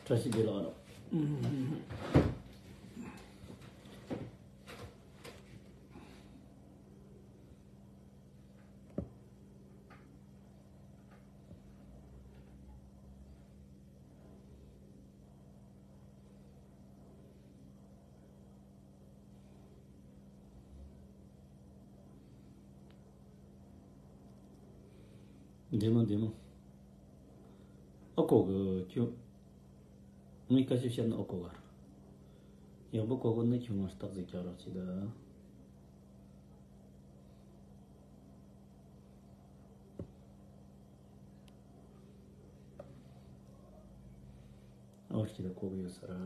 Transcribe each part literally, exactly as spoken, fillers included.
བཀྲ་ཤིས་བདེ་ལེགས་རོགས། བདེ་མོ་བདེ་མོ། ཨ་ཁོ་གི་ཁྱོད། ངས་སྐད་ཆ་བཤད་ན་ཨ་ཁོ་གར། ཡག་པོ་གོ་གོ་ནི་ཁྱོད་ང་རྟགས་ཟིག་རྒྱག་རོགས་བྱེད་ད། ཨོ་ཁྱེད་ད་གོ་གི་ཡོད་ས་ར་ད།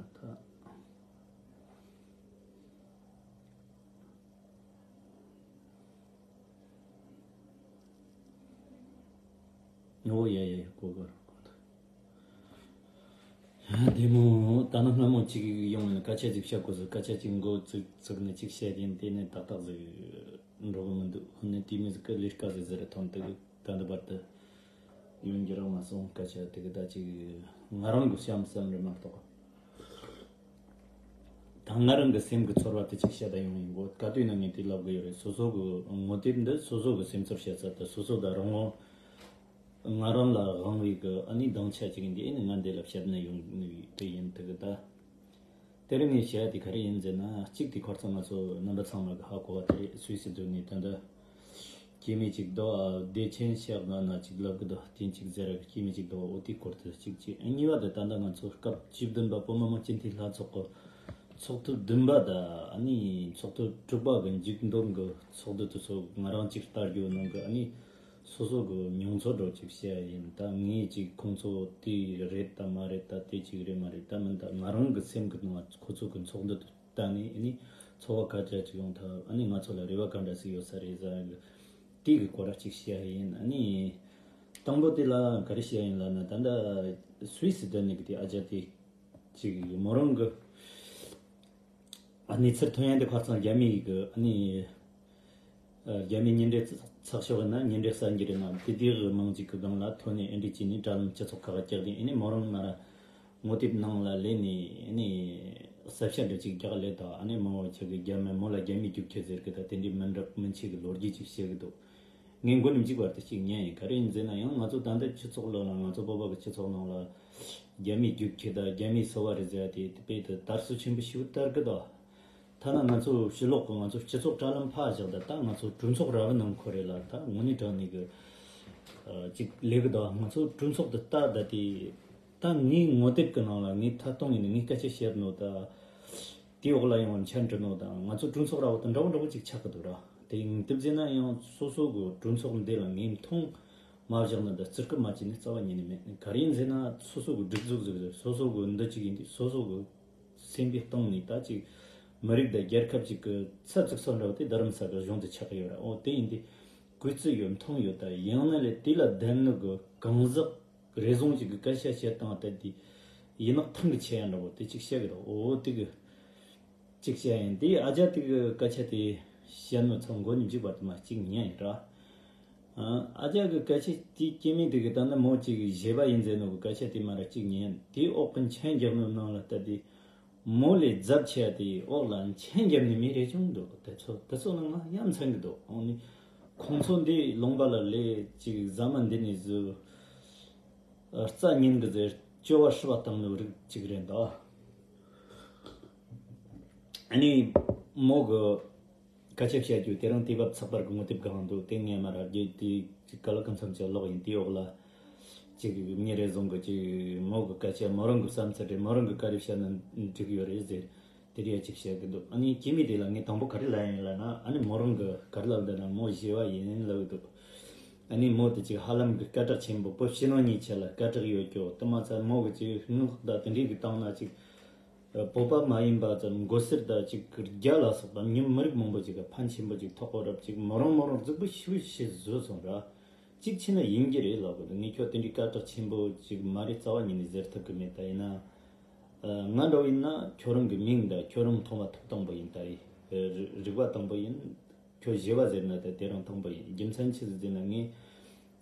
ཨོ་ཡ་ཡ་ཡ་གོ་གི་ར་གོ་ད། བདེ་མོ། ད་ནི་སྔ་མོ་གཅིག་ཡོང་ནས་སྐད་ཆ་ཅིག་བཤད་དགོས་ཟེར། སྐད་ཆ་ཅིག་མགོ་བཙུགས་བཙུགས་ནས་ཅིག་བཤད་ཡིན། དེ་ནས་ཏག་ཏག་ཟིག་འགྲོ་གི་མི་འདུག་ཧོ་ནས་དེ་མི་ཟིག་གི་ལས་ཀ་ཟིག་ཟེར་ཐོན་དུ་ད་འདི་བར་དུ་ཡོང་རྒྱུ་རག་མ་སོང་། སྐད་ཆ་དེ་གི་ད་ཅིག་ང་རང་གི་བྱམས་བསམ་རེད་མ་གཏོགས། ད་ང་རང་གི་སེམས་ཀྱི་ཚོར་བ་དེ་ཅིག་བཤད་ད་ཡོང་ཡིན་གོ། ག་དུས་ན་ངས་དེ་ལབ་གི་ཡོད་རེད། སོ་སོ་གི་ངོ་དེབ་འདི་སོ་སོ་གི་སེམས་ཚོར་བཤད་ས་དེ་སོ་སོ་དང་རང་ངོ་ང་རང་ལ་དབང་བའི་གི་ཨ་ནི་སྡང་ཆ་ཅིག་ཡིན། དེ་ཨ་ནི་ང་འདི་ལ་བཤད་ན་ཡོང་ནི་དེ་ཡིན་དུ་གི་ད། དེ་རིང་ངས་བཤད་ཡ་དེ་ག་རེ་ཡིན་ཟེར་ན། གཅིག་དེ་ཁོ་ཚོ་ང་ཚོ་རྣམ་པ་ཚང་མ་གི་ཧ་གོ་བ་དེ་རེད། སུད་སི་སྡོད་ནས་ད་ལྟ་སྐྱེ་དམན་ཅིག་འདུག་ཨ། བདེ་ཆེན་ཤག་ན་ན་ཅིག་ལབ་གི་འདུག་དེ་ཅིག་ཟེར་ར་གི་སྐྱེ་དམན་ཅིག་འདུག་འོ་དེའི་སྐོར་དུ་གཅིག་བྱས། གཉིས་པ་དེ་ད་ལྟ་ང་ཚོ་སྐབས་བཅུ་བདུན་པ་བོད་མི་མང་སྤྱི་འཐུས་ལྷན་ཚོགས་ཀྱི་ཚོགས་ཐུབ་བདུན་པ་དང་ཨ་ནི་ཚོགས་ཐུབ་དྲུག་པ་གི་མཇུག་འདོན་གི་ཚོགས་འདུ་དེ་ཚོ་ང་རང་ཅིག་ལྟ་རྒྱུ་ནང་གི་ཨ་ནི་སོ་སོ་གི་མྱོང་ཚོར་འདྲ་ཅིག་བཤད་ཡིན། ད་ངས་ཅིག་ཁོང་ཚོ་དེ་རེད་དམ་མ་རེད་ད་དེ་ཅིག་རེད་མ་རེད་ད་མིན། ད་ང་རང་གི་སེམས་ཀྱི་ནང་ཁོ་ཚོ་གི་ཚོགས་འདུ་དེ་ལྟ་ནས་ཨ་ནི་ཚོར་བ་ག་འདྲ་ཅིག་ཡོང་ཐུབ། ཨ་ནི་ང་ཚོ་ལ་རེ་བ་ག་འདྲ་ཞིག་ཡོད་ས་རེད་ཟེར་གི་དེ་གི་སྐོར་ལ་ཅིག་བཤད་ཡིན། ཨ་ནི་དང་པོ་དེ་ལ་ག་རེ་བཤད་ཡིན་ལབ་ན། ད་ལྟ་སུད་སི་སྡོད་ནས་གི་དེ་ཨ་ཅག་དེ་ཅིག་མོ་རང་གི་གནས་ཚུལ་ཐོན་ཡ་འདི་ཁ་སང་རྒྱ་མིའི་གི་ཨ་ནི་རྒྱ་མིའི་ཉིན་རེའི་ཚགས་ཤོག་ཡིན་ན་ཉིན་རེའི་གསར་འགྱུར་ཡིན་ན་དེ་དེའི་མིང་ཅིག་གི་སྒང་ལ་ཐོན་ནས་ཨེ་འདྲ་བྱས་ནས་དྲ་ལམ་སྤྱི་ཚོགས་ཁག་ག་བཀྱག་དེ་ཨ་ནི་མོ་རང་ང་ར་ངོ་དེབ་ནང་ལ་ལས་ནས་ཨ་ནི་གསལ་བཤད་འདྲ་ཅིག་རྒྱག་ལས་དང་། ཨ་ནི་མོ་ཁྱེད་ཀྱི་རྒྱ་མི་མོ་ལ་རྒྱ་མིའི་རྒྱུག་ཁྱི་ཟེར་གི་ད་དེ་འདྲའི་མི་འདྲ་མི་འཆི་གི་ལོ་རྒྱུས་ཅིག་བཤད་གི་འདུག་ངས་མགོ་ནས་མཇུག་བར་དུ་གཅིག་ཉན་ཡིན། ག་རེ་ཡིན་ཟེར་ན་ཡང་ང་ཚོ་ད་ལྟ་སྤྱི་ཚོགས་ལ་ང་ཚོ་བོད་པ་གི་སྤྱི་ཚོགས་ནང་ལ་རྒྱ་མིའི་རྒྱུག་ཁྱི་དང་རྒྱ་མིའི་སོ་བ་རེད་ཟེར་ཡ་དེ་དཔེ་དེ་དར་སྲོལ་ཆེན་པོ་ཞིག་དར་གི་འདུག་ཐ་ན་ང་ཚོ་ཕྱི་ལོགས་གི་ང་ཚོ་སྤྱི་ཚོགས་དྲ་ལམ་ཕར་བཞག་ད་ད་ང་ཚོ་གྲོས་ཚོགས་ར་བའི་ནང་འཁོད་རེད་ལ་ད་དངོས་གནས་དྲང་གནས་གི་ཅིག་ལས་གི་འདུག་ང་ཚོ་གྲོས་ཚོགས་དེ་ལྟ་ད་དེ་ད་ངའི་ངོ་དེབ་གི་ནང་ལ་ངའི་ཐད་གཏོང་ཡིན་ནི་ངའི་སྐད་ཆ་བཤད་ནོ་ད། དེའི་འོག་ལ་ཡང་མཆན་འབྲི་ནོ་དང་ང་ཚོ་གྲོས་ཚོགས་ར་བ་དང་འདྲ་བོ་འདྲ་བོ་ཅིག་ཆགས་ཀྱི་འདུག་ར། དེ་ཡིན་དུས་ཟེར་ན་ཡང་སོ་སོ་གི་གྲོས་ཚོགས་འདི་ལ་ངས་མཐོང་མ་བཞག་ན་འདི་བརྩི་བཀུར་མ་བྱས་ནས་རྩ་བ་ཉིད་ནས་མེད། ག་རེ་ཡིན་ཟེར་ན་སོ་སོ་གི་སྒྲིག་འཛུགས་ཟིག་རེད། སོ་སོ་གི་འདི་ཅིག་ཡིན་དུས་སོ་སོ་གི་སེམས་པའི་གཏིང་ནས་ད་ཅིག་མི་རིགས་དང་རྒྱལ་ཁབ་ཅིག་གི་ཚབ་ཅིག་སོ་འདྲ་བོ་དེ་རྡ་རམ་ས་གི་གཞུང་དུ་ཆགས་ཀྱི་ཡོད་ར། འོ་དེ་ཡིན་དུས་གུས་བརྩི་ཡོད། མཐོང་ཡོད། ད་ཡང་ན་ལས་དེ་ལ་ལྡན་ནོ་གི་གང་ཟག་རེ་ཟུང་ཞིག་གི་སྐད་ཆ་བཤད་སྟངས་ལྟར་དེ་ཡིན་ནག་ཐང་གི་ཆེ་ཡང་འདྲ་བོ་དེ་གཅིག་བཤད་གི་འདུག་འོ་དེ་གི་གཅིག་བཤད་ཡིན། དེ་ཨ་ཅག་དེ་གི་སྐད་ཆ་དེ་བཤད་ནོ་ཚང་མགོ་ནས་མཇུག་བར་དུ་མ་གཅིག་ཉན་ཡིན་ར། ཨ་ཅག་གི་སྐད་ཆ་དེ་སྐྱེ་དམན་དེ་གི་ད་ནི་མོ་གཅིག་གི་བཞེས་པ་ཡིན་ཟེར་ནོ་གི་སྐད་ཆ་དེ་མ་ར་གཅིག་ཉན། དེའི་འོག་གི་མཆན་རྒྱག་ནོ་ནང་ལ་ལྟ་དེ། མོ་ལས་རྫབ་ཆེ་བ་དེའི་འོག་ལ་མཆན་རྒྱབ་ནས་མི་རེ་བྱུང་འདུག་དེ་ཚོ་དེ་ཚོ་ནང་ང་ཡ་མཚན་གི་འདུག་འོ་ནི་ཁོང་ཚོ་འདི་ལུང་པ་ལ་ལས་ཅིག་ཟ་མ་འདི་ནས་བཟོས་རྩ་ཉིན་གི་ཟེར་སྐྱོ་བ་ཧྲི་བ་བཏང་ནི་རིགས་ཅིག་རེད་འདུག་ཨ་ནི་མོ་གི་སྐད་ཆ་བཤད་རྒྱུ་དེ་རིང་དུས་བབ་ཚགས་པར་གི་ངོ་དེབ་གང་འདུག་དེ་ངས་མ་ར་རྒྱུ་དེ་ཅིག་ག་ལ་གང་འཚམ་ཅིག་ཀློག་ཡིན། དེའི་འོག་ལ་ཅིག་མི་རེ་ཟུང་གི་ཅིག་མོ་གི་སྐད་ཆ་མོ་རང་གི་བསམ་ཚུལ་རེད། མོ་རང་གི་ག་རེ་བཤད་ན་འགྲིག་ཡོད་རེད་ཟེར། དེ་རེད་ཡ་ཅིག་བཤད་གི་འདུག་ཨ་ནི་སྐྱེ་དམན་དེ་ལ་ངས་དང་པོ་ག་རེ་ལབ་ཡིན་ལབ་ན། ཨ་ནི་མོ་རང་གི་ག་རེ་ལབ་འདུག་ན་མོ་བཞེས་པ་ཡིན་ལབ་གི་འདུག་ཨ་ནི་མོ་དེ་ཅིག་ཧ་ལམ་གི་སྐད་གྲགས་ཆེན་པོ། བོད་ཕྱི་ནང་གཉིས་ཆ་ལ་སྐད་གྲགས་ཡོད་ཀྱོ། དེ་མ་ཚད་མོ་གི་ཅིག་སྔགས་དང་དེ་འདྲའི་གི་བཏང་ན་ཅིག་བོད་པ་མ་ཡིན་པ་ཙམ་མགོ་སེར་དང་ཅིག་རྒྱ་ལ་སོགས་པ་མི་མི་རིགས་མང་པོ་ཅིག་གི་ཕན་ཆེན་པོ་ཅིག་ཐོགས་གོ་རབས་ཅིག་མོ་རང་མོ་རང་རྫིག་པོ་ཞེ་པོ་ཞིག་བཟོས་སོང་ར། གཅིག་བྱས་ན་ཡིན་གྱི་རེད་ལབ་གི་འདུག་ངས་ཁྱོད་དེ་འདྲའི་སྐད་གྲགས་ཆེན་པོ་ཅིག་མ་རེད་རྩ་བ་ཉིད་ནས་ཟེར་ཐུབ་གི་མེད། ད་ཡིན་ན་ང་འདྲ་བོ་ཡིན་ན་ཁྱོད་རང་གི་མིང་དང་ཁྱོད་རང་མཐོང་བ་ཐོབ་ཐང་པོ་ཡིན། ད་རེད་རིག་པ་དང་པོ་ཡིན། ཁྱོད་བཞེས་པ་ཟེར་ན་ད་དེ་རང་དང་པོ་ཡིན། རྒྱུ་མཚན་ཆི་ཟིག་ཟེར་ན་ངས་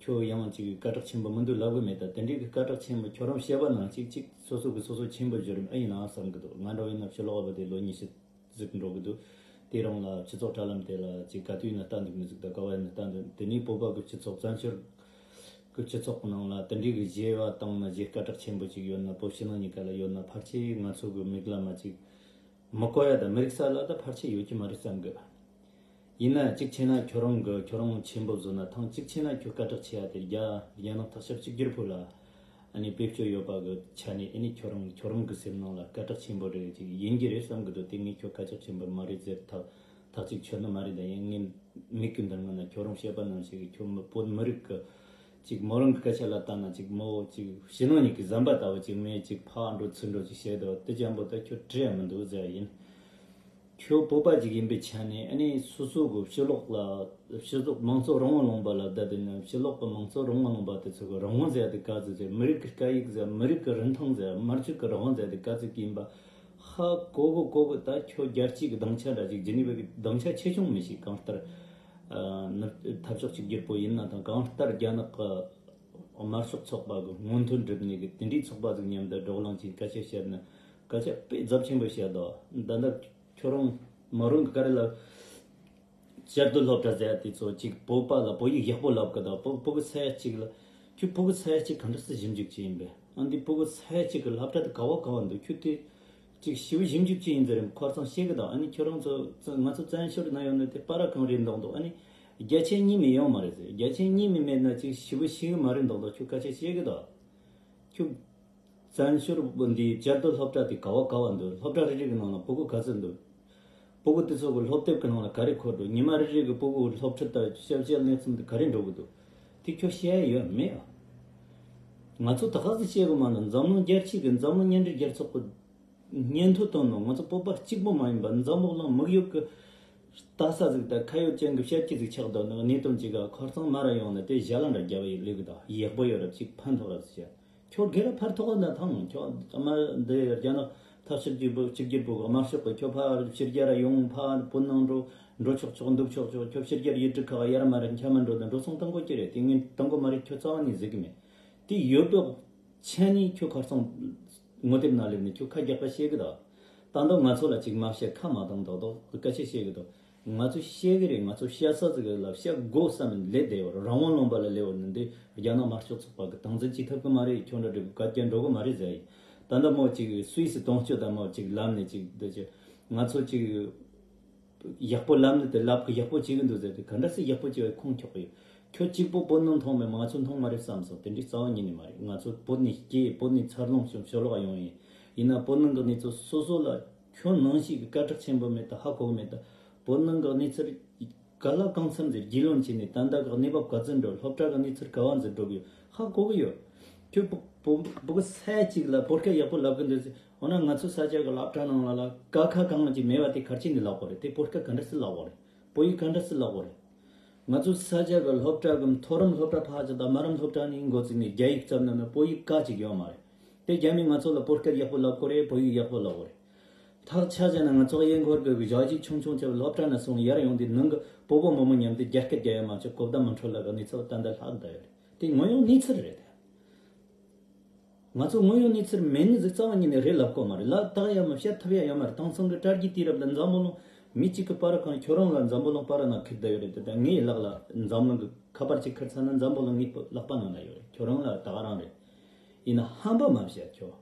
ཁྱོད་ཡང་ཅིག་སྐད་གྲགས་ཆེན་པོ་མི་འདུག་ལབ་གི་མེད། ད་དེ་འདྲའི་གི་སྐད་གྲགས་ཆེན་པོ་ཁྱོད་རང་བཤད་པ་ནང་གཅིག་གཅིག་སོ་སོ་གི་སོ་སོ་ཆེན་པོ་བརྗོད་རིམ་ཨེ་ཡིན་ན་བསམ་གི་འདུག་ང་འདྲ་བོ་ཡིན་ན་ཕྱི་ལོགས་བ་དེ་ལོ་ཉི་ཤུ་ཟིག་འགྲོ་གི་འདུག་དེ་རིང་ལ་སྤྱི་ཚོགས་དྲ་ལམ་དེ་ལ་ཅིག་ག་དུས་ཡིན་ན་ལྟ་འདུག་མི་ཟིག་ད་ག་བ་ཡིན་ན་ལྟ་འདུག་དེ་ནས་བོད་པ་གི་སྤྱི་ཚོགས་བཙན་བྱོལ་གི་སྤྱི་ཚོགས་གི་ནང་ལ་དེ་འདྲའི་གི་བརྗེ་བ་བཏང་ན་བརྗེ་སྐད་གྲགས་ཆེན་པོ་ཅིག་ཡོད་ན། བོད་ཕྱི་ནང་གཉིས་ཀ་ལ་ཡོད་ན་ཕལ་ཆེར་ང་ཚོ་གི་མིག་ལམ་མ་ཅིག་མི་གོ་ཡ་དང་མི་རིག་ས་ལ་ད་ཕལ་ཆེར་ཡོད་ཀྱི་མ་རེད་བསམ་གི། ཡིན་ན་གཅིག་བྱས་ན་ཁྱོད་རང་གི་ཁྱོད་རང་ཆེན་པོ་བཟོ་ན་ཐང་། གཅིག་བྱས་ན་ཁྱོད་སྐད་གྲགས་ཆེ་ཡ་དེ་རྒྱ་རྒྱ་ནག་ཐག་ཤར་གཅིག་གྱུར་པོ་ལ་ཨ་ནི་བེད་སྤྱོད་ཡོད་པ་གི་ཆ་ནས་ཨ་ནི་ཁྱོད་རང་ཁྱོད་རང་གི་སེམས་ནང་ལ་སྐད་གྲགས་ཆེན་པོ་རེད་ཅིག་ཡིན་གྱི་རེད་བསམ་གི་འདུག་དེ་ངས་ཁྱོད་སྐད་གྲགས་ཆེན་པོ་མ་རེད་ཟེར་ཐག་ཐག་གཅིག་ཆོད་ནི་མ་རེད། ད་ཡིན་ངས་མིག་གི་མདུན་ངོས་ན་ཁྱོད་རང་བཤད་པ་ནང་བཞིན་གི་ཁྱོད་མི་བོད་མི་རིགས་གི་ཅིག་མོ་རང་གི་སྐད་ཆ་ལ་བལྟས་ན་ཅིག་མོ་ཅིག་ཕྱི་ནང་གཉིས་ཀྱི་ཟམ་པ་ལྟ་བུ་ཅིག་མེད་ཅིག་ཕར་འགྲོ་ཚུར་འགྲོ་ཅིག་བྱས་འདུག་དེ་ཅན་པོ་ད་ཁྱོད་བྲི་ཡ་མི་འདུག་ཟེར་ཡ་ཡིན། ཁྱོད་བོད་པ་ཅིག་ཡིན་པའི་ཆ་ནས་ཨ་ནི་སོ་སོ་གི་ཕྱི་ལོགས་ལ་ཕྱི་ལོགས་མང་གཙོ་རང་དབང་ལུང་པ་ལ་བསྡད་དེ་ནི་ཕྱི་ལོགས་གི་མང་གཙོ་རང་དབང་ལུང་པ་དེ་ཚོ་གི་རང་དབང་ཟེར་ཡ་དེ་ག་ཚོད་ཟེར། མི་རིགས་ཀྱི་སྐད་ཡིག་ཟེར། མི་རིགས་ཀྱི་རིན་ཐང་ཟེར། དམར་ཕྱུག་གི་རང་དབང་ཟེར་ཡ་དེ་ག་ཚོད་ཀྱི་ཡིན་པ་ཧ་གོ་གི་གོ་གི། ད་ཁྱོད་རྒྱལ་སྤྱིའི་གི་སྡིངས་ཆ་འདྲ་ཅིག་ཇི་ནི་ཝེ་གི་སྡིངས་ཆ་ཆེ་ཆུང་མི་ཤེས། གང་ལྟར་ཨ་ནི་འཐབ་ཕྱོགས་གཅིག་གྱུར་པོ་ཡིན་ན་དང་གང་ལྟར་རྒྱ་ནག་གི་དམར་ཤོག་ཚོགས་པ་གི་སྔོན་ཐོན་སྒྲུབ་ནས་གི་དེ་འདྲའི་ཚོགས་པ་ཟིག་མཉམ་དུ་བགྲོ་གླེང་བྱས་སྐད་ཆ་བཤད་ན་སྐད་ཆ་དཔེ་རྫབ་ཆེན་པོ་བཤད་དོ། ད་ལྟ་ཁྱོད་རང་མོ་རང་གི་ག་རེ་ལ། བཅའ་སྡོད་སློབ་གྲྭ་ཟེར་ཡ་དེ་ཚོ་གཅིག་བོད་པ་ལ་བོད་ཡིག་ཡག་པོ་ལབ་གི་དང་བོད་བོད་གི་ས་ཡ་གཅིག་ལ། ཁྱོད་བོད་གི་ས་ཡ་གཅིག་ག་འདྲ་སེ་ཞིབ་འཇུག་བྱེད་ཡིན་པས། ཨ་འདི་བོད་གི་ས་ཡ་གཅིག་གི་སློབ་གྲྭ་དེ་ག་བ་ག་བ་འདུག་ཁྱོད་དེ་གཅིག་ཞིབ་ཞིབ་འཇུག་བྱེད་ཡིན་ཟེར་རིམ་ཁོ་ཚང་བཤད་གི་དང་། ཨ་ནི་ཁྱོད་རང་ཚོ་ང་ཚོ་བཙན་བྱོལ་ན་ཡོད་ནི་དེ་པ་ར་གང་རེད་འདུག་འདུག་ཨ་ནི་རྒྱ་ཆེ་གཉིས་མེད་ཡོང་མ་རེད་ཟེར། རྒྱ་ཆེ་གཉིས་མེད་མེད་ན་གཅིག་ཞིབ་ཞིབ་མ་རེད་འདུག་འདུག་ཁྱོད་སྐད་ཆ་བཤད་གི་དང་། ཁྱོད་བཙན་བྱོལ་འདིའི་བཅའ་སྡོད་སློབ་གྲྭ་དེ་ག་བ་ག་བ་འདུག་སློབ་གྲྭ་རེ་རེ་གི་ནང་ལ་ཕྲུ་གུ་ག་ཚོད་འདུག་ཕྲུ་གུ་དེ་ཚོ་གི་སློབ་དེབ་གི་ནང་ལ་ག་རེ་འཁོར་འདུག་ཉི་མ་རེ་རེ་གི་ཕྲུ་གུ་སློབ་ཁྲིད་དང་ཞབས་ཞུའི་གནས་ཚུལ་དེ་ག་རེ་འགྲོ་གི་འདུག་དེ་ཁྱོད་བཤད་ཡ་ཡོད་མེད་ཨ། ང་ཚོ་ད་ག་ཟིག་བཤད་གི་མ་ན། འཛམ་གླིང་རྒྱལ་སྤྱི་གི་འཛམ་གླིང་མཉམ་འབྲེལ་རྒྱལ་ཚོགས་གི་སྙན་ཐོ་བཏོན་ནོ་ང་ཚོ་བོད་པ་གཅིག་པོ་མ་ཡིན་པ་འཛམ་བུ་གླིང་དམིགས་ཡུལ་གི་ལྟ་ས་ཟིག་དང་ཁ་ཡོད་ཅན་གི་བཤད་ཀྱི་ཟིག་ཆགས་འདུག་ནི་གནས་དོན་ཅིག་ག་ཁོ་ཚང་མ་ར་ཡོང་ནི་དེ་ཞྭ་ལ་འདྲ་རྒྱབ་ཡི་ལུག་གི་དང་ཡག་པོ་ཡོད་རབས་ཅིག་ཕན་ཐོགས་རབས་ཟིག་བཤད། ཁྱོད་སྒེར་ལ་ཕར་ཐོག་ན་ཐང་། ཁྱོད་ཨ་མ་འདི་རྒྱ་ནག་ཐག་གཅོད་ཀྱི་བུ་གཅིག་གྱུར་བུ་དམར་ཤོག་གི་ཁྱོད་ཕར་ཕྱི་རྒྱལ་ར་ཡོང་། ཕར་བོད་ནང་འགྲོ་འགྲོ་ཆོག་ཆོག་འདུག་ཆོག་ཆོག་ཁྱོད་ཕྱི་རྒྱལ་ཡུལ་གྲུ་ཁག་ཡར་མར་འཁྱམ་མ་འགྲོ་ན་འགྲོ་སོང་བཏང་དགོས་ཀྱི་རེད། དེ་ངས་བཏང་དགོས་མ་རེད། ཁྱོད་རྩ་བ་ནས་ཟེར་གི་མེད། དེ་ཡོད་པའི་ཆ་ནས་ཁྱོད་ཁ་སང་ངོ་དེབ་ན་སླེབས་ནས་ཁྱོད་ཁ་རྒྱག་པ་བཤད་གི་ད། ད་འདི་ང་ཚོ་ལ་ཅིག་མ་བཤད་ཁ་མ་བཏང་དོག་དོག་སྐད་ཆ་བཤད་གི་འདུག་ང་ཚོ་བཤད་གི་རེད། ང་ཚོ་བཤད་ས་ཟིག་ལ་བཤད་དགོས་བསམ་ནས་སླེབས་བསྡད་ཡོད་རེད། རང་དབང་ལུང་པ་ལ་སླེབས་ཡོད་ནི་འདི་རྒྱ་ནག་དམར་ཤོག་ཚོགས་པ་གི་སྟངས་འཛིན་བྱེད་ཐུབ་གི་མ་རེད། ཁྱོད་འདྲ་འདྲ་གི་བཀའ་རྒྱ་འགྲོ་གི་མ་རེད་ཟེར་ཡིན། ད་ལྟ་མོ་ཅིག་སུད་སི་དོན་གཅོད་དང་མོ་ཅིག་ལམ་ནས་ཅིག་འདི་ཅིག་ང་ཚོ་ཅིག་ཡག་པོ་ལབ་ནི་དེ་ལབ་གི་ཡག་པོ་བྱེད་གི་འདུག་ཟེར་ཏེ་ག་འདྲ་སེ་ཡག་པོ་བྱེད་པའི་ཁུངས་འཁྱོག་གི་ཡོད། ཁྱོད་གཅིག་པོ་བོད་ནང་མཐོང་མེད་ང་ཚོ་མཐོང་མ་རེད་བསམ་སོང་། དེ་འདྲའི་རྩ་བ་ཉིད་ནས་མ་རེད། ང་ཚོ་བོད་ནས་སྐྱེས། བོད་ནས་འཚར་ལོངས་བྱུང་ཕྱི་ལོགས་ཡོང་ཡིན། ཡིན་ན་བོད་ནང་གི་གནས་ཚུལ་སོ་སོ་ལ་ཁྱོད་ནང་བཞིན་གི་སྐད་གྲགས་ཆེན་པོ་མེད་ད་ཧ་གོ་གི་མེད་ད། བོད་ནང་གི་གནས་ཚུལ་ག་ལ་གང་འཚམ་ཟེར་རྒྱུས་ལོན་བྱས་ནས་ད་ལྟ་གི་གནས་བབ་ག་ཚོད་འགྲོ། སློབ་གྲྭ་གི་གནས་ཚུལ་ག་བ་འཛིན་འགྲོ་གི་ཡོད་ཧ་གོ་གི་ཡོད། ཁྱོད་བོད་བོད་བོད་གི་ས་ཡ་གཅིག་ལ་བོད་སྐད་ཡག་པོ་ལབ་གི་འདུག་ཟེར། འོ་ན་ང་ཚོ་ས་ཆ་གི་སློབ་གྲྭ་ནང་ལ་ལ་ཀ་ཁ་གང་ཅིག་མེད་པ་དེ་ག་རེ་བྱས་ནས་ལབ་དགོས་རེད། དེ་བོད་སྐད་ག་འདྲ་སེ་ལབ་དགོས་རེད། བོད་ཡིག་ག་འདྲ་སེ་ལབ་དགོས་རེད། ང་ཚོ་ས་ཆ་གི་སློབ་གྲྭ་གི་མཐོ་རིམ་སློབ་གྲྭ་ཕར་ཅིག་དང་དམའ་རིམ་སློབ་གྲྭ་ནས་འགོ་བཙུགས་ནས་རྒྱ་ཡིག་བརྩམས་ན་ནི་བོད་ཡིག་ཀ་ཅིག་ཡོད་མ་རེད། དེ་རྒྱ་མིས་ང་ཚོ་ལ་བོད་སྐད་ཡག་པོ་ལབ་དགོས་རེད། བོད་ཡིག་ཡག་པོ་ལབ་དགོས་རེད། ཐག་ཆད་ཟེར་ན་ང་ཚོ་གཡས་འཁོར་གི་གཞོགས་ཀྱི་ཆུང་ཆུང་ཆེ་བའི་སློབ་གྲྭ་ནས་སོང་ཡར་ཡོང་དུས་ནང་གི་བོད་པ་མང་པོ་མཉམ་དུ་རྒྱ་སྐད་རྒྱག་ཡ་མ་ཆོག་གོ་བརྡ་མི་འཕྲོད་ལབ་གི་གནས་ཚུལ་ད་ལྟ་ལྷག་བསྡད་ཡོད་རེད། དེ་དངོས་ཡོད་གནས་ཚུལ་རེད་དེ། ང་ཚོ་དངོས་ཡོད་གནས་ཚུལ་མེད་ནི་ཟིག་རྩ་བ་ཉིད་ནས་རེད་ལབ་དགོས་མ་རེད། ལ་དག་ཡ་མ་བཤད་ཐུབ་ཡ་ཡོད་མ་རེད། དེང་སང་གི་དྲ་རྒྱའི་དུས་རབས་ལ་འཛམ་བུ་གླིང་མི་གཅིག་གི་པར་གང་ཁྱོད་རང་ལ་འཛམ་བུ་གླིང་པར་ན་ཁུར་བསྡད་ཡོད་རེད་དེ། ད་ངའི་ལག་ལ་འཛམ་གླིང་གི་ཁ་པར་ཅིག་ཁུར་ཚར་ན་འཛམ་བུ་གླིང་ངའི་ལག་པ་ནང་ན་ཡོད་རེད། ཁྱོད་རང་ལ་ད་ག་རང་རེད། ཡིན་ན་ཧམ་པ་མ་བཤད་ཁྱོད།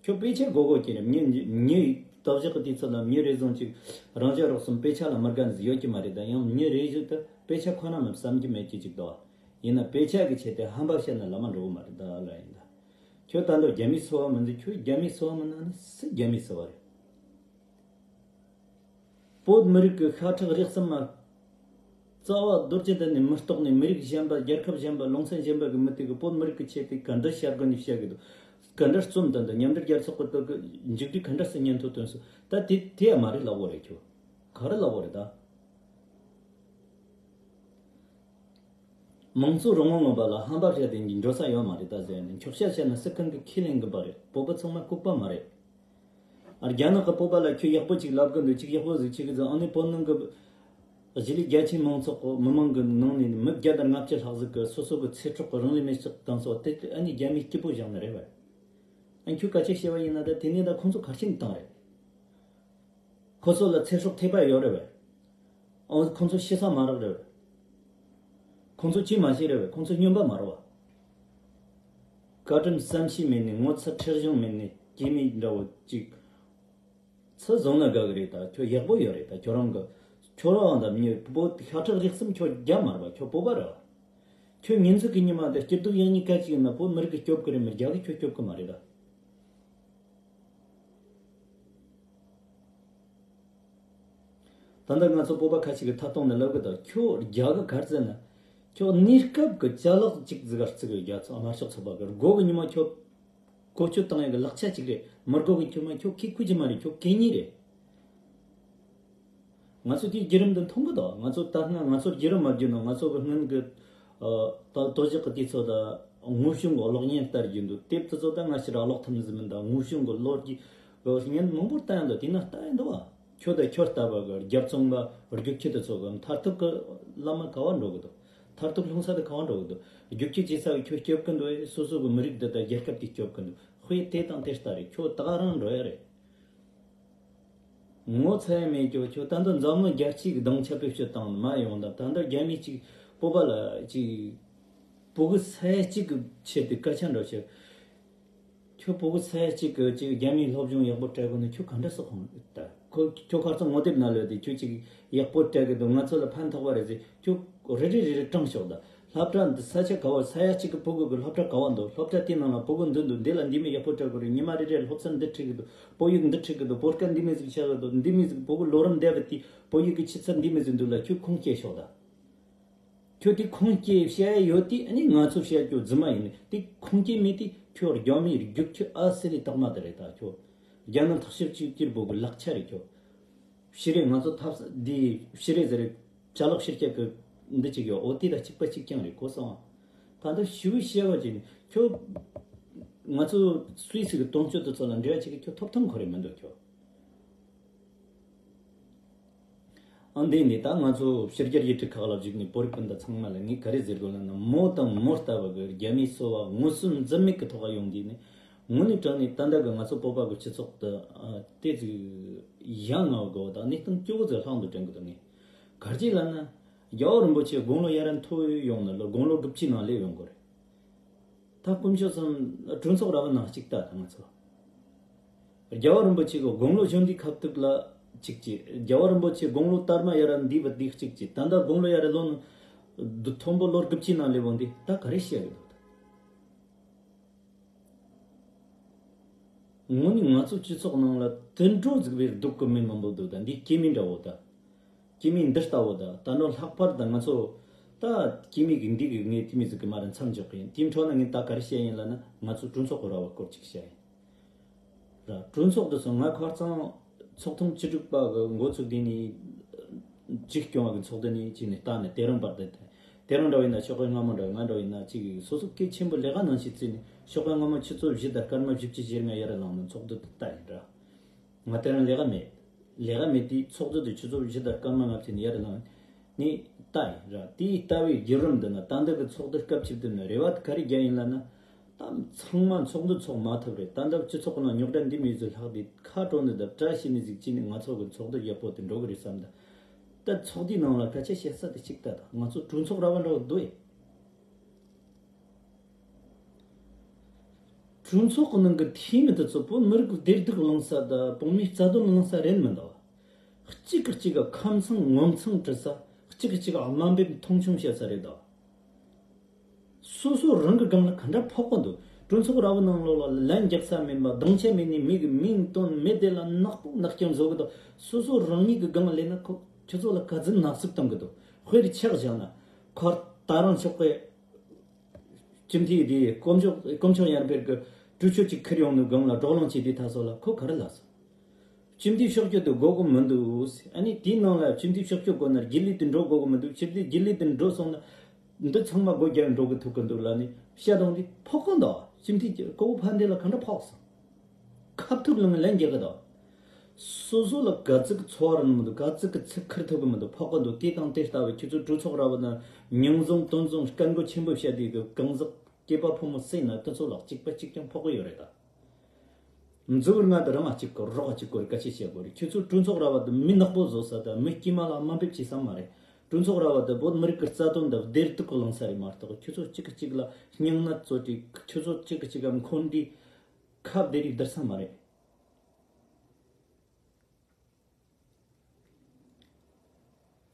ཁྱོད་དཔེ་ཆ་དགོས་དགོས་ཀྱི་རེད། ངའི་ངའི་ལྟ་བཞག་གི་དུས་ཚོད་ལ་མི་རེ་ཟུང་ཅིག་རང་ཅག་རོགས་སམ་དཔེ་ཆ་ལ་མི་དགའ་ནི་ཟིག་ཡོད་ཀྱི་མ་རེད། ད་ཡང་མི་རེ་ཞིག་ཏུ་དཔེ་ཆ་ཁོ་ན་མི་བསམ་གྱི་མེད་ཀྱི་ཅིག་འདུག་ཡིན་ན་དཔེ་ཆ་གི་ཆེད་དུ་ཧམ་པ་བཤད་ན་ལམ་མ་འགྲོ་གི་མ་རེད་ད་ལ་ཡིན་ད། ཁྱོད་ད་འདོད་རྒྱ་མིའི་སོ་བ་མི་འདུག་ཁྱོད་རྒྱ་མིའི་སོ་བ་མི་ན་ནི་སུ་རྒྱ་མིའི་སོ་བ་རེད། བོད་མི་རིགས་ཀྱི་ཤ་ཁྲག་རེག་ཟུང་མ། རྩ་བ་རྡོ་རྗེ་གདན་ནས་མི་རྟོགས་ནས་མི་རིགས་གཞན་པ་རྒྱལ་ཁབ་གཞན་པ་ལུང་ཚན་གཞན་པ་གི་མི་དེ་གི་བོད་མི་རིགས་ཀྱི་ཆེད་དུ་ག་འདྲ་བྱ་དགོས་ནས་བཤད་གི་འདུག་ག་འདྲ་རྩོམ་དང་འདི་མཉམ་འབྲེལ་རྒྱལ་ཚོགས་ཀྱི་ཐོག་གི་མཇུག་སྒྲིལ་ག་འདྲ་སེ་སྙན་ཐོ་བཏོན་སོང་། ད་དེ་དེ་ཡང་མ་རེད་ལབ་དགོས་རེད་ཁྱོད། ག་རེ་ལབ་དགོས་རེད་ད། དམངས་གཙོ་རང་དབང་ལུང་པ་ལ་ཧམ་པ་བཤད་དེ་འགྲོ་ས་ཡོད་མ་རེད་ད་ཟེར་ནས་འཁྱོག་བཤད་བཤད་ན་སི་ཁན་གི་ཁས་ལེན་གི་པ་རེད། བོད་པ་ཚང་མ་ལྐུགས་པ་མ་རེད། ཨ་རྒྱ་ནག་གི་བོད་པ་ལ་ཁྱོད་ཡག་པོ་ཅིག་ལབ་གི་འདུག་ཅིག་ཡག་པོ་ཟིག་བྱེད་གི་འདུག་ཨ་ནི་བོད་ནང་གི་ གཞིས་ལུས་རྒྱ་ཆེའི་མང་ཚོགས་ཀྱི་མི་མང་གི་ནང་ནས་མི་བརྒྱ་དང་ལྔ་བཅུ་ལྷག་ཟིག་གིས་སོ་སོ་གི་ཚེ་སྲོག་གི་རང་ལུས་མེར་བསྲེགས་བཏང་སོང་། དེ་ཨ་ནི་རྒྱ་མིས་སྐྱིད་པོ་བཞག་ནི་རེད་བ། ཨ་ཁྱོད་སྐད་ཆ་བཤད་པ་ཡིན་ན་ད་དེ་ནས་ད་ཁོང་ཚོ་ག་རེ་བྱས་ནས་བཏང་རེད། ཁོ་ཚོ་ལ་ཚེ་སྲོག་ཐེ་བ་ཡོད་རེད་བས། ཨོ་ཁོང་ཚོ་ཤི་ས་མ་རག་རེད་བས། ཁོང་ཚོ་ཅི་མ་ཤེས་རེད་བས། ཁོང་ཚོ་སྨྱོན་པ་མ་རེད་བ། བཀའ་དྲིན་བསམ་ཤེས་མེད་ནས། ངོ་ཚ་ཁྲེལ་གཞུང་མེད་ནས། སྐྱེ་མི་འདྲ་བོ་ཅིག་ཚུར་བཟུང་ན་དགའ་གི་རེད། ད་ཁྱོད་ཡག་པོ་ཡོད་རེད། ད་ཁྱོད་རང་གི་ཁྱོད་རང་དང་མྱི་བོད་ཤ་ཁྲག་རིགས་གསུམ་ཁྱོད་རྒྱ་མ་རེད་བ། ཁྱོད་བོད་པ་རེད་བ། ཁྱོད་ཉིན་ཚུགས་ཀྱི་ཉི་མ་དེ་སྐྱིད་སྡུག་ཡང་ཉིན་སྐད་ཅིག་ཡིན་ན་བོད་མི་རིགས་ཀྱིས་སྐྱོབ་གི་རེད་མི་རྒྱ་གིས་ཁྱོད་སྐྱོབ་གི་མ་རེད་ད། ད་ལྟ་ང་ཚོ་བོད་པ་ཁ་ཅིག་གིས་ཐད་གཏོང་ནས་ལབ་གི་འདུག་ཁྱོད་རྒྱ་གི་ག་རེ་ཟེར་ན། ཁྱོད་གནས་སྐབས་ཀྱི་ཅ་ལག་ཅིག་ཟིག་ག་བརྩི་གི་རྒྱ་ཚོ་དམར་ཤོག་ཚོགས་པ་གི་སྒོ་གི་ཉི་མ་ཁྱོད་བཀོལ་སྤྱོད་བཏང་ཡག་གི་ལག་ཆ་ཅིག་རེད། མི་སྒོ་གི་ཉི་མ་ཁྱོད་ཁེ་ཁུ་ཅི་མ་རེད། ཁྱོད་གད་སྙིགས་རེད། ང་ཚོ་དེའི་བརྒྱུད་རིམ་འདི་མཐོང་གི་འདུག་ང་ཚོ་ད་སྔ་ང་ཚོར་བརྒྱུད་རིམ་མ་བརྒྱུད་ན་ང་ཚོ་གི་སྔོན་གི་ཨ་ད་དོ་བཞག་གི་དུས་ཚོད་ད་དངོས་བྱུང་གི་གློག་བརྙན་ལྟར་རྒྱུ་འདུག་དེབ་དེ་ཚོ་ད་ང་ཕྱིར་ཀློག་ཐུབ་ནི་ཟིག་མིན། ད་དངོས་བྱུང་གི་ལོ་རྒྱུས་གི་བརྙན་མང་པོ་ལྟ་ཡ་འདུག་དེ་ན་ལྟ་ཡ་འདུག་བ། ཁྱོད་དང་ཁྱོད་ལྟ་བུ་གི་རྒྱབ་ཚོང་པ་རྒྱུག་ཁྱི་དེ་ཚོ་གི་མཐར་ཐུག་གི་བླ་མ་ག་བ་འགྲོ་གི་འདུག་མཐར་ཐུག་ལྷུང་ས་དེ་ག་བ་འགྲོ་གི་འདུག་རྒྱུག་ཁྱི་བྱེད་ས་གི་ཁྱོད་སྐྱོབ་གི་འདུག་ཨེ། སོ་སོ་གི་མི་རིགས་འདི་དང་རྒྱལ་ཁབ་དེ་སྐྱོབ་གི་འདུག་དཔེ་དེ་དང་དེ་ལྟ་རེད། ཁྱོད་ད་ག་རང་འགྲོ་ཡ་རེད། ངོ་ཚ་ཡ་མེད་ཀྱོ། ཁྱོད་ད་ལྟ་འཛམ་གླིང་རྒྱལ་སྤྱིའི་གི་སྡིངས་ཆ་བེད་སྤྱོད་བཏང་ནས་མར་ཡོང་དང་། ད་ལྟ་རྒྱ་མི་གཅིག་བོད་པ་ལ་གཅིག་བོད་གི་ས་ཡ་གཅིག་གི་ཆེད་དུ་སྐད་ཆ་འདྲ་བཤད། ཁྱོད་བོད་གི་ས་ཡ་གཅིག་གི་གཅིག་རྒྱ་མིའི་སློབ་སྦྱོང་ཡག་པོ་སྤྲད་དགོས་ན་ཁྱོད་ག་འདྲ་སོག་ཁོང་ད་ཁོ་ཁྱོད་ཁ་རྩང་ངོ་དེབ་ན་ལོས་དེ་ཁྱོད་གཅིག་ཡག་པོ་སྤྲད་གི་འདུག་ང་ཚོ་ལ་ཕན་ཐོགས་པ་རེད་ཟེར། ཁྱོད་རེ་རེ་རེ་རེ་དྲངས་ཤོག་ད། སློབ་གྲྭ་འདི་ས་ཆ་ག་བ། ས་ཡ་གཅིག་གི་བོད་གི་སློབ་གྲྭ་ག་བ་འདུག་སློབ་གྲྭ་དེའི་ནང་ལ་བོད་གི་འདི་འདུག་འདི་ལ་འདི་མོ་ཡག་པོ་སྤྲད་དགོས་རེད། ཉི་མ་རེ་རེར་སློབ་ཚན་འདི་ཁྲིད་གི་འདུག་བོད་ཡིག་འདི་ཁྲིད་གི་འདུག་བོད་སྐད་འདི་མོ་ཟིག་བཤད་གི་འདུག་འདི་མོ་ཟིག་བོད་གི་ལོ་རིམ་འདི་བ་དེ་བོད་ཡིག་གི་ཆུ་ཚད་འདི་མོ་ཟིག་འདུག་ལ་ཁྱོད་ཁུངས་སྐྱེལ་ཤོག་ད། ཁྱོད་དེ་ཁུངས་སྐྱེལ་བཤད་ཡོད་དེ་ཨ་ནི་ང་ཚོ་བཤད་རྒྱུ་རྫུན་མ་ཡིན། དེ་ཁུངས་སྐྱེལ་མེད་དེ་ཁྱོད་རྒྱ་མིའི་རྒྱུག་ཁྱི་ཨ་སི་ལི་དག་མ་དེ་རེད། ད་ཁྱོད་རྒྱ་ནག་ཐག་ཞིབ་ཅིག་སྐྱིར་བོད་གི་ལག་ཆ་རེད། ཁྱོད་ཕྱི་རེད། ང་ཚོ་ཐབས་འདི་ཕྱི་རེད་ཟེར་རེད། ཅ་ལག་ཕྱིར་སྐྱེལ་གི་འདི་གཅིག་ཡོད། འོ་དེ་དང་གཅིག་པ་གཅིག་རྐྱང་རེད་གོ་སོང་། ད་འདི་ཞུ་བཤད་བ་ཅིག་ནི་ཁྱོད་ང་ཚོ་སུད་སི་གི་དོན་གཅོད་དེ་ཚོ་ལ་འབྲེལ་བ་བྱེད་གི་ཁྱོད་ཐོབ་ཐང་ཁོ་རེ་མི་འདུག་ཁྱོད། ཨང་། འདི་ནི་ད་ང་ཚོ་ཕྱི་རྒྱལ་ཡུལ་གྲུ་ཁག་ལ་བཞུགས་ནས་བོད་རིགས་སྤུན་ཟླ་ཚང་མ་ལ་ངས་ག་རེ་ཟེར་དགོས་ལབ་ན། མོ་དང་མོ་ལྟ་བུ་གི་རྒྱ་མིའི་སོ་བ་ངོ་སྲུང་འཛིན་མེད་ཀྱི་ཐོག་ཡོང་དུས་ནི་དངོས་གནས་དྲང་ནས་ད་ལྟ་གི་ང་ཚོ་བོད་པ་གི་སྤྱི་ཚོགས་དེ་ཨ་དེ་ཚོ་ཡ་ང་དགོས་དང་གནས་སྟངས་སྐྱོ་བོ་ཚོ་ལྷག་འདུག་དྲན་གི་འདུག་ངས་ག་རེ་ལབ་ན། རྒྱལ་བ་རིན་པོ་ཆེ་དགུང་ལོ་ཡར་མཐོ་ཡོང་ནི་ལ་དགུང་ལོ་དགུ་བཅུའི་ནང་སླེབས་ཡོང་གི་རེད། ད་དཀོན་མཆོག་གསུམ་གྲོས་ཚོགས་ར་བ་ནང་གཅིག་ལྟ་དང་ང་ཚོ། རྒྱལ་བ་རིན་པོ་ཆེ་གི་དགུང་ལོ་གཞོན་དུས་ཁ་ཐུག་ལ་གཅིག་བྱས། རྒྱལ་བ་རིན་པོ་ཆེ་དགུང་ལོ་དར་མ་ཡར་འདས་པ་དེ་གཅིག་བྱས། ད་ལྟ་དགུང་ལོ་ཡར་ལོ་ན་མཐོན་པོ་ལོ་དགུ་བཅུའི་ནང་སླེབས་འོང་དུས་ད་ག་རེ་བཤད་གི་འདུག་དངོས་གནས་ང་ཚོ་སྤྱི་ཚོགས་ནང་ལ་དུད་འགྲོ་ཟིག་བས་སྡུག་གི་མི་མང་པོ་འདུག་ད་འདི་སྐྱེ་དམན་འདྲ་བོ་ད། སྐྱེ་དམན་འདི་ལྟ་བུ་ད་ད་ནོ་ལྷག་པར་ད་ང་ཚོ་ད་སྐྱེ་དམན་གི་འདི་གི་ངས་དེ་མོ་ཟིག་གི་མ་ར་མཚམས་འཇོག་གི་ཡིན། དེའི་འཕྲོ་ན་ངས་ད་ག་རེ་བཤད་ཡིན་ལབ་ན་ང་ཚོ་གྲོས་ཚོགས་གི་ར་བ་སྐོར་ཅིག་བཤད་ཡིན། ར་གྲོས་ཚོགས་འདི་སོང་ང་ཁ་རྩང་ཚོགས་ཐེངས་བཅུ་དྲུག་པ་གི་འགོ་ཚུགས་དུས་ནས་གཅིག་སྐྱོང་བ་གི་ཚོགས་འདུ་ནས་གཅིག་ནས་ལྟ་ནས་དེ་རིང་བར་དུ་དེ་དེ་རིང་འདྲ་བ་ཡིན་ན་ཤོག་ཁག་སྔ་མོ་འདྲ་བ་ང་འདྲ་བ་ཡིན་ན་གཅིག་སོ་སོ་སྐད་ཆེན་པོ་ལས་ཀ་ནང་བཞིན་བརྩིས་ནས་ཤོག་ཁག་སྔ་མོ་ཆུ་ཚོད་བཞི་དང་སྐར་མ་བཞི་བཅུ་ཞེ་ལྔ་ཡར་ལངས་ནས་ཚོགས་འདུ་དེ་ལྟ་ཡིན་ར། ང་དེ་རིང་ལས་ཀ་མེད། ལས་ཀ་མེད་དུས་ཚོགས་འདུ་དེ་ཆུ་ཚོད་བཞི་དང་སྐར་མ་ལྔ་བཅུ་ནས་ཡར་ལངས་ནས་ལྟ་ཡིན་ར། དེའི་ལྟ་བའི་བརྒྱུད་རིམ་འདི་ན་ད་འདི་གི་ཚོགས་འདུ་སྐབས་ཅིག་ཏུ་ནི་རེ་བ་ག་རེ་རྒྱག་ཡིན་ལབ་ན། ད་ཚང་མ་ཚོགས་འདུ་ཚོགས་མ་ཐུབ་རེད། ད་འདི་སྤྱི་ཚོགས་ནང་རྙོག་དྲ་འདི་མི་ཚོ་ལྷག་དེ་ཁ་དྲོ་འདི་ད་བཀྲ་ཤིས་ནི་ཟིག་ཅི་ནི་ང་ཚོ་གི་ཚོགས་འདུ་ཡག་པོ་དེ་འགྲོ་གི་རེད་བསམ་ད། ད་ཚོགས་འདུའི་ནང་ལ་སྐད་ཆ་བཤད་ས་དེ་གཅིག་ལྟ་དང་ང་ཚོ་གྲོས་ཚོགས་ར་བ་འདྲ་བོ་འདུག་ཨེ། གྲོས་ཚོགས་ཀྱི་ནང་གི་འཐུས་མི་དེ་ཚོ་བོད་མི་རིགས་བདེ་སྡུག་གླེང་ས་དང་བོད་མིའི་རྩ་དོན་གླེང་ས་རེད་མི་འདུག་གཅིག་གིས་གཅིག་ག་ཁམས་ཚང་ངོ་མཚང་དྲི་ས། གཅིག་གིས་གཅིག་ག་དམའ་འབེབས་མཐོང་ཆུང་བྱེད་ས་རེད་འདུག་སོ་སོ་རང་གི་སྒང་ལ་ག་འདྲ་ཕོག་གི་འདུག་གྲོས་ཚོགས་ར་བ་ནང་ལོགས་ལ་ལན་རྒྱག་ས་མེད་པ་སྡིངས་ཆ་མེད་ནས་མི་གི་མིང་བཏོན་མི་དེ་ལ་ནག་པོ་ནག་རྐྱང་བཟོ་གི་འདུག་སོ་སོ་རང་ཉིད་ཀྱི་སྒང་ལ་ལས་ན་ཁོ་ཁྱོད་ཚོ་ལ་ག་ཚོད་ནག་སུབ་གཏོང་གི་འདུག་དཔེར་ཆ་བཞག་ན་ཁོ་ད་རང་ཕྱོགས་པའི་སྤྱི་འཐུས་དེ་དཀོན་མཆོག་དཀོན་མཆོག་ཡར་འཕེལ་གྱི་གྲོས་ཆོད་ཅིག་ཁུར་ཡོང་ནས་སྒང་ལ་བགྲོ་གླེང་བྱས་དུས་ད་སོ་ལ་ཁོ་ག་རེ་ལབ་སོང་། སྤྱི་འཐུས་ཕྱོགས་སྐྱོད་དུ་དགོས་གི་མི་འདུག་ཨ་ནི་དེའི་ནང་ལ་སྤྱི་འཐུས་ཕྱོགས་སྐྱོད་དགོས་ན་རྒྱུན་ལས་དུ་འགྲོ་དགོས་གི་མི་འདུག་སྤྱི་འཐུས་རྒྱུན་ལས་དུ་འགྲོ་སོང་ན་འདི་ཚང་མ་སྒོ་རྒྱབ་འགྲོ་གི་ཐུག་གི་འདུག་ལ་ནི་བཤད་དང་དེ་ཕོག་གི་འདུག་སྤྱི་འཐུས་ཀྱི་ཀོ་བོ་ཕན་བདེ་ལ་ག་འདྲ་ཕོག་སོང་། ཁ་ཐུག་ལ་ལན་རྒྱག་གི་འདུག་སོ་སོ་ལ་ག་ཚོད་ཀྱི་ཚོར་བ་རག་ནི་མི་འདུག་ག་ཚོད་ཀྱི་ཚིག་ཁུར་ཐུབ་ཀྱི་མི་འདུག་ཕོག་གི་འདུག་དེ་དང་དེ་ལྟ་བུ་ཁྱེད་ཚོ་གྲོས་ཚོགས་ར་བ་ན་མྱིང་བཟང་དོན་བཟང་སྐད་མགོ་ཆེན་པོ་བཤད་དེ་གི་གང་ཟག་སྐྱེས་པ་ཕོ་མོ་སུ་ཡིན་ན་དེ་ཚོ་ལ་གཅིག་པ་གཅིག་རྐྱང་ཕོག་གི་ཡོད་རེད་ད། མཛུབ་བུར་ང་དང་རང་ང་གཅིག་གི་རོགས་གཅིག་སྐོར་སྐད་ཆ་བཤད་དགོས་རེད། ཁྱོད་ཚོ་གྲོས་ཚོགས་ར་བ་དུ་མི་ནག་པོ་བཟོ་ས་དང་མི་དཀྱུས་མ་ལ་དམའ་འབེབས་བྱེད་ས་མ་རེད། གྲོས་ཚོགས་ར་བ་དུ་བོད་མི་རིགས་ཀྱི་རྩ་དོན་དང་བདེ་སྡུག་གི་ལངས་ས་རེད་མ་གཏོགས། ཁྱོད་ཚོ་གཅིག་གིས་གཅིག་ལ་སྙིང་ནད་བཟོ་དུས། ཁྱོད་ཚོ་གཅིག་གིས་གཅིག་ག་འཁོན་འདྲིས་ཁ་བདེ་རིགས་བསྡུར་ས་མ་རེད།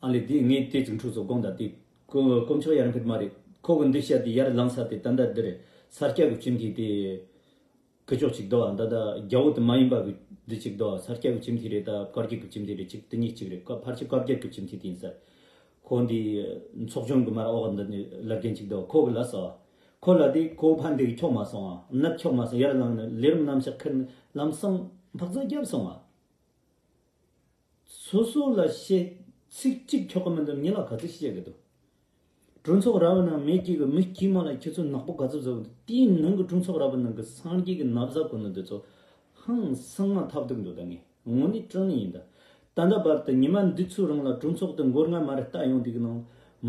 ཨ་ལས་དེ་ངས་དེ་ཅིག་འཁྲུག་སོ་དགོངས་དག་དེ་དཀོན་མཆོག་ཡར་འཕེལ་མ་རེད། ཁོ་གི་འདི་བཤད་དེ་ཡར་ལངས་ས་དེ་ད་ལྟ་འདི་རེད། ས་སྐྱ་གི་སྤྱི་འཐུས་དེ་སྐུ་ཞབས་ཅིག་འདུག་ད་ལྟ་རྒྱ་བོད་དུ་མ་ཡིན་པ་གི་འདི་ཅིག་འདུག་ས་སྐྱ་གི་སྤྱི་འཐུས་རེད། ད་བཀའ་བརྒྱུད་ཀྱི་སྤྱི་འཐུས་རེད། ཅིག་དེ་གཉིས་གཅིག་རེད། ཕལ་ཆེར་བཀའ་བརྒྱུད་ཀྱི་སྤྱི་འཐུས་དེ་ཡིན་ས་རེད། ཁོ་འདི་ཚོགས་ཆུང་གི་མར་འོག་འདི་ནས་ལར་རྒན་ཅིག་འདུག་ཁོ་གི་ལ་སོ། ཁོ་ལ་དེ་ཁོ་ཕན་དེ་གི་ཁྱོག་མ་སོང་བ། ནད་ཁྱོག་མ་སོང་། ཡར་ལངས་ནས་ལས་རིམ་རྣམ་གཞག་ཁུར་ནས་ལམ་སང་འཕག་འཚག་བརྒྱབ་སོང་བ། སོ་སོ་ལ་བཤད། ཚིག་གཅིག་ཁྱོག་གི་མི་འདུག་མྱི་ལ་ག་ཚོད་བཤད་གི་འདུག་གྲོས་ཚོགས་ར་བ་ནང་མི་གཅིག་གི་མི་དཀྱུས་མ་ལ་ཁྱེད་ཚོ་ནག་པོ་ག་ཚོད་བཟོ་གི་འདུག་དེའི་ནང་གི་གྲོས་ཚོགས་ར་བ་ནང་གི་སངས་རྒྱས་ཀྱི་ན་བཟའ་གོན་ནི་འདི་ཚོ་ཧང་སང་མ་ཐབས་སྡུག་འདུག་ད་ངས་དངོས་གནས་དྲང་གནས་ཡིན་ད། ད་ལྟ་བར་དུ་ཉི་མ་འདི་ཚོའི་རིང་ལ་གྲོས་ཚོགས་དེ་མགོ་རྔ་མ་རེད་ལྟ་ཡོང་དུས་ཀྱི་ནང་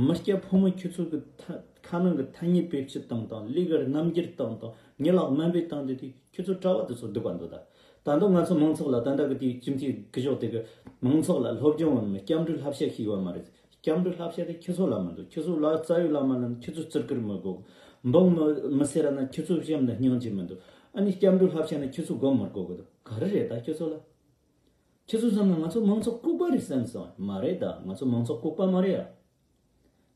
མི་སྐྱ་ཕོ་མོ་ཁྱེད་ཚོ་གི་ཐ་ཁ་ནང་གི་ཐ་སྙད་བེད་སྤྱོད་བཏང་དང་ལས་ཀར་རྣམ་འགྱུར་བཏང་དང་མྱི་ལ་དམའ་འབེབས་བཏང་དེ་དུས། ཁྱོད་ཚོ་གྲྭ་བ་དེ་ཚོ་སྡུག་པ་འདུག་ད། ད་དུང་ང་ཚོ་མང་ཚོགས་ལ་ད་ལྟ་གི་དེའི་སྤྱི་འཐུས་སྐུ་ཞབས་དེ་གི་མང་ཚོགས་ལ་སློབ་སྦྱོང་ཡོད་མེད། སྐྱབས་འགྲོའི་བསླབ་བྱ་ཤེས་ཡོད་མ་རེད། སྐྱབས་འགྲོའི་བསླབ་བྱ་དེ་ཁྱོད་ཚོ་ལ་མི་འདུག་ཁྱོད་ཚོ་ལ་རྩ་བའི་བླ་མ་ལ་ཁྱོད་ཚོ་བརྩི་བཀུར་མི་དགོས། འབངས་མི་མི་སེར་ན་ཁྱོད་ཚོ་བྱམས་དང་སྙིང་རྗེ་མི་འདུག་ཨ་ནི་སྐྱབས་འགྲོའི་བསླབ་བྱ་ན་ཁྱོད་ཚོ་སྒོམ་མི་དགོས་གི་འདུག་ག་རེ་རེད་ད་ཁྱོད་ཚོ་ལ། ཁྱོད་ཚོ་བསམ་ན་ང་ཚོ་མང་ཚོགས་ལྐུགས་པ་རེད་བསམ་སོང་། མ་རེད་ད། ང་ཚོ་མང་ཚོགས་ལྐུགས་པ་མ་རེད་ཡ།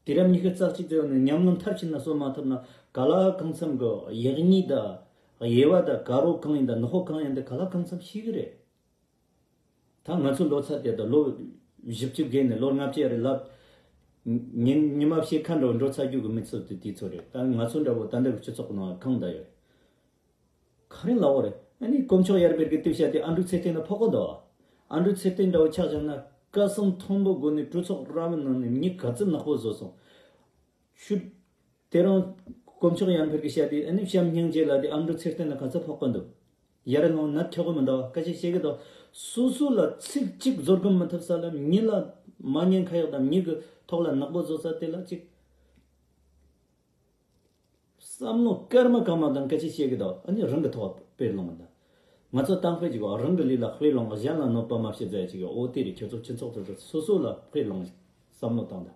དུས་རབས་ཉི་ཤུ་རྩ་གཅིག་ཙམ་ནས་ཉམས་མྱོང་མཐར་ཕྱིན་ན་གསོ་མ་ཐུབ་ན། ག་ལ་གང་འཚམ་གི་ཡག་ཉེས་དང་དབྱེ་བ་དང་དགའ་རོགས་གང་ཡིན་དང་ནག་པོ་གང་ཡིན་དེ་ག་ལ་གང་འཚམ་ཤེས་གི་རེད། ད་ང་ཚོ་ལོ་ཚད་དེ་དང་ལོ་བཞི་བཅུ་བརྒལ་ནས་ལོ་ལྔ་བཅུ་རེ་ལབ། ཉིན་ཉི་མ་ཕྱེད་ཀ་འགྲོ་འགྲོ་ཚར་རྒྱུ་གི་མི་ཚོ་དེ་དེ་ཚོ་རེད། ད་ང་ཚོ་འདྲ་བོ་ད་འདྲ་གི་སྤྱི་ཚོགས་ནང་གང་འདྲ་ཡོད་རེད། ག་རེ་ལབ་དགོས་རེད། ཨ་ནི་དཀོན་མཆོག་ཡར་འཕེལ་གྱི་དེབ་བཤད་དེ་ཨ་འབྲུག་ཚེ་བརྟན་ལ་ཕོག་གི་འདུག་ཨ་འབྲུག་ཚེ་བརྟན་འདྲ་བོ་ཆགས་བཞག་ན་སྐད་གསང་མཐོན་པོ་སྒོ་ནས་གྲོས་ཚོགས་ར་བའི་ནང་ནས་མྱི་ག་ཚོད་ནག་པོ་བཟོ་སོང་། ཤུ། དེ་རིང་དཀོན་མཆོག་ཡར་འཕེལ་གྱིས་བཤད་དེ་ཨ་ནི་བྱམས་སྙིང་རྗེ་ལ་དེ་ཨ་འབྲུག་ཚེ་བརྟན་ལ་ག་ཚོད་ཕོག་གི་འདུག་ཡར་ལངས་ནད་ཁྱོག་གི་མི་འདུག་སྐད་ཆ་བཤད་གི་འདུག་སོ་སོ་ལ་ཚིག་གཅིག་བཟོ་སྒོམ་མི་ཐུབ་ས་ལ་མྱི་ལ་མ་ཉན་ཁ་ཡག་དང་མྱི་གི་ཐོག་ལ་ནག་པོ་བཟོ་ས་དེ་ལ་གཅིག་བསམ་བློ་སྐར་མ་གང་མ་དང་སྐད་ཆ་བཤད་གི་དང་ཨ་ནི་རང་གི་ཐོག་དཔེ་ལོངས་དང་། ང་ཚོ་ཏང་དཔེ་ཅིག་བ་རང་གི་ལུས་ལ་དཔེ་ལོངས་གཞན་ལ་གནོད་པ་མ་བྱེད་ཟེར་ཅིག་ཡོད། འོ་དེ་རེད། ཁྱོད་ཚོ་སྤྱི་ཚོགས་དེ་ཚོ་སོ་སོ་ལ་དཔེ་ལོངས་བསམ་བློ་བཏང་དང་།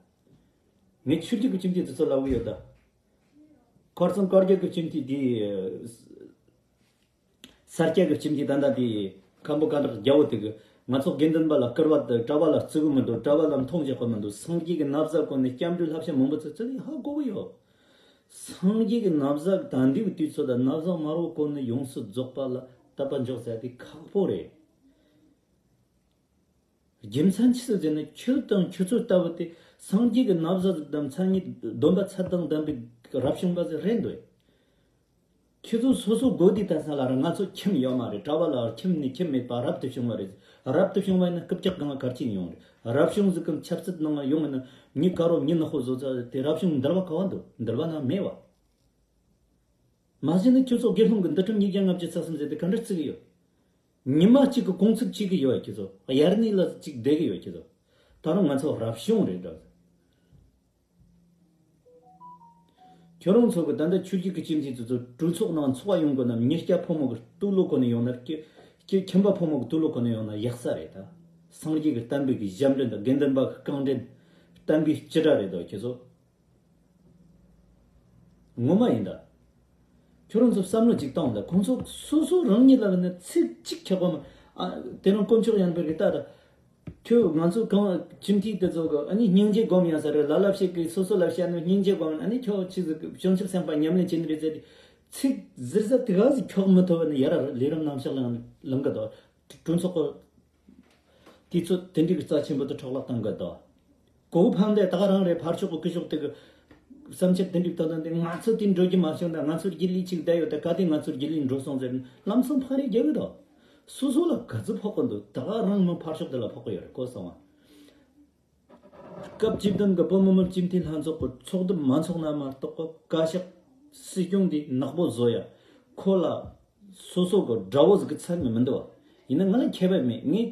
ངས་ཆོས་བརྒྱུད་ཀྱི་སྤྱི་འཐུས་དེ་ཚོ་ལབ་གི་ཡོད་ད། ཁར་སང་བཀའ་བརྒྱུད་ཀྱི་སྤྱི་འཐུས་དེ། ས་སྐྱ་གི་སྤྱི་འཐུས་ད་ལྟ་དེ་མཁན་པོ་ཀ་དག་རྒྱལ་པོ་དེ་གི་ང་ཚོ་དགེ་འདུན་པ་ལ་སྐུར་བ་དང་གྲྭ་པ་ལ་བརྩི་གི་མི་འདུག་གྲྭ་པ་ལ་མཐོང་རྒྱག་གི་མི་འདུག་སངས་རྒྱས་ཀྱི་ན་བཟའ་གོན་ནས་སྐྱབས་འགྲོའི་བསླབ་བྱ་མང་པོ་ཚོ་བརྩི་ནས་ཧ་གོ་གི་ཡོད། སངས་རྒྱས་ཀྱི་ན་བཟའ་ད་འདིའི་དུས་ཚོད་ད་ན་བཟའ་དམར་པོ་གོན་ནས་ཡོངས་སུ་རྫོགས་པ་ལ་དད་པ་འཇོག་ཟེར་དེ་ཁག་པོ་རེད། རྒྱུ་མཚན་ཆི་ཟིག་ཟེར་ན་ཁྱོད་དང་ཁྱོད་ཚོ་ལྟ་བུ་དེ་སངས་རྒྱས་ཀྱི་ན་བཟའ་ཟིག་དང་མཚན་ཉིད་སྡོམ་པ་ཚད་དང་ལྡན་པའི་རབ་བྱུང་པ་ཟིག་རེད་འདོད། ཁྱེད་ཚོ་སོ་སོ་དགོས་དུས་ད་ས་ལ་ར་ང་ཚོ་ཁྱིམ་ཡོད་མ་རེད། གྲྭ་པ་ལ་ཁྱིམ་ནས་ཁྱིམ་མེད་པ་རབ་ཏུ་བྱུང་བ་རེད། རབ་ཏུ་བྱུང་བ་ཡིན་ན་རྐུབ་བཀྱག་གང་ལ་གར་ཆེན་ཡོང་རེད། རབ་བྱུང་ཟིག་གམ་ཆབ་སྲིད་ནང་ལ་ཡོང་བ་ན་མྱི་དཀར་རོ་མྱི་ནག་པོ་བཟོ་ཚ་དེ་རབ་བྱུང་འདུལ་བ་ག་བ་འདུག་འདུལ་བ་ན་མེད་བ། མ་གཞི་ནས་ཁྱོད་ཚོ་དགེ་སློང་གི་འདུལ་ཁྲིམས་ཉིས་བརྒྱ་ལྔ་བཅུ་རྩ་གསུམ་ཟེར་དེ་ག་འདྲ་བརྩི་གི་ཡོད། ཉི་མ་གཅིག་གི་གུང་ཚིགས་གཅིག་གི་ཡོད་ཁྱོད་ཚོ། དབྱར་གནས་ལ་གཅིག་བསྡད་གི་ཡོད་ཁྱོད་ཚོ། ད་རུང་ང་ཚོ་རབ་བྱུང་རེད་འདྲ། ཁྱོད་རང་ཚོ་གི་ད་ལྟ་ཆོས་བརྒྱུད་ཀྱི་སྤྱི་འཐུས་ཚོ་ཚོ་གྲོས་ཚོགས་ནང་ཚོགས་པ་ཡོང་དགོས་ན་མྱི་སྐྱ་ཕོ་མོ་གི་སྟོད་ལོག་གོ་ནས་ཡོང་ན་ཀྱི་ཀྱི་ཁྱིམ་པ་ཕོ་མོ་གི་སྟོད་ལོག་གོ་ནས་ཡོང་ན་ཡག་ས་རེད་ད། སངས་རྒྱས་ཀྱི་བསྟན་པའི་གི་ཞབས་འདྲེན་དང་དགེ་འདུན་པ་གི་རྐང་འདྲེན་བསྟན་པའི་སྤྱི་དགྲ་རེད་དོ་ཁྱོད་ཚོ། ངོ་མ་ཡིན་ད། ཁྱོད་རང་ཚོ་བསམ་བློ་ཅིག་བཏང་ད། ཁོང་ཚོ་སོ་སོ་རང་ཉིད་ལ་ནི་ཚིག་གཅིག་ཁྱབ་པ་མ། ཨ་དེ་རིང་དཀོན་མཆོག་ཡང་པའི་རི་ལྟ་ད། ཁྱོད་ང་ཚོ་གང་ཁྱིམ་མཐུན་དེ་ཚོ་གི་ཨ་ནི་སྙིང་རྗེ་སྒོམ་ཡང་ས་རེད། ལ་ལབ་ཤེས་གི་སོ་སོ་ལབ་ཤེས་ནི་སྙིང་རྗེ་སྒོམ་ཨ་ནི་ཁྱོད་ཆི་ཟིག་གི་བྱང་ཆུབ་སེམས་དཔའ་ཉམས་ལེན་བྱེད་ནི་རེད་ཟེར་ཏེ། ཚིག་ཟེར་ས་དེ་ག་ཟིག་ཁྱོག་མི་ཐུབ་ནི་ཡ་ར་ལས་རིམ་རྣམ་གཞག་ལང་ལང་གི་དོ། གྲོས་ཚོགས་གི་དུས་ཚོད་དེ་འདྲའི་གི་རྩ་ཆེན་པོ་དེ་འཕྲོ་བརླག་བཏང་གི་དོ། གོ་བོ་ཕམ་སྟེ་ད་ག་རང་རེད། ཕར་ཕྱོགས་ཀྱི་སྐུ་ཞབས་དེ་གི་བསམ་འཆར་དེ་འགྲིག་ཏན་ཏན་དེ་ང་ཚོ་དེ་འགྲོ་རྒྱུ་མ་བྱུང་ད། ང་ཚོར་རྒྱུ་ལས་ཅིག་བསྡད་ཡོད་ད། ག་དེ་ང་ཚོར་རྒྱུ་ལས་འགྲོ་སོང་ཟེར་ལམ་སང་ཕར་རེ་རྒྱག་གི་དོ། སོ་སོ་ལ་ག་ཚོད་ཕོག་གི་འདུག་ད་ག་རང་མི་ཕར་ཕྱོགས་དེ་ལ་ཕོག་གི་ཡོད་རེད་གོ་སོང་ང་། སྐབས་བཅུ་བདུན་གི་བོད་མི་མང་སྤྱི་འཐུས་ལྷན་ཚོགས་ཀྱི་ཚོགས་འདུ་མ་འཚོགས་ན་མ་གཏོགས་པ་བཀའ་ཤག་སྲིད་སྐྱོང་འདི་ནག་པོ་བཟོ་ཡ། ཁོ་ལ་སོ་སོ་གི་དགྲ་བོ་ཟིག་གི་ཚད་ནས་མི་འདུག་བ། ཡིན་ན་ང་ལ་ཁྱད་པར་མེད། ངས་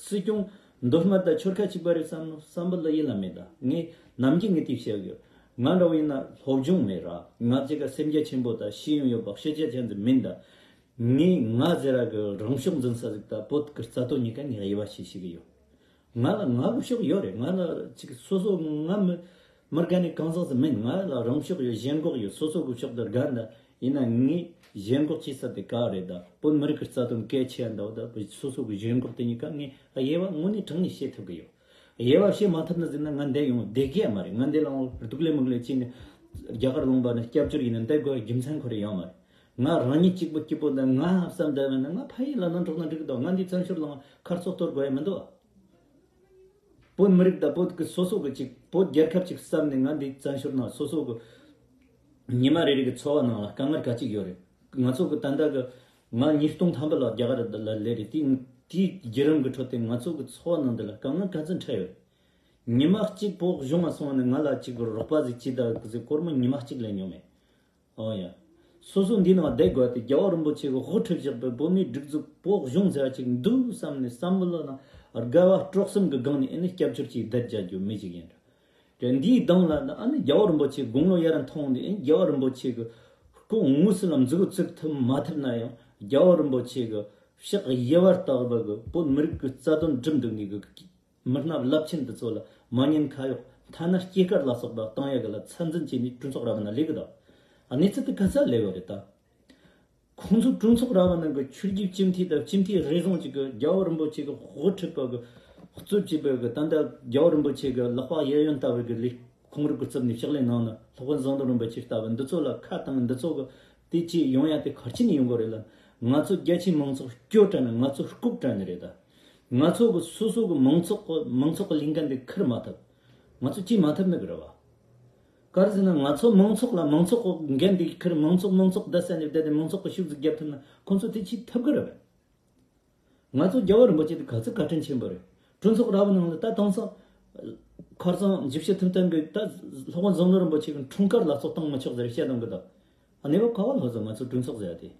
སྲིད་སྐྱོང་མདོ་སྨད་དང་ཆོལ་ཁ་གཅིག་པ་རེད་བསམ་ནོ་བསམ་པ་ལ་ཡིད་ལ་མེད། ད་ངས་ནམ་རྒྱུན་ངས་དེ་བཤད་ཡོད། ང་འདྲ་བོ་ཡིན་ན་སློབ་སྦྱོང་མེད་ར། ང་གཅིག་ག་སེམས་རྒྱ་ཆེན་པོ་དང་ཤེས་ཡོན་ཡོད་པ་ཤེས་རྒྱ་ཅན་ཟིག་མིན། ད་ངས་ང་ཟེར་ར་གི་རང་ཕྱོགས་འཛིན་ས་ཟིག་ད་བོད་གི་རྩ་དོན་གཉིས་ཀ་ངས་དབྱེ་བ་ཕྱེ་ཤེས་གི་ཡོད། ང་ལ་ང་གི་ཕྱོགས་ཡོད་རེད། ང་ལ་ཅིག་སོ་སོ་ང་མི་མི་དགའ་ནི་གང་ཟག་ཟིག་མིན། ང་ལ་རང་ཕྱོགས་ཡོད། ཞེན་ཁོག་ཡོད། སོ་སོ་གི་ཕྱོགས་དེ་དགའ་འདི། ཡིན་ན་ངས་ཞེན་ཁོག་བྱེད་ས་དེ་ག་རེད། ད་བོད་མི་རིགས་ཀྱི་རྩ་དོན་གལ་ཆེ་འདྲ་བོ། ད་བོད་སོ་སོ་གི་ཞེན་ཁོག་དེ་གཉིས་ཀ་ངས་དབྱེ་བ་དངོས་གནས་དྲང་ནས་ཕྱེ་ཐུབ་གི་ཡོད། དབྱེ་བ་ཕྱེ་མ་ཐུབ་ན་ཟེར་ན་ང་འདི་ཡོང་བསྡད་གི་ཡ་མ་རེད། ང་འདི་ལ་འོང་སྡུག་ལས་མུག་ལས་བྱས་ནས་རྒྱ་གར་ལུང་པ་ནས་སྐྱབས་བཅོལ་ཡིན་ན་འདི་དགོས་རྒྱུ་མཚན་ཁོ་རེ་ཡོད་མ་རེད། ང་རང་ཉིད་གཅིག་པུ་སྐྱིད་པོ་འདི་ང་བསམ་བསྡད་པ་ན་ང་ཕ་ཡུལ་ལ་ནང་འགྲོ་ན་འགྲིག་གི་འདུག་ང་འདི་བཙན་བྱོལ་ལ་ཁ་རྩོག་གཏོར་དགོས་ཡ་མི་འདུག་བོད་མི་རིགས་དང་བོད་ཀྱི་སོ་སོ་གི་ཅིག་བོད་རྒྱལ་ཁབ་ཅིག་བསམ་ནས་ང་འདི་བཙན་བྱོལ་ནང་སོ་སོ་གི་ཉི་མ་རེ་རེ་གི་འཚོ་བ་ནང་ལ་དཀའ་ངལ་ག་ཅིག་ཡོད་རེད། ང་ཚོ་གི་ད་ལྟ་གི་ང་ཉིས་སྟོང་ཐམ་པ་ལ་རྒྱ་གར་ལ་སླེབས་རེད། དེ་དེའི་བརྒྱུད་རིམ་གི་ཁྲོད་དེ་ང་ཚོ་གི་འཚོ་བ་ནང་འདི་ལ་དཀའ་ངལ་ག་ཚོད་འཕྲད་ཡོད། ཉི་མ་གཅིག་བོད་གཞུང་ང་སོང་བ་ནས་ང་ལ་ཅིག་རོགས་པ་ཟིག་ཅིག་ད་གི་ཟིག་སྒོར་མོ་ཉི་མ་གཅིག་ལེན་མྱོང་མེད། ཨོ་ཡ། སོ་སོ་འདི་ནང་བསྡད་དགོས་ཏེ་རྒྱལ་བ་རིན་པོ་ཆེ་གི་དབུ་ཁྲིད་བཞག་པའི་བོད་མིའི་སྒྲིག་འཛུགས་བོད་གཞུང་ཟེར་བ་ཅིག་འདུག་བསམ་ནས་བསམ་བློ་ནང་དགའ་བ་སྤྲོ་གསུམ་གི་སྒང་ནས་ཨེ་ནི་སྐྱབས་བཅོལ་གྱི་བསྡད་རྒྱ་རྒྱུ་མི་ཞིག་ཡིན་འདྲ། དེ་འདིའི་གདངས་ལ་ཨ་ནི་རྒྱལ་བ་རིན་པོ་ཆེ་དགུང་ལོ་ཡར་མཐོང་ནས་ཨེ་རྒྱལ་བ་རིན་པོ་ཆེ་གི་སྐུ་དངོས་སུ་ལ་མཛུབ་གུ་བཙུགས་ཐུབ་མ་ཐུབ་ན་ཡང་རྒྱལ་བ་རིན་པོ་ཆེ་གི་ཕྱག་གཡས་པར་བཏགས་པ་གི་བོད་མི་རིགས་ཀྱི་རྩ་དོན་སྒྲུབ་འདུག་ངེས་གི་མི་སྣ་རླབས་ཆེན་འདི་ཚོ་ལ་མ་ཉེས་ཁ་གཡོགས་ཐ་ན་སྐྱེས་སྐར་ལ་སོགས་པ་བཏང་ཡ་གི་ལ་ཚད་འཛིན་བྱས་ནས་གྲོས་ཚོགས་ར་བ་ན་ལས་གི་དང་གནས་ཚུལ་དེ་ག་ཚད་ལས་ཡོད་རེད་ད། ཁོང་ཚོ་གྲོས་ཚོགས་ར་བ་ནང་གི་ཆོས་བརྒྱུད་སྤྱི་འཐུས་དང་སྤྱི་འཐུས་རེ་ཟུང་ཅིག་གི་རྒྱལ་བ་རིན་པོ་ཆེ་གི་དབུ་ཁྲིད་པ་གི་གཙོས་བྱས་པ་གི་ད་ལྟ་རྒྱལ་བ་རིན་པོ་ཆེ་གི་ལག་པ་གཡས་གཡོན་ལྟ་བུ་གི་ལས་ཁོང་རང་གི་རྩིབ་ནས་ཕྱག་ལས་གནང་ན་སློབ་དཔོན་ཟམ་གདོང་རིན་པོ་ཆེ་ལྟ་བུ་འདི་ཚོ་ལ་ཁ་བཏང་འདི་ཚོ་གི་དེ་ཅི་ཡོང་ཡ་དེ་ག་རེ་བྱས་ནས་ཡོང་དགོས་རེད་ལ། ང་ཚོ་རྒྱ་ཆེའི་མང་ཚོགས་སྐྱོ་དྲགས་ནས་ང་ཚོ་ལྐུགས་དྲགས་ནས་རེད་ད། ང་ཚོ་གི་སོ་སོ་གི་མང་ཚོགས་གི་མང་ཚོགས་གི་ལས་འགན་དེ་འཁུར་མ་ཐུབ། ང་ཚོ་བྱེད་མ་ཐུབ་ནི་གི་རེད་བ། ག་རེ་ཟེར་ན་ང་ཚོ་མང་ཚོགས་ལ་མང་ཚོགས་གི་འགན་དེ་འཁུར། མང་ཚོགས་མང་ཚོགས་བསྡད་ས་ནས་བསྡད་དེ་མང་ཚོགས་གི་ཤུགས་ཟིག་རྒྱབ་ཐུབ་ན་ཁོང་ཚོ་དེ་བྱེད་ཐུབ་གི་རེད་བ། ང་ཚོ་རྒྱལ་བ་རིན་པོ་ཆེ་དེ་ག་ཚོད་བཀའ་དྲིན་ཆེན་པོ་རེད། གྲོས་ཚོགས་ར་བ་ནང་ལ་ད་དེང་སང་ཁ་རྩང་ཇི་བཤད་ཐུབ་ཐུབ་གི་ད་སློབ་དཔོན་ཟམ་གདོང་རིན་པོ་ཆེ་གི་འཁྲུངས་སྐར་ལ་སོགས་བཏང་མི་ཆོག་ཟེར་བཤད་གཏོང་གི་འདུག་ཨ་ནེ་བ་ག་བ་ལྷོ་ཟེར་ང་ཚོ་གྲོས་ཚོགས་ཟེར་ཡ་དེ།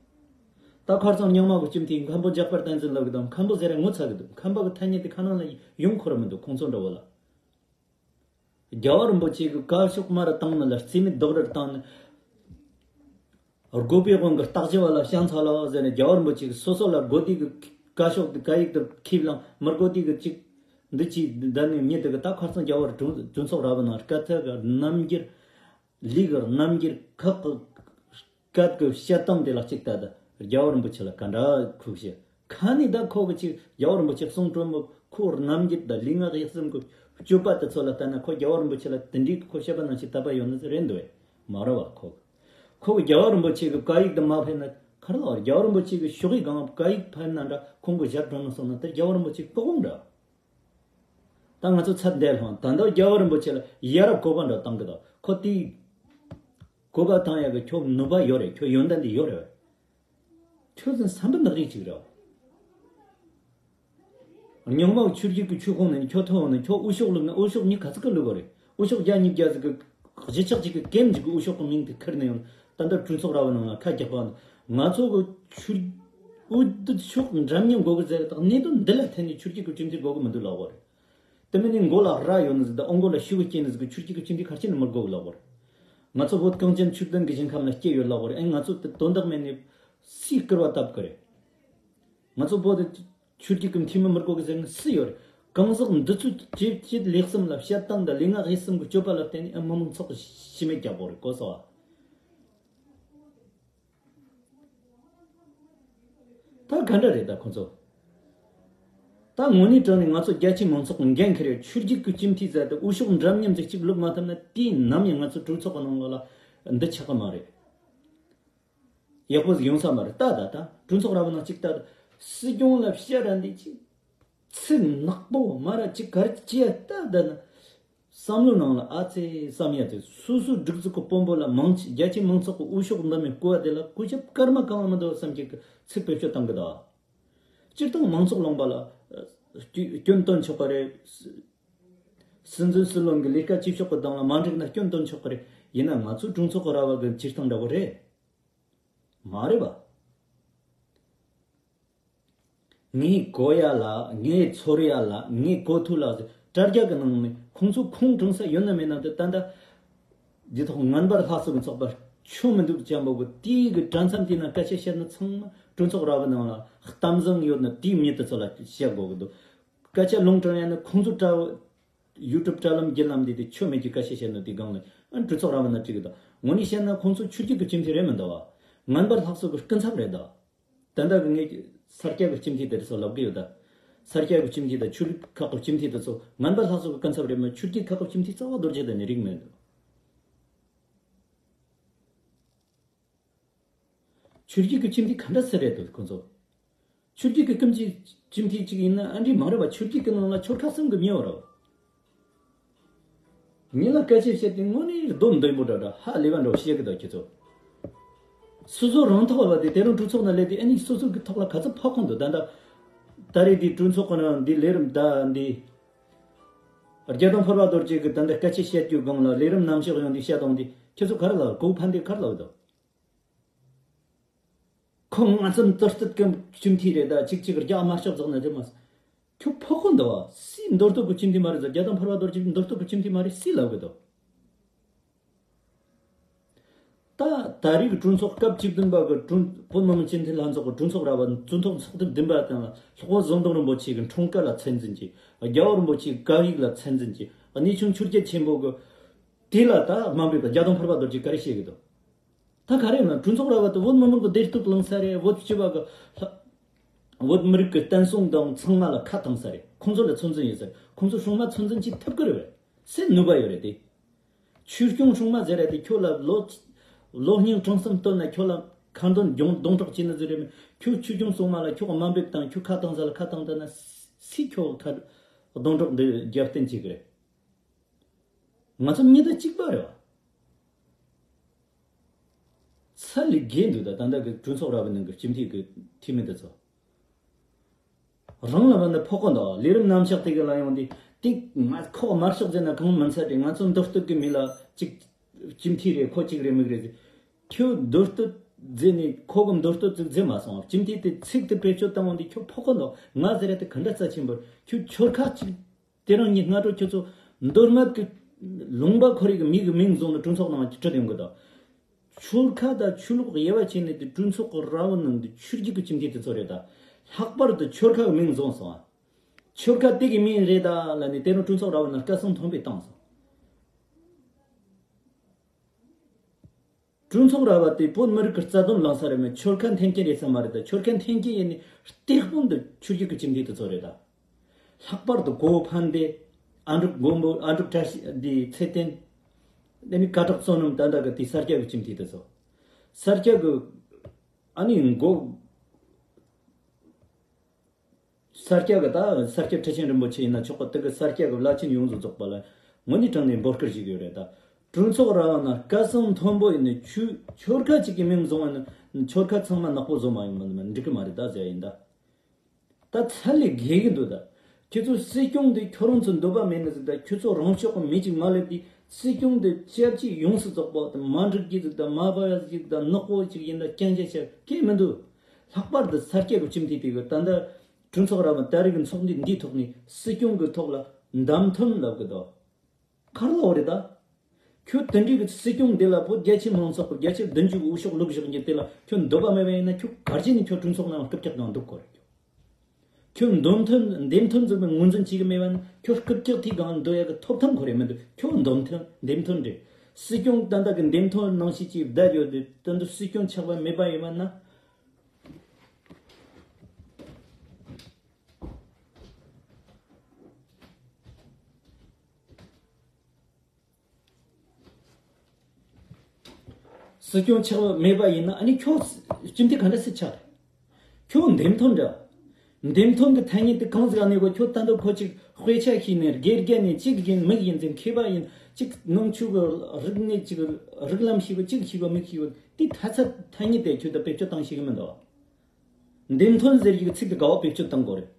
ད་ཁ་རྩང་རྙིང་མ་གི་སྤྱི་འཐུས་མཁན་པོ་འཇམ་དཔལ་བསྟན་འཛིན་ལབ་གི་འདུག་མཁན་པོ་ཟེར་ཡ་ངོ་ཚ་གི་འདུག་མཁན་པོ་གི་ཐ་སྙད་དེ་ཁ་ནང་ལ་ཡོང་ཁོ་ར་མི་འདུག་ཁོང་ཚོ་འདྲ་བོ་ལ། རྒྱལ་བ་རིན་པོ་ཆེ་གི་བཀའ་ཤོག་མར་བཏང་ནི་ལ་རྩིས་མེད་རྡོག་རེར་བཏང་ནི། དགོས་པའི་དབང་གི་བརྟག་དཔྱད་པ་ལ་བྱང་ཚ་ལ་ཟེར་ནས་རྒྱལ་བ་རིན་པོ་ཆེ་གི་སོ་སོ་ལ་དགོས་དུས་གི་བཀའ་ཤོག་གི་བཀའ་ཡིག་དེ་ཁེབས་ལང་མི་དགོས་དུས་གི་ཅིག་འདི་ཅིག་འདི་ནི་ཉིད་དེ་གི་ད་ཁ་རྩང་རྒྱལ་བ་རིན་གྲོས་ཚོགས་ར་བ་ནང་སྐད་ཐད་གི་རྣམ་འགྱུར། ལུས་ཀྱི་རྣམ་འགྱུར་ཁག་གི་སྐད་ཀྱི་བཤད་སྟངས་དེ་ལ་གཅིག་ལྟ་དུས་རྒྱལ་བ་རིན་པོ་ཆེ་ལ་ག་འདྲ་ཁུག་ཤེས། ཁ་ནས་ད་ཁོ་གི་ཅིག་རྒྱལ་བ་རིན་པོ་ཆེ་གསུང་དྲོན་མོ་ཁོའི་རྣམ་འགྱུར་དང་ལུས་ངག་ཡིད་གསུམ་གྱི་སྤྱོད་པ་དེ་ཚོ་ལ་ལྟ་ན་ཁོ་རྒྱལ་བ་རིན་པོ་ཆེ་ལ་དེ་འདྲའི་ཁོ་བཤད་པ་ནང་བཞིན་དད་པ་ཡོད་ནི་རེད་འདུག་བས་མ་རེད་བ། ཁོ་ཁོ་གི་རྒྱལ་བ་རིན་པོ་ཆེ་གི་བཀའ་ཡིག་དེ་མ་ཕེབས་ན་ག་རེ་ལབ། རྒྱལ་བ་རིན་པོ་ཆེ་གི་ཤོག་ཡིག་གང་བཀའ་ཡིག་ཕེབས་ན་འདྲ་ཁོང་གི་ཞབས་དྲུང་ནང་སོང་ན་དེ་རྒྱལ་བ་རིན་པོ་ཆེ་དཔོག་འོང་འདྲ། ད་ང་ཚོ་ཚད་འདས་ལྷོང་ད་ལྟ་རྒྱལ་བ་རིན་པོ་ཆེ་ལ་ཡ་རབས་གོ་བ་འདྲ་བཏང་གི་འདུག་ཁོ་དེའི་གོ་བ་བཏང་ཡག་གི་ཁྱོད་ནུས་པ་ཡོད་རེད། ཁྱོད་ཡོན་ཏན་དེ་ཡོད་རེད། ཁྱོད་ཚོ་བསམ་པ་ནག་རིགས་ཅིག་རེད། རྙིང་མ་ཆོས་བརྒྱུད་ཀྱི་ཆོས་ཁོངས་ནས་ཁྱོད་ཐོན་ནས་ཁྱོད་འོས་ཤོག་བླུགས་ན་འོས་ཤོག་གཉིས་ག་ཚོད་ཀ་བླུགས་པ་རེད། འོས་ཤོག་བརྒྱ་ཉིས་བརྒྱ་ཟིག་གི་གཞིས་ཆགས་ཅིག་གི་ཀེམ་ཅིག་གི་འོས་ཤོག་གི་མིང་དེ་ཁུར་ནས་ཡོང་ད་ལྟ་གྲོས་ཚོགས་ར་བ་ནང་ལ་ཁ་རྒྱག་པ་ང་ཚོ་གི་ཆོས་འོས་བསྡུ་ཕྱོགས་འགྲན་མཉམ་དགོས་གི་ཟེར་དང་གནད་དོན་འདི་ལ་བརྟེན་ནས་ཆོས་བརྒྱུད་ཀྱི་སྤྱི་འཐུས་དགོས་གི་མི་འདུག་ལབ་པ་རེད། དེ་མིན་ནི་མགོ་ལ་རྭ་ཡོད་ནི་ཟིག་དང་ཨོ་མགོ་ལ་ཤུ་གུ་སྐྱེས་ནི་ཟིག་གི་ཆོས་བརྒྱུད་ཀྱི་སྤྱི་འཐུས་ཁ་ཆེ་ནི་མི་དགོས་གི་ལབ་པ་རེད། ང་ཚོ་བོད་གངས་ཅན་ཆོས་ལྡན་གྱི་ཞིང་ཁམས་ལ་སྐྱེས་ཡོད་ལབ་པ་རེད། ཨེ་ང་ཚོ་དེ་དོན་དག་མེད་ནི་སུས་སྐུར་བ་བཏབ་གི་རེད། ང་ཚོ་བོད་དེ་ཆོས་བརྒྱུད་ཀྱི་འཐུས་མི་མི་དགོས་གི་ཟེར་ནི་སུ་ཡོད་རེད། གང་ཟག་འདི་ཚོས་ཇེ་ཇེ་ལེགས་སམ་ལ་བཤད་སྟངས་དང་ལུས་ངག་ཡིད་གསུམ་གྱི་སྤྱོད་པ་ལ་བརྟེན་ནས་ཨེ་མི་མང་ཚོགས་ཀྱི་ཤི་མེད་རྒྱག་པ་རེད་གོ་སོ། ད་ག་འདྲ་རེད་ད་ཁོ་ཚོ། ད་དངོས་གནས་དྲང་ནས་ང་ཚོ་རྒྱ་ཆེའི་མང་ཚོགས་ཀྱི་འགན་འཁུར་ཡོད། ཆོས་བརྒྱུད་ཀྱི་སྤྱི་འཐུས་ཟེར་ཏེ་འོས་ཤོག་འདྲ་མཉམ་ཟིག་གཅིག་བླུག་མ་ཐུབ་ན་དུས་ནམ་ཡང་ང་ཚོ་གྲོས་ཚོགས་ཀྱི་ནང་ལོགས་ལ་འདི་ཆགས་ཀྱི་མ་རེད། ཡག་པོ་ཟིག་ཡོང་ས་མ་རེད། ད་ད་ད་གྲོས་ཚོགས་ར་བ་ནང་གཅིག་ལྟ་སྲིད་སྐྱོང་ལ་བཤད་ར་འདི་ཅིག་ཚིག་ནག་པོ་མ་ར་ཅིག་ག་རེ་ཅི་ཡ་ལྟ་ད་ན། བསམ་བློའི་ནང་ལ་ཨ་ཙེ་བསམ་ཡ་ཙེ། སོ་སོའི་སྒྲིག་འཛུགས་ཀྱི་དཔོན་པོ་ལ་མང་ཆེ་རྒྱ་ཆེ་མང་ཚོགས་ཀྱི་འོས་ཤོག་འདི་མི་བསྐོ་བ་དེ་ལ་གོ་ཆབ་སྐར་མ་གང་བ་མི་འདུག་བསམ་གྱི་ཚིག་བེད་སྤྱོད་བཏང་གི་འདུག་སྤྱིར་བཏང་མང་ཚོགས་ལུང་པ་ལ་སྐྱོན་སྐྱོན་སྟོན་ཆོག་གི་རེད། སྲིད་འཛིན་སྲིད་བློན་གྱི་ལས་ཀ་བྱེད་ཕྱོགས་ཀྱི་སྟེང་ལ་མ་འགྲིག་ན་སྐྱོན་སྟོན་ཆོག་གི་རེད། ཡིན་ན་ང་ཚོའི་གྲོས་ཚོགས་ཀྱི་ར་བ་གི་སྤྱིར་བཏང་འདྲ་བོ་རེད། མ་རེད་པ། ངས་གོ་ཡ་ལ། ངས་ཚོར་ཡ་ལ། ངས་གོ་ཐུབ་ལ་ཟེར། དྲ་རྒྱ་གི་ནང་ནས་ཁོང་ཚོ་ཁུངས་དྲངས་ས་ཡོད་ན་མེད་ན་དེ་ད་ལྟ་འདི་ཐོག་ངན་པར་ལྷག་བསམ་གྱི་ཚོགས་པ་ཆོ་མི་འདུག་ཅན་པོ་གི་དེའི་གི་དྲ་མཚམས་དེ་ན་སྐད་ཆ་བཤད་ན་ཚང་མ་གྲོས་ཚོགས་ར་བའི་ནང་ལ་གཏམ་བཟང་ཡོད་ན་དེའི་མྱི་དེ་ཚོ་ལ་བཤད་དགོས་གི་འདུག་སྐད་ཆ་ལུང་དྲངས་ཡ་ན་ཁོང་ཚོ་དྲ་ཡུ་ཊུབ་དྲ་ལམ་བརྒྱུད་ལམ་འདི་དེ་ཆོ་མེད་ཀྱི་སྐད་ཆ་བཤད་ན་དེ་སྒང་ལ་ཨ་གྲོས་ཚོགས་ར་བ་ན་འགྲིག་གི་འདུག་དངོས་གནས་བཤད་ན་ཁོང་ཚོ་ཆོས་བརྒྱུད་ཀྱི་སྤྱི་འཐུས་རེད་མི་འདུག་བ། ངན་པར་ལྷག་བསམ་གྱི་སྐུ་ཚབ་རེད་འདུག་ད་ལྟ་གི་ངས་ས་སྐྱ་གི་སྤྱི་འཐུས་དེ་ཚོ་ལབ་གི་ཡོད་ད། ས་སྐྱ་གི་སྤྱི་འཐུས་དང་ཆོས་ལུགས་ཁག་གི་སྤྱི་འཐུས་དེ་ཚོ་ངན་པ་ལྷག་བསམ་གྱི་སྐུ་ཚབ་རེད་མོད། ཆོས་བརྒྱུད་ཁག་གི་སྤྱི་འཐུས་རྩ་བ་རྡོ་རྗེ་གདན་ནས་རིག་མེད་འདུག་ཆོས་བརྒྱུད་ཀྱི་སྤྱི་འཐུས་ག་འདྲ་སེ་རེད་འདུག་ཁོ་ཚོ། ཆོས་བརྒྱུད་ཀྱི་ཀུན་གྱི་སྤྱི་འཐུས་གཅིག་ཡིན་ན་ཨ་འདྲི་མ་རེད་པ། ཆོས་བརྒྱུད་ཀྱི་ནང་ལ་ཆོལ་ཁ་གསུམ་གྱི་མི་ཡོད་རེད། ངེད་ལ་སྐད་ཆ་བཤད་དེ་དངོས་གནས་སྡོམ་འདོན་པོ་འདྲ་འདྲ་ཧ་ལས་པ་འདྲ་བཤད་གི་འདུག་ཁྱེད་ཚོ། སོ་སོ་རང་ཐོག་བ་དེ་དེ་རིང་གྲོས་ཚོགས་ན་སླེབས་དུས་ཨ་ནི་སོ་སོ་གི་ཐོག་ལ་ག་ཚོད་ཕོག་གོང་དུ་ད་ལྟ་ད་རེས་འདི་གྲོས་ཚོགས་ཀྱི་ནང་འདི་ལས་རིམ་ད་འདི་རྒྱ་དང་ཕུར་བ་རྡོ་རྗེ་གི་ད་ལྟ་སྐད་ཆ་བཤད་རྒྱུ་སྒང་ལ་ལས་རིམ་ནམ་ཞག་ཡོང་དུས་བཤད་དང་འདི་ཁྱེད་ཚོ་ག་རེ་ལབ་གོ་ཕན་འདི་ག་རེ་ལབ་འདུག་ཁོ་ང་ཚོ་མདོ་སྟོད་ཀྱི་སྤྱི་འཐུས་རེད་ད། ཅིག་ཅིག་རྒྱ་དམར་ཤོག་རྫོགས་ན་རྒྱ་མ། ཁྱོད་ཕོ་ཁོ་འདུག་བ། སུའི་མདོ་སྟོད་ཀྱི་སྤྱི་འཐུས་མ་རེད་ཟེར། རྒྱ་དང་ཕུར་བ་རྡོ་རྗེ་མདོ་སྟོད་ཀྱི་སྤྱི་འཐུས་མ་རེད་སུས་ལབ་གི་འདུག་ད་ད་རེས་ཀྱི་གྲོས་ཚོགས་སྐབས་བཅུ་བདུན་པ་གི་གྲོས་བོད་མི་མང་སྤྱི་འཐུས་ལྷན་ཚོགས་ཀྱི་གྲོས་ཚོགས་ར་བ་ཚོགས་འདུ་ཚོགས་ཐེངས་བདུན་པ་དང་ལ་ལྷག་པ་ཟམ་གདོང་རིན་པོ་ཆེ་གི་འཁྲུངས་སྐར་ལ་ཚད་འཛིན་གྱིས། རྒྱལ་བ་རིན་པོ་ཆེའི་བཀའ་ཡིག་ལ་ཚད་འཛིན་གྱིས། གནས་ཆུང་ཆོས་རྒྱལ་ཆེན་པོ་གི་དེ་ལ་ད་དམའ་འབེབས་པ་རྒྱ་དང་ཕུར་བ་རྡོ་རྗེ་ག་རེ་བཤད་གི་འདུག་ད་ག་རེ་ཡིན་ན་གྲོས་ཚོགས་ར་བ་དེ་བོད་མི་མང་གི་བདེ་སྡུག་བླངས་ས་རེད། བོད་སྤྱི་པ་གི་ལྷ་བོད་མི་རིགས་ཀྱི་བསྟན་སྲུང་དང་ཚང་མ་ལ་ཁ་བཏང་ས་རེད། ཁོང་ཚོ་ལ་ཚོད་འཛིན་ཡོད་ས་རེད། ཁོང་ཚོ་སྲུང་མ་ཚོད་འཛིན་བྱེད་ཐུབ་ཀྱི་རེད་བས། སེམས་ནུས་པ་ཡོད་རེད་དེ། ཆོས་སྐྱོང་སྲུང་མ་ཟེར་ར་དེ་ཁྱོད་ལ་ལོ་ལོ་སྙིང་བྲང་གསུམ་བཏོན་ན་ཁྱོད་ལ་ཁ་འདོན་སྡོང་གྲོགས་བྱེད་ནི་ཟིག་རེད་མེད། ཁྱོད་ཆོས་སྐྱོང་སྲུང་མ་ལ་ཁྱོད་དམའ་འབེབས་དང་ཁྱོད་ཁ་བཏང་ས་ལ་ཁ་བཏང་བཏང་ན་སུས་ཁྱོད་ཁ་སྡོང་གྲོགས་འདི་རྒྱབ་རྟེན་བྱེད་ཀྱི་རེད། ང་ཚོ་མྱི་དང་གཅིག་པ་རེད་བ། ཚ་ལས་རྒས་འདུག་ད་ད་ལྟ་གི་གྲོས་ཚོགས་ར་བའི་ནང་གི་སྤྱི་འཐུས་ཀྱི་འཐུས་མི་དེ་ཚོ། རང་ལ་བ་ནི་ཕོག་གི་འདུག་ལས་རིམ་ནམ་ཞག་དེ་གི་ལ་ཡོང་དུས་དེ་ང་ཁོག་དམར་ཤོག་ཟེར་ན་གང་མི་འཚལ་ཏེ། ང་ཚོ་མདོ་སྟོད་ཀྱི་མི་ལ་གཅིག་སྤྱི་འཐུས་རེད། ཁོ་གཅིག་རེད་མིག་རེད་ཟེར། ཁྱོད་མདོ་སྟོད་ཟེར་ནས་ཁོ་གི་མདོ་སྟོད་ཟིག་ཟེར་མ་སོང་། སྤྱི་འཐུས་དེ་ཚིག་དེ་བེད་སྤྱོད་བཏང་བ་འདི་ཁྱོད་ཕོག་གི་འདུག་ང་ཟེར་ཡ་དེ་ག་འདྲ་རྩ་ཆེན་པོར་ཁྱོད་ཆོལ་ཁ་གཅིག་དེ་རིང་ངས་སྔ་དྲོ་ཁྱོད་ཚོ་མདོ་སྨད་ཀྱི་ལུང་པ་ཁོ་རེ་གི་མི་གི་མིང་བཟུང་ནས་གྲོས་ཚོགས་ནང་ཁྲིད་ཡོང་གི་འདུག་ཆོལ་ཁ་དང་ཆོས་ལུགས་དབྱེ་བ་ཕྱེ་ནས་དེ་གྲོས་ཚོགས་ཀྱི་ར་བ་ནང་དུ་ཆོས་བརྒྱུད་ཀྱི་སྤྱི་འཐུས་དེ་ཚོ་རེད་ད། ལྷག་པར་དུ་ཆོལ་ཁ་གི་མིང་བཟུང་སོང་ཨ། ཆོལ་ཁ་དེ་གི་མིང་རེད་ད་ལབ་ནས་དེ་རིང་གྲོས་ཚོགས་ར་བ་ནང་སྐད་གསང་མཐོན་པོས་བཏང་སོང་། གྲོས་ཚོགས་ར་བ་དེ་བོད་མི་རིགས་ཀྱི་རྩ་དོན་བླངས་ས་རེད་མོད། ཆོལ་ཁ་འཐེན་རྐྱེན་རེད་ས་མ་རེད་ད། ཆོལ་ཁ་འཐེན་རྐྱེན་ཡིན་ནི་སྟེགས་དཔོན་དུ་ཆོས་བརྒྱུད་ཀྱི་སྤྱི་འཐུས་དེ་ཚོ་རེད་ད། ལྷག་པར་དུ་གོ་བོ་ཕན་བདེ། ཨ་འབྲུག་མགོན་པོ། ཨ་འབྲུག་བཀྲ་ཤིས་འདི་ཚེ་བརྟན། དེ་ནི་སྐད་གྲགས་བསོད་ནམས། ད་ལྟ་གི་དེ་ས་སྐྱ་གི་སྤྱི་འཐུས་དེ་ཚོ། ས་སྐྱ་གི་ཨ་ནི་མགོ་ས་སྐྱ་གི་ད་ས་སྐྱ་ཁྲི་ཆེན་རིན་པོ་ཆེ་ཡིན་ན་ཆོག་གི། དེ་གི་ས་སྐྱ་གི་བླ་ཆེན་ཡོངས་སུ་རྫོགས་པ་ལ་དངོས་གནས་དྲང་ནས་འབོད་སྐུལ་ཞིག་ཡོད་རེད་ད། གྲོས་ཚོགས་ར་བ་ན་སྐད་གསང་མཐོན་པོ་ཡིན་ནི་ཆོས་ཆོལ་ཁ་གཅིག་གི་མིང་བཟུང་བ་ནི་ཆོལ་ཁ་ཚང་མ་ནག་པོ་བཟོ་མ་ཡོང་མ་འགྲིག་གི་མ་རེད་ད་ཟེར་ཡིན་ད། ད་ཚ་ལས་རྒས་གི་འདུག་ད། ཁྱོད་ཚོ་སྲིད་སྐྱོང་འདི་ཁྱོད་རང་ཚོ་འདོད་པ་མེད་ནི་ཟིག་ད། ཁྱོད་ཚོ་རང་ཕྱོགས་གི་མི་གཅིག་མ་སླེབས་དུས་སྲིད་སྐྱོང་འདི་སྐྱབས་ཀྱི་ཡོངས་སུ་རྫོགས་པ་དང་མ་འགྲིག་གི་ཟིག་ད། མ་བབ་ཡ་ཟིག་ད། ནག་པོ་ཅིག་ཡིན་ད། རྐྱང་རྐྱང་བྱ་སྐད་མི་འདུག་ལྷག་པར་དུ་ས་སྐྱ་གི་སྤྱི་འཐུས་དེ་གི་ད་ལྟ་གྲོས་ཚོགས་ར་བ་ད་རེས་གི་ཚོགས་འདུ་འདིའི་ཐོག་ནས་སྲིད་སྐྱོང་གི་ཐོག་ལ་བདམས་ཐོན་ལབ་གི་འདུག་ག་རེ་ལབ་རེད་ད། ཁྱོད་དེ་འདྲའི་གི་སྲིད་སྐྱོང་འདི་ལ་བོད་རྒྱ་ཆེ་མང་ཚོགས་ཀྱི་བརྒྱ་ཆ་བདུན་ཅུ་འོས་ཤོག་བླུགས་བཞག་རྒྱུ་དེ་ལ་ཁྱོད་འདོད་པ་མེད་པ་ཡིན་ན་ཁྱོད་ག་རེ་བྱས་ནས་ཁྱོད་གྲོས་ཚོགས་ནང་རྐུབ་བཀྱག་སྒང་འདུག་དགོས་རེད། ཁྱོད་འདེམས་ཐོན་འདེམས་ཐོན་ཟིག་ནི་ངོས་འཛིན་བྱེད་གི་མེད་པ་ན་ཁྱོད་རྐུབ་བཀྱག་དེའི་སྒང་འདུག་ཡ་གི་ཐོབ་ཐང་ཁོ་རེ་མི་འདུག་ཁྱོད་འདེམས་ཐོན་འདེམས་ཐོན་རེད། སྲིད་སྐྱོང་ད་ལྟ་གི་འདེམས་ཐོན་ནང་བཞིན་གྱི་བསྡད་ཡོད་དུས་ད་འདི་སྲིད་སྐྱོང་ཆགས་པ་མེད་པ་ཡིན་པ་ན། སྲིད་སྐྱོང་ཆགས་པ་མེད་པ་ཡིན་ན་ཨ་ནི་ཁྱོད་སྤྱི་འཐུས་ག་འདྲ་སེ་ཆགས་རེད། ཁྱོད་འདེམས་ཐོན་འདྲ། འདེམས་ཐོན་གྱི་ཐ་སྙད་དེ་གང་ཟིག་ཨ་ནི་གོ་ཁྱོད་ད་འདོད་ཁོ་ཅིག་དཔེ་ཆ་ཤེས་ནས་དགེ་རྒན་ནས་གཅིག་ཡིན་མིག་ཡིན་ཟེར་མཁས་པ་ཡིན་གཅིག་ནང་ཆོས་གི་རིག་གནས་ཅིག་རིག་ལམ་ཤེས་པ་གཅིག་ཤེས་པ་མིག་ཤེས་པ་དེ་ཐ་ཚ་ཐ་སྙད་དེ་ཁྱོད་ད་བེད་སྤྱོད་བཏང་ཤེས་གི་མི་འདུག་འདེམས་ཐོན་ཟེར་གྱི་ཚིག་དེ་ག་བ་བེད་སྤྱོད་བཏང་དགོས་རེད།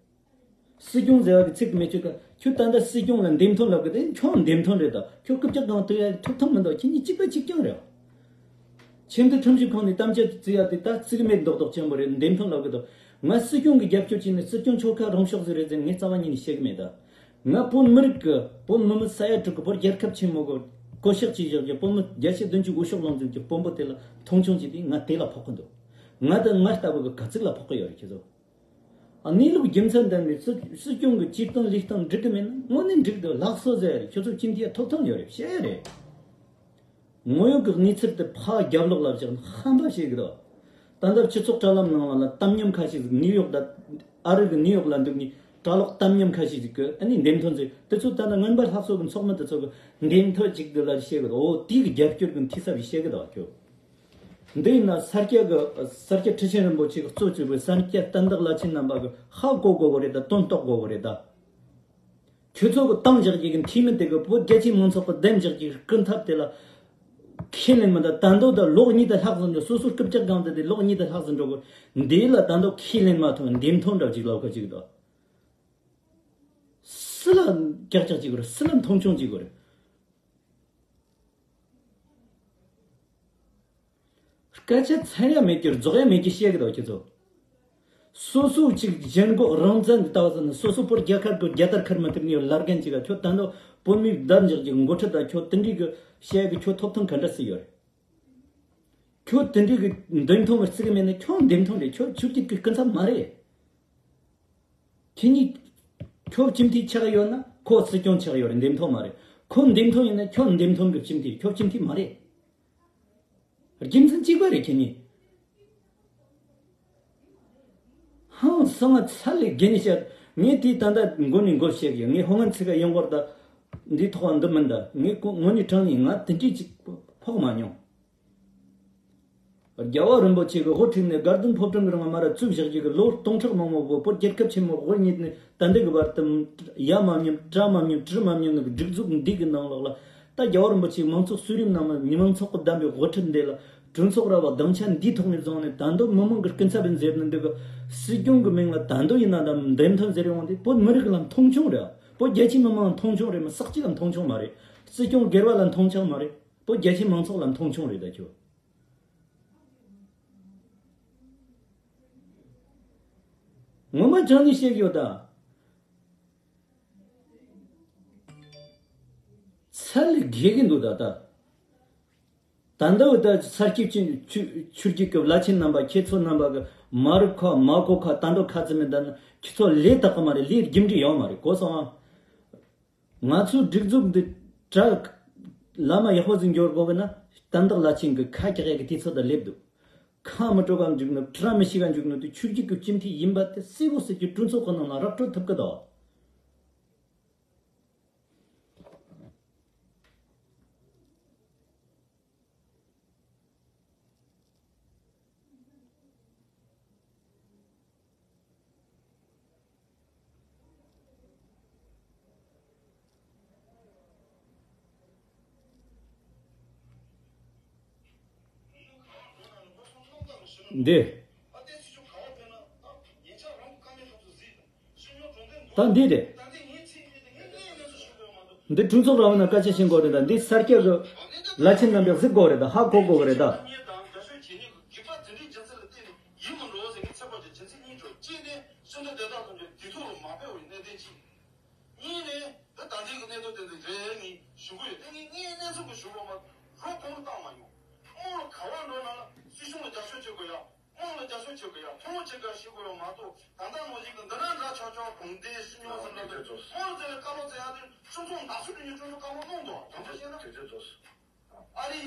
སྲིད་སྐྱོང་ཟེར་བ་གི་ཚིག་མེད་ཆོད་ཀ་ཁྱོད་ད་ལྟ་སྲིད་སྐྱོང་ལ་འདེམས་ཐོན་ལབ་གི་དེ་ཁྱོད་འདེམས་ཐོན་རེད་ད། ཁྱོད་རྐུབ་བཀྱག་སྒང་དུ་ཡ་ཐོབ་ཐང་མི་འདུག་ཁྱེད་གཉིས་གཅིག་པ་གཅིག་རྐྱང་རེད། ཆེས་མཐོའི་ཁྲིམས་ཞིབ་ཁང་ནས་གཏམ་བཤད་བརྩི་ཡ་དེ་ད་རྩིས་མེད་རྡོག་རྡོག་ཅན་པོ་རེད། འདེམས་ཐོན་ལབ་གི་འདུག་ང་སྲིད་སྐྱོང་གི་རྒྱབ་སྐྱོར་བྱས་ནས་སྲིད་སྐྱོང་ཆོལ་ཁ་རང་ཕྱོགས་ཟིག་རེད་ཟེར་ངས་རྩ་བ་ཉིད་ནས་བཤད་གི་མེད་ད། ང་བོད་མི་རིགས་ཀྱི་བོད་མི་མི་ས་ཡ་དྲུག་གི་བོད་རྒྱལ་ཁབ་ཆེན་མོ་གི་བསྐོ་གཞག་བྱས་བཞག་རྒྱུ་བོད་མི་བརྒྱ་ཆ་བདུན་ཅུ་དགུ་ཤོག་ལོངས་སྤྱོད་ཀྱི་དཔོན་པོ་དེ་ལ་མཐོང་ཆུང་བྱས་ཏེ་ང་དེ་ལ་ཕོག་གི་འདུག་ང་དང་ང་ལྟ་བུ་གི་ག་ཚིག་ལ་ཕོག་གི་ཡོད་རེད་ཁྱེད་ཚོ། ཨ་གནས་ལུགས་རྒྱུ་མཚན་ལྡན་པའི་སྲིད་སྲིད་སྐྱོང་གི་བྱེད་སྟངས་ལས་སྟངས་འགྲིག་གི་མེད་ན་དངོས་གནས་འགྲིག་འདུག་ལྷག་སོ་ཟེར་ཁྱོད་ཚོ་ཅི་འདི་ཐོབ་ཐང་ཡོད་རེད་བཤད་རེད། དངོས་ཡོད་ཀྱི་གནས་ཚུལ་དེ་ཕར་རྒྱབ་ལོགས་ལ་བཞག་ན་ཧམ་པ་བཤད་གི་འདུག་ད་ལྟ་སྤྱི་ཚོགས་དྲ་ལམ་ནང་ལ་གཏམ་ཉམས་ཁ་ཤས་ནིའུ་ཡོག་དང་ཨ་རི་གི་ནིའུ་ཡོག་ལ་འདུག་ནི་གྲྭ་ལོག་གཏམ་ཉམས་ཁ་ཤས་ཤིག་གི་ཨ་ནི་འདེམས་ཐོན་ཚེ་དེ་ཚོ་ད་ལྟ་རྔོན་པ་ལྷག་སོ་གི་ཚོགས་མི་དེ་ཚོ་གི་འདེམས་ཐོན་ཅིག་འདི་ལ་བཤད་གི་འདུག་འོ་དེའི་གི་རྒྱབ་སྐྱོར་གི་འཐུས་ས་བི་བཤད་གི་འདུག་ཁྱོད། འདི་ཡིན་ན་ས་སྐྱ་གི་ས་སྐྱ་ཁྲི་ཆེན་རིན་པོ་ཆེ་གི་གཙོ་བྱས་པའི་ས་སྐྱ་བསྟན་བདག་བླ་ཆེན་རྣམ་པ་གི་ཧ་གོ་དགོས་གི་རེད་ད། དོན་རྟོགས་དགོས་གི་རེད་ད། ཁྱོད་ཚོ་གི་བཏང་བཞག་གི་འཐུས་མི་དེ་གི་བོད་རྒྱ་ཆེའི་མང་ཚོགས་གི་འདེམས་བཞག་གི་སྐུ་ཐབས་དེ་ལ་ཁས་ལེན་མི་འདུག་ད་འདོད་ད་ལོ་གཉིས་དང་ལྷག་ཙམ་འགྲོ་སོ་སོ་རྐུབ་བཀྱག་སྒང་དེ་དེ་ལོ་གཉིས་དང་ལྷག་ཙམ་འགྲོ་གི་འདི་ལ་ད་འདོད་ཁས་ལེན་མ་ཐུབ་འདེམས་ཐོན་འདྲ་ཅིག་ལབ་ཁ་ཅིག་འདུག་སུ་ལ་ཀྱག་ཀྱག་བྱེད་དགོས་རེད། སུ་ལ་མཐོང་ཆུང་བྱེད་དགོས་རེད། སྐད་ཆ་ཚར་ཡ་མེད་ཀྱི་རྫོགས་ཡ་མེད་ཀྱི་བཤད་གི་འདུག་ཁྱེད་ཚོ། སོ་སོ་གཅིག་གཞན་མགོ་རང་བཙན་གྱི་ལྟ་བ་ཟེར་ན་སོ་སོ་བོད་རྒྱལ་ཁབ་ཀྱི་རྒྱལ་དར་འཁུར་མ་ཐུབ་ནས་ལར་མཁན་ཅིག་ག་ཁྱོད་ད་འདོད་བོད་མིའི་བདམས་བཞག་གི་འགོ་ཁྲིད་དང་ཁྱོད་དེ་འདྲའི་གི་བཤད་གི་ཁྱོད་ཐོབ་ཐང་ག་འདྲ་སུ་ཡོད་རེད། ཁྱོད་དེ་འདྲའི་གི་འདེམས་ཐོན་མི་བརྩི་གི་མེད་ན་ཁྱོད་འདེམས་ཐོན་རེད། ཁྱོད་ཆོས་བརྒྱུད་ཀྱི་སྐུ་ཚབ་མ་རེད། ཁྱེད་གཉིས། ཁྱོད་སྤྱི་འཐུས་ཆགས་ཡོད་ན་ཁོ་སྲིད་སྐྱོང་ཆགས་ཡོད་རེད། འདེམས་ཐོན་མ་རེད། ཁོ་འདེམས་ཐོན་ཡིན་ན་ཁྱོད་འདེམས་ཐོན་གི་སྤྱི་འཐུས། ཁྱོད་སྤྱི་འཐུས་མ་རེད། རྒྱུ་མཚན་གཅིག་པ་རེད་ཁྱེད་གཉིས། ཧང་སང་ང་ཚ་ལས་རྒན་ནས་བཤད། ངས་དེའི་ད་ལྟ་མགོ་ནས་མགོ་བཤད་གི་ཡོད། ངས་ཧོ་ངན་ཚིག་ག་ཡོང་བར་ད། འདིའི་ཐོག་འདི་མིན་ད། ངས་ཁོ་ངོ་ནས་དྲང་ནས་ང་དེ་འདྲས་ཅིག་ཕོག་མ་མྱོང་། རྒྱལ་བ་རིན་པོ་ཆེ་གི་དབུ་ཁྲིད་ནས་དགའ་ལྡན་ཕོ་བྲང་གི་རིང་མ་ར་བཙུགས་བཞག་རྒྱུ་གི་ལོ་སྟོང་ཕྲག་མང་པོ་བོད་བོད་རྒྱལ་ཁབ་ཆེན་མོ་དབུ་བརྙེས་ནས་ད་ལྟ་གི་བར་དུ་ཡ་མ་མཉམ་གྲ་མ་མཉམ་གྲི་མ་མཉམ་ནི་སྒྲིག་འཛུགས་འདི་གི་ནང་ལོགས་ལ་ད་རྒྱལ་བ་རིན་པོ་ཆེ་མང་ཚོགས་གསོལ་རས་གནང་མ་མི་མང་ཚོགས་ཀྱི་བདམས་པའི་དབུ་ཁྲིད་འདི་ལ་གྲོས་ཚོགས་ར་བ་སྡིངས་ཆ་འདིའི་ཐོག་ནས་བཟུང་ནས་ད་འདོད་མི་མང་གི་སྐུ་ཚབ་ཡིན་ཟེར་ནི་འདི་གི་སྲིད་སྐྱོང་གི་མིང་ལ་ད་འདོད་ཡིན་ན་ད་འདེམས་ཐོན་ཟེར་ཡོང་དེ་བོད་མི་རིགས་ལ་མཐོང་ཆུང་རེད། བོད་རྒྱ་ཆེའི་མི་མང་ལ་མཐོང་ཆུང་རེད་མི་ས་གཅིག་ལ་མཐོང་ཆུང་མ་རེད། སྲིད་སྐྱོང་སྒེར་བ་ལ་མཐོང་ཆུང་མ་རེད། བོད་རྒྱ་ཆེའི་མང་ཚོགས་ལ་མཐོང་ཆུང་རེད་ད་ཁྱོད། ངོ་མ་དྲང་ནས་བཤད་ཡོད་ད། ཚ་ལས་རྒྱས་གི་འདུག་ད་ད། ད་འདི་བ་ད་ས་སྐྱིད་ཆུ་ཆུ་ཆུ་རྒྱུད་ཀྱི་བླ་ཆེན་རྣམ་པ་ཁྱེད་ཚོ་རྣམ་པ་གི་མ་རུ་ཁ་མ་གོ་ཁ་ད་འདོད་ཁ་ཙི་མི་ད་ན་ཁྱེད་ཚོ་ལས་དག་གི་མ་རེད། ལས་རྒྱུ་འབྲས་ཡོད་མ་རེད་གོ་སོང་ཨ། ང་ཚོའི་སྒྲིག་འཛུགས་འདི་གྲ་ལམ་ཡག་པོ་ཟིག་འགྱུར་དགོས་གི་ན་བསྟན་བདག་བླ་ཆེན་གི་ཁ་རྒྱག་ཡག་གི་དུས་ཚོད་ད་སླེབས་འདུག་ཁ་མི་དྲོ་ག་འཇུག་ནི་བཀྲ་མི་ཤིས་ག་འཇུག་ནི་དེ་ཆོས་བརྒྱུད་ཀྱི་སྤྱི་འཐུས་ཡིན་པ་དེ་སྲིད་གོ་སྲིད་ཀྱི་གྲོས་ཚོགས་ཁོ་ནང་ལ་ར་སྤྲོད་ཐུབ་གི་དོ། འདི། ད་འདི་རེད། འདི་གྲོས་ཚོགས་ར་བ་ན་སྐད་ཆ་བཤད་དགོས་རེད་ད། འདི་ས་སྐྱ་གི་བླ་ཆེན་རྣམ་པས་གཟིགས་དགོས་རེད་ད། ཧ་གོ་དགོས་རེད་ད། ཡིན་མི་འགྲོ་ཟེར་ནས་ཚེ་དཔག་ཅན་བྱེད་ཚིག་གཉིས་བརྗོད། གཅིག་ནས་སྤྱི་ཚོགས་བདེ་ཐང་དང་འབྲེལ་དུས་ཐོག་ལ་མ་སྤེལ་བའི་གནད་དོན་གཅིག་གཉིས་ནས་ད་ད་ལྟའི་གི་གནད་དོན་དེ་འདྲ་རེད་ངས་ཞུ་གི་ཡོད། དེ་ངས་ངའི་གནས་ཚུལ་གི་ཞུ་བ་མ་རོགས་གོང་བཏང་མ་མྱོང་། དམངས་ལ་ག་བ་འགྲོ་ན་ལ་སྲིད་གཞུང་ལ་རྒྱབ་སྐྱོར་བྱེད་དགོས་ཡ། དམངས་ལ་རྒྱབ་སྐྱོར་བྱེད་དགོས་ཡ། ཐུན་མོང་བྱེད་དགོས་ཡ་ཞུ་དགོས་ཡ་མ་གཏོགས་ད་ལྟ་ནང་བཞིན་གི་འདི་ན་འདྲ་ཆགས་ཆགས་གོང་བསྡད་སྲིད་སྐྱོང་ཟེར་ན་དེ་དམངས་ལ་དེ་ལ་བཀའ་སློབ་བསྩལ་ཡ་དེ་སྤྱི་ཚོགས་ནག་སུ་དུ་ཉིད་སྤྱི་ཚོགས་བཀའ་སློབ་གནང་འདུག་དམ་པ་བཤད་ན། དེ་ཚོ་ཚོ། ཨ་རི།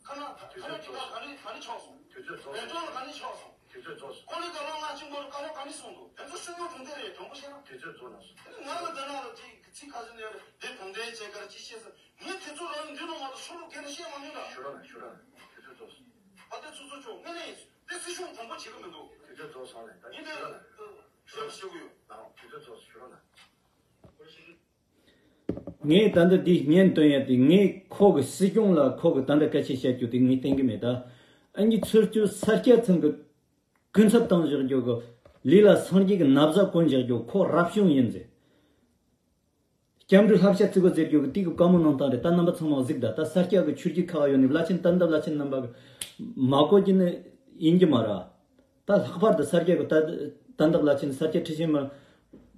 ཁ་ན་ཁ་ན་ཅིག་ག་ག་ནས་ག་ནས་ཆགས་སོང་། དེ་ཚོ་ཚོ། བོད་ལྗོངས་ལ་ག་ནས་ཆགས་སོང་། དེ་ཚོ་ཚོ། ཀོ་ལི་ག་ལོ་ང་གཅིག་མོར་བཀའ་སློབ་ག་ནས་གསུངས་འདུག་དེ་ཚོ་སྲིད་སྐྱོང་གྲོང་སྡེ་རེད་དྲང་པོ་བཤད་ན། དེ་ཚོ་ཚོ་ན་སོང་། ཨ་ནི་ང་ལ་འདི་ན་ལ་ཅིག་ཚིག་ཁ་སང་ནས་དེ་གྲོང་སྡེ་བྱས་གར་ཅི་བཤད་ཟེར་ངས་དེ་ཚོ་རང་འདི་ལོ་མ་གཏོགས་ཤོ་ལོ་སྒེར་ལ་བཤད་མ་མྱོང་ད། ཞུ་ར་ན་ཞུ་ར་ན་དེ་ཚོ་ཚོ། ཨ་དེ་ཚོ་ཚོ་ཆོག་ངས་ནས་དེ་སྲིད་སྐྱོང་དྲང་པོ་བྱེད་གི་མི་འདུག་དེ་ཚོ་ཚོ་སང་ནས་ད་ངས་དེ་ཞབས་ཞུ་གི་ཡོད། དེ་ཚོ་ཚོ་ཞུ་ར་ན། ངས་ད་ལྟ་འདི་བརྙན་སྟོན་ཡ་དེ་ངས་ཁོ་གི་སྲིད་སྐྱོང་ལ་ཁོ་གི་ད་ལྟ་སྐད་ཆ་བཤད་རྒྱུ་དེ་ངས་བསྟན་གི་མེད་ད། ཨ་ནི་ཚུར་སྐྱོད་ས་སྐྱ་ཚང་གི་སྐུ་ཚབ་བཏང་བཞག་རྒྱུ་གི་ལས་ལ་སངས་རྒྱས་ཀྱི་ན་བཟའ་གོན་བཞག་རྒྱུ་ཁོ་རབ་བྱུང་ཡིན་ཟེར། སྐྱབས་འགྲོའི་བསླབ་བྱ་བརྩི་དགོས་ཟེར་རྒྱུ་གི་དེ་གི་བཀའ་མོལ་གནང་སྟངས་རེད་ད། རྣམ་པ་ཚང་མ་གཟིགས་ད། ད་ས་སྐྱ་གི་ཆོས་བརྒྱུད་ཁག་ཡོད་ནི་བླ་ཆེན་བསྟན་བདག་བླ་ཆེན་རྣམ་པ་གི་མ་གོ་རྒྱུ་ནི་ཡིན་གྱི་མ་རེད། ད་ལྷག་པར་དུ་ས་སྐྱ་གི་ད་ དོན་དག་ལ་ཕྱིན་ས་སྐྱ་ཁྲི་ཆེན་མ་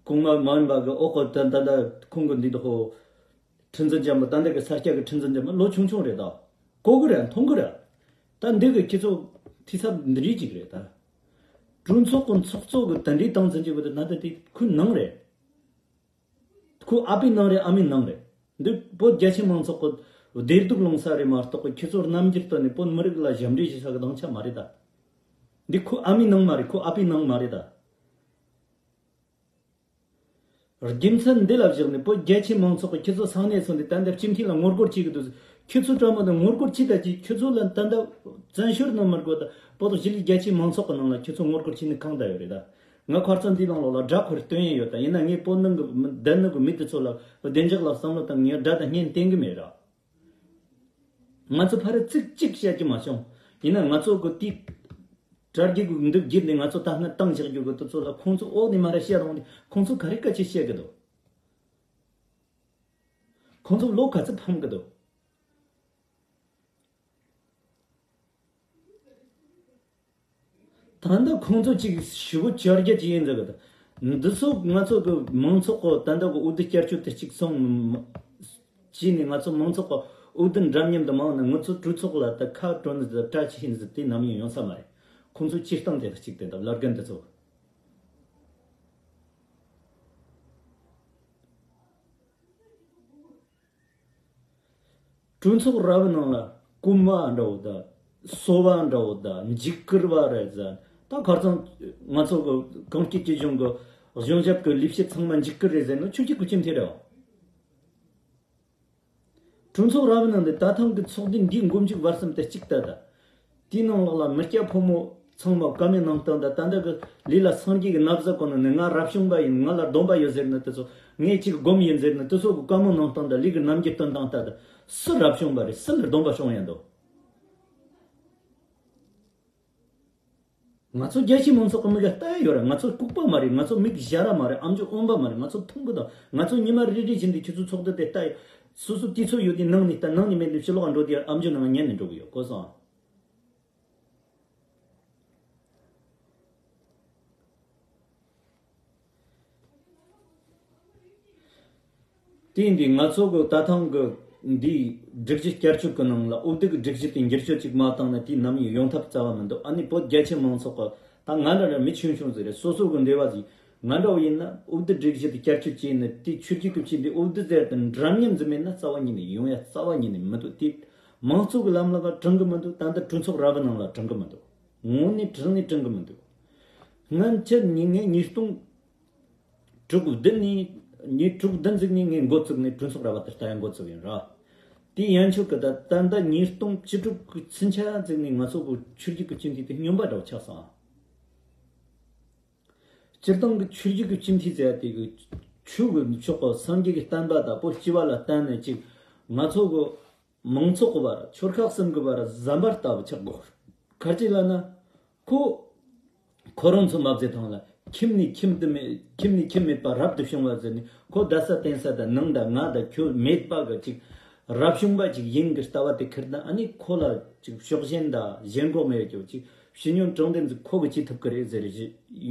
གོང་མ་མ་ཡིན་པ་གི་འོག་གི་ད་ད་ད་ཁོང་གི་འདི་དག་ཁྲི་འཛིན་ཅན་པ་ད་འདི་གི་ས་སྐྱ་གི་ཁྲི་འཛིན་ཅན་པ་ལོ་ཆུང་ཆུང་རེད་ད། གོ་གི་རེད། མཐོང་གི་རེད། ད་འདི་གི་ཁྱེད་ཚོ་ཐོས་བསམ་འདི་འདྲའི་ཅིག་རེད་ད། གྲོས་ཚོགས་གི་ཚོགས་གཙོ་གི་དེ་འདྲའི་སྟངས་འཛིན་གྱི་བུ་དེ་ན་ད་དེ་ཁོའི་ནང་རེད། ཁོའི་ཨ་ཕའི་ནང་རེད། ཨ་མའི་ནང་རེད། འདི་བོད་རྒྱ་ཆེ་མང་ཚོགས་ཀྱི་བདེ་སྡུག་སློང་ས་རེད་མ་གཏོགས་ཁྱེད་ཚོ་རྣམ་འགྱུར་སྟོན་ནས་བོད་མི་རིགས་ལ་ཞབས་འདྲེན་བྱེད་ས་གི་སྡིངས་ཆ་མ་རེད་ད། འདི་ཁོའི་ཨ་མའི་ནང་མ་རེད། ཁོའི་ཨ་ཕའི་ནང་མ་རེད་ད། རྒྱུ་མཚན་འདི་ལ་བཞག་ནས་བོད་རྒྱ་ཆེ་མང་ཚོགས་ཀྱིས་ཁྱེད་ཚོ་ས་གནས་སོང་སྟེ་ད་ལྟ་སྤྱི་འཐུས་ལ་ངོ་རྒོལ་བྱེད་ཀྱི་འདུག་ཁྱེད་ཚོ་དྲང་མོ་དང་ངོ་རྒོལ་བྱེད་ད་ཅི། ཁྱེད་ཚོ་ལ་ད་ལྟ་བཙན་བྱོལ་ནང་མི་དགོས་ད། བོད་དང་གཞིས་ལུས་རྒྱ་ཆེ་མང་ཚོགས་ཀྱི་ནང་ལ་ཁྱེད་ཚོ་ངོ་རྒོལ་བྱེད་ནི་གང་ད་ཡོད་རེད་ད། ང་ཁ་རྩང་འདི་ནང་ལོགས་ལ་སྒྲ་ཁོར་སྟོན་ཡས་ཡོད་ད། ཡིན་ན་ངས་བོད་ནང་གི་མི་བསྡད་ནི་གི་མི་དེ་ཚོ་ལ་བདེ་འཇགས་ལ་བསམ་བློ་བཏང་། ངས་སྒྲ་དང་བརྙན་བསྟན་གི་མེད་ར། ང་ཚོ་ཕ་རི་ཚིག་གཅིག་བཤད་རྒྱུ་མ་བྱུང་། ཡིན་ན་ང་ཚོ་གི་དེའི་དྲ་རྒྱའི་གི་འདུག་བརྒྱུད་ནས་ང་ཚོ་ད་སྔ་བཏང་བཞག་རྒྱུ་གི་དེ་ཚོ་ལ་ཁོང་ཚོ་འོག་ནས་མ་ར་བཤད་རུང་ནས་ཁོང་ཚོ་ག་རེ་སྐད་ཆ་བཤད་གི་འདུག་ཁོང་ཚོ་ལོ་ག་ཚོད་ཕམ་གི་འདུག་ད་ལྟ་ཁོང་ཚོ་གཅིག་ཞུ་བོ་བཅོ་བརྒྱད་ཅིག་ཡིན་ཟེར་གི་འདུག་འདི་ཚོ་ང་ཚོ་གི་མང་ཚོགས་གི་ད་ལྟ་གི་འོས་བསྡུ་བསྐྱར་བཅོས་དེ་གཅིག་སོང་བྱས་ནས་ང་ཚོ་མང་ཚོགས་གི་འོས་བསྡུ་འདྲ་མཉམ་དུ་མང་ན་ང་ཚོ་གྲོས་ཚོགས་ལ་ད་ཁ་གྲོན་ནི་ཟེར་གྲ་ཆི་ཤིན་ཟེར་དེ་ནམ་ཡང་ཡོང་ས་མ་རེད། ཁོང་ཚོ་སྤྱིར་བཏང་དེ་དང་གཅིག་དེ་འདུག་ལར་རྒན་འདི་ཚོ། གྲོས་ཚོགས་ར་བའི་ནང་ལ་རྐུན་མ་འདྲ་བོ་དང་སོ་པ་འདྲ་བོ་དང་འཇིགས་སྐུལ་བ་རེད་ཟེར། ད་ཁ་རྩང་ང་ཚོ་གི་གངས་སྐྱིད་སྐྱིད་གཞུང་གི་གཞུང་ཞབས་ཀྱི་ལས་བྱེད་ཚང་མ་འཇིགས་སྐུལ་རེད་ཟེར་ནོ་ཆོས་བརྒྱུད་ཀྱི་སྤྱི་འཐུས་རེད་བ། གྲོས་ཚོགས་ར་བའི་ནང་དུ་ད་ཐེངས་ཀྱི་ཚོགས་འདུ་འདིའི་མགོ་མཇུག་བར་གསུམ་དེ་གཅིག་ལྟ་ད། དེའི་ནང་ལོགས་ལ་མི་སྐྱ་ཕོ་མོ་ཚང་མ་བཀའ་མོལ་གནང་སྟངས་དང་ད་ལྟ་གི་ལས་ལ་སངས་རྒྱས་ཀྱི་ན་བཟའ་གོན་ནས་ང་རབ་བྱུང་པ་ཡིན། ང་ལ་སྡོམ་པ་ཡོད་ཟེར་ནི་དེ་ཚོ། ངས་ཅིག་སྒོམ་ཡིན་ཟེར་ནི་དེ་ཚོ་གི་བཀའ་མོལ་གནང་སྟངས་དང་ལས་ཀྱི་རྣམ་འགྱུར་སྟོན་སྟངས་ལྟ་ད། སུ་རབ་བྱུང་པ་རེད། སུ་ལ་སྡོམ་པ་བྱུང་ཡང་འདུག་ང་ཚོ་རྒྱ་ཆེ་མང་ཚོགས་ཀྱི་མིག་ལ་ལྟ་ཡ་ཡོད་རེད། ང་ཚོ་ལྐུགས་པ་མ་རེད། ང་ཚོ་མིག་ཞར་ར་མ་རེད། ཨམ་ཅོག་འོན་པ་མ་རེད། ང་ཚོ་མཐོང་གི་དང་། ང་ཚོ་ཉི་མ་རེ་རེ་བཞིན་དུ་ཁྱེད་ཚོའི་ཚོགས་འདུ་དེ་ལྟ་ཡ། སོ་སོ་དུས་ཚོད་ཡོད་དུས་ནང་ནས་ལྟ། ནང་ནས་མེད་དུས་ཕྱི་ལོགས་འགྲོ་དུས་ཨམ་ཅོག་ནང་ཉན་ནས་འགྲོ་གི་ཡོད། གོ་སོང་ཨ། དེ་ཡིན་དུས་ང་ཚོ་གི་ད་ཐེངས་གི་འདིའི་སྒྲིག་གཞི་བསྐྱར་བཅོས་ཀྱི་ནང་ལ་འོས་བསྡུ་གི་སྒྲིག་གཞི་དེ་འགྱུར་བཅོས་ཅིག་མ་བཏང་ན་དེ་ནམ་ཡང་ཡོང་ཐབས་རྩ་བ་མི་འདུག་ཨ་ནི་བོད་རྒྱ་ཆེ་མང་ཚོགས་ཀྱི་ད་ང་འདྲ་འདྲ་མི་ཆུང་ཆུང་ཟིག་རེད། སོ་སོ་གི་འདོད་པ་ཟིག་ང་འདྲ་བོ་ཡིན་ན་འོས་བསྡུ་སྒྲིག་གཞི་དེ་བསྐྱར་བཅོས་བྱས་ནས་དེ་ཆོས་བརྒྱུད་ཀྱི་ཆེད་དུ་འོས་བསྡུ་ཟེར་དེ་འདྲ་མཉམ་ཟིག་མེད་ན་རྩ་བ་ཉིད་ནས་ཡོང་ཡ་རྩ་བ་ཉིད་ནས་མི་འདུག་དེ་མང་གཙོ་གི་ལམ་ལུགས་ལ་དྲང་གི་མི་འདུག་ད་ལྟ་གྲོས་ཚོགས་ར་བའི་ནང་ལ་དྲང་གི་མི་འདུག་དངོས་གནས་དྲང་ནས་དྲང་གི་མི་འདུག་སྔོན་ཆད་ནས་ངས་ཉིས་སྟོང་དྲུག་བདུན་ནས་ཉིས་དྲུག་བདུན་ཟིག་ནས་ངས་འགོ་བཙུགས་ནས་གྲོས་ཚོགས་ར་བ་དེ་ལྟ་ཡ་འགོ་བཙུགས་ཡིན་ར། དེ་ཡན་ཆོད་ཀྱི་ད་ད་ལྟ་ཉིས་སྟོང་བཅུ་དྲུག་གི་ཚུན་ཆད་ཟིག་ནས་ང་ཚོ་གི་ཆོས་བརྒྱུད་ཀྱི་སྤྱི་འཐུས་དེ་སྨྱོན་པ་འདྲ་བོ་ཆགས་སོང་ཨ། སྤྱིར་བཏང་གི་ཆོས་བརྒྱུད་ཀྱི་སྤྱི་འཐུས་ཟེར་ཡ་དེ་གི་ཆོས་གི་ཕྱོགས་གི་སངས་རྒྱས་ཀྱི་བསྟན་པ་དང་པོ་སྤྱི་བ་ལ་བརྟེན་ནས་ཅིག་ང་ཚོ་གི་མང་ཚོགས་ཀྱི་བར་ཆོལ་ཁ་གསུམ་གྱི་བར་ཟམ་པ་ལྟ་བུ་ཆགས་དགོས། ག་རེ་ལབ་ན། ཁོ་ཁོ་རང་ཚོ་མ་བཟོས་ཐང་ལ་ཁྱིམ་ནས་ཁྱིམ་དུ་མེད། ཁྱིམ་ནས་ཁྱིམ་མེད་པ་རབ་ཏུ་བྱུང་བ་ཟེར་ནས་ཁོ་བསྡད་ས་བསྟེན་ས་དང་ནང་དང་ང་དང་ཁྱོད་མེད་པ་གི་ཅིག་རབ་བྱུང་པ་ཅིག་ཡིན་གི་ལྟ་བ་དེ་ཁུར་ན་ཨ་ནི་ཁོ་ལ་ཅིག་ཕྱོགས་ཞེན་དང་ཞེན་ཁོག་མེད་ཀྱང་ཅིག་ཕྱི་ཉོན་དྲང་བདེན་ཟིག་ཁོ་གི་བྱེད་ཐུབ་གི་རེད་ཟེར་རེ་ཞིག་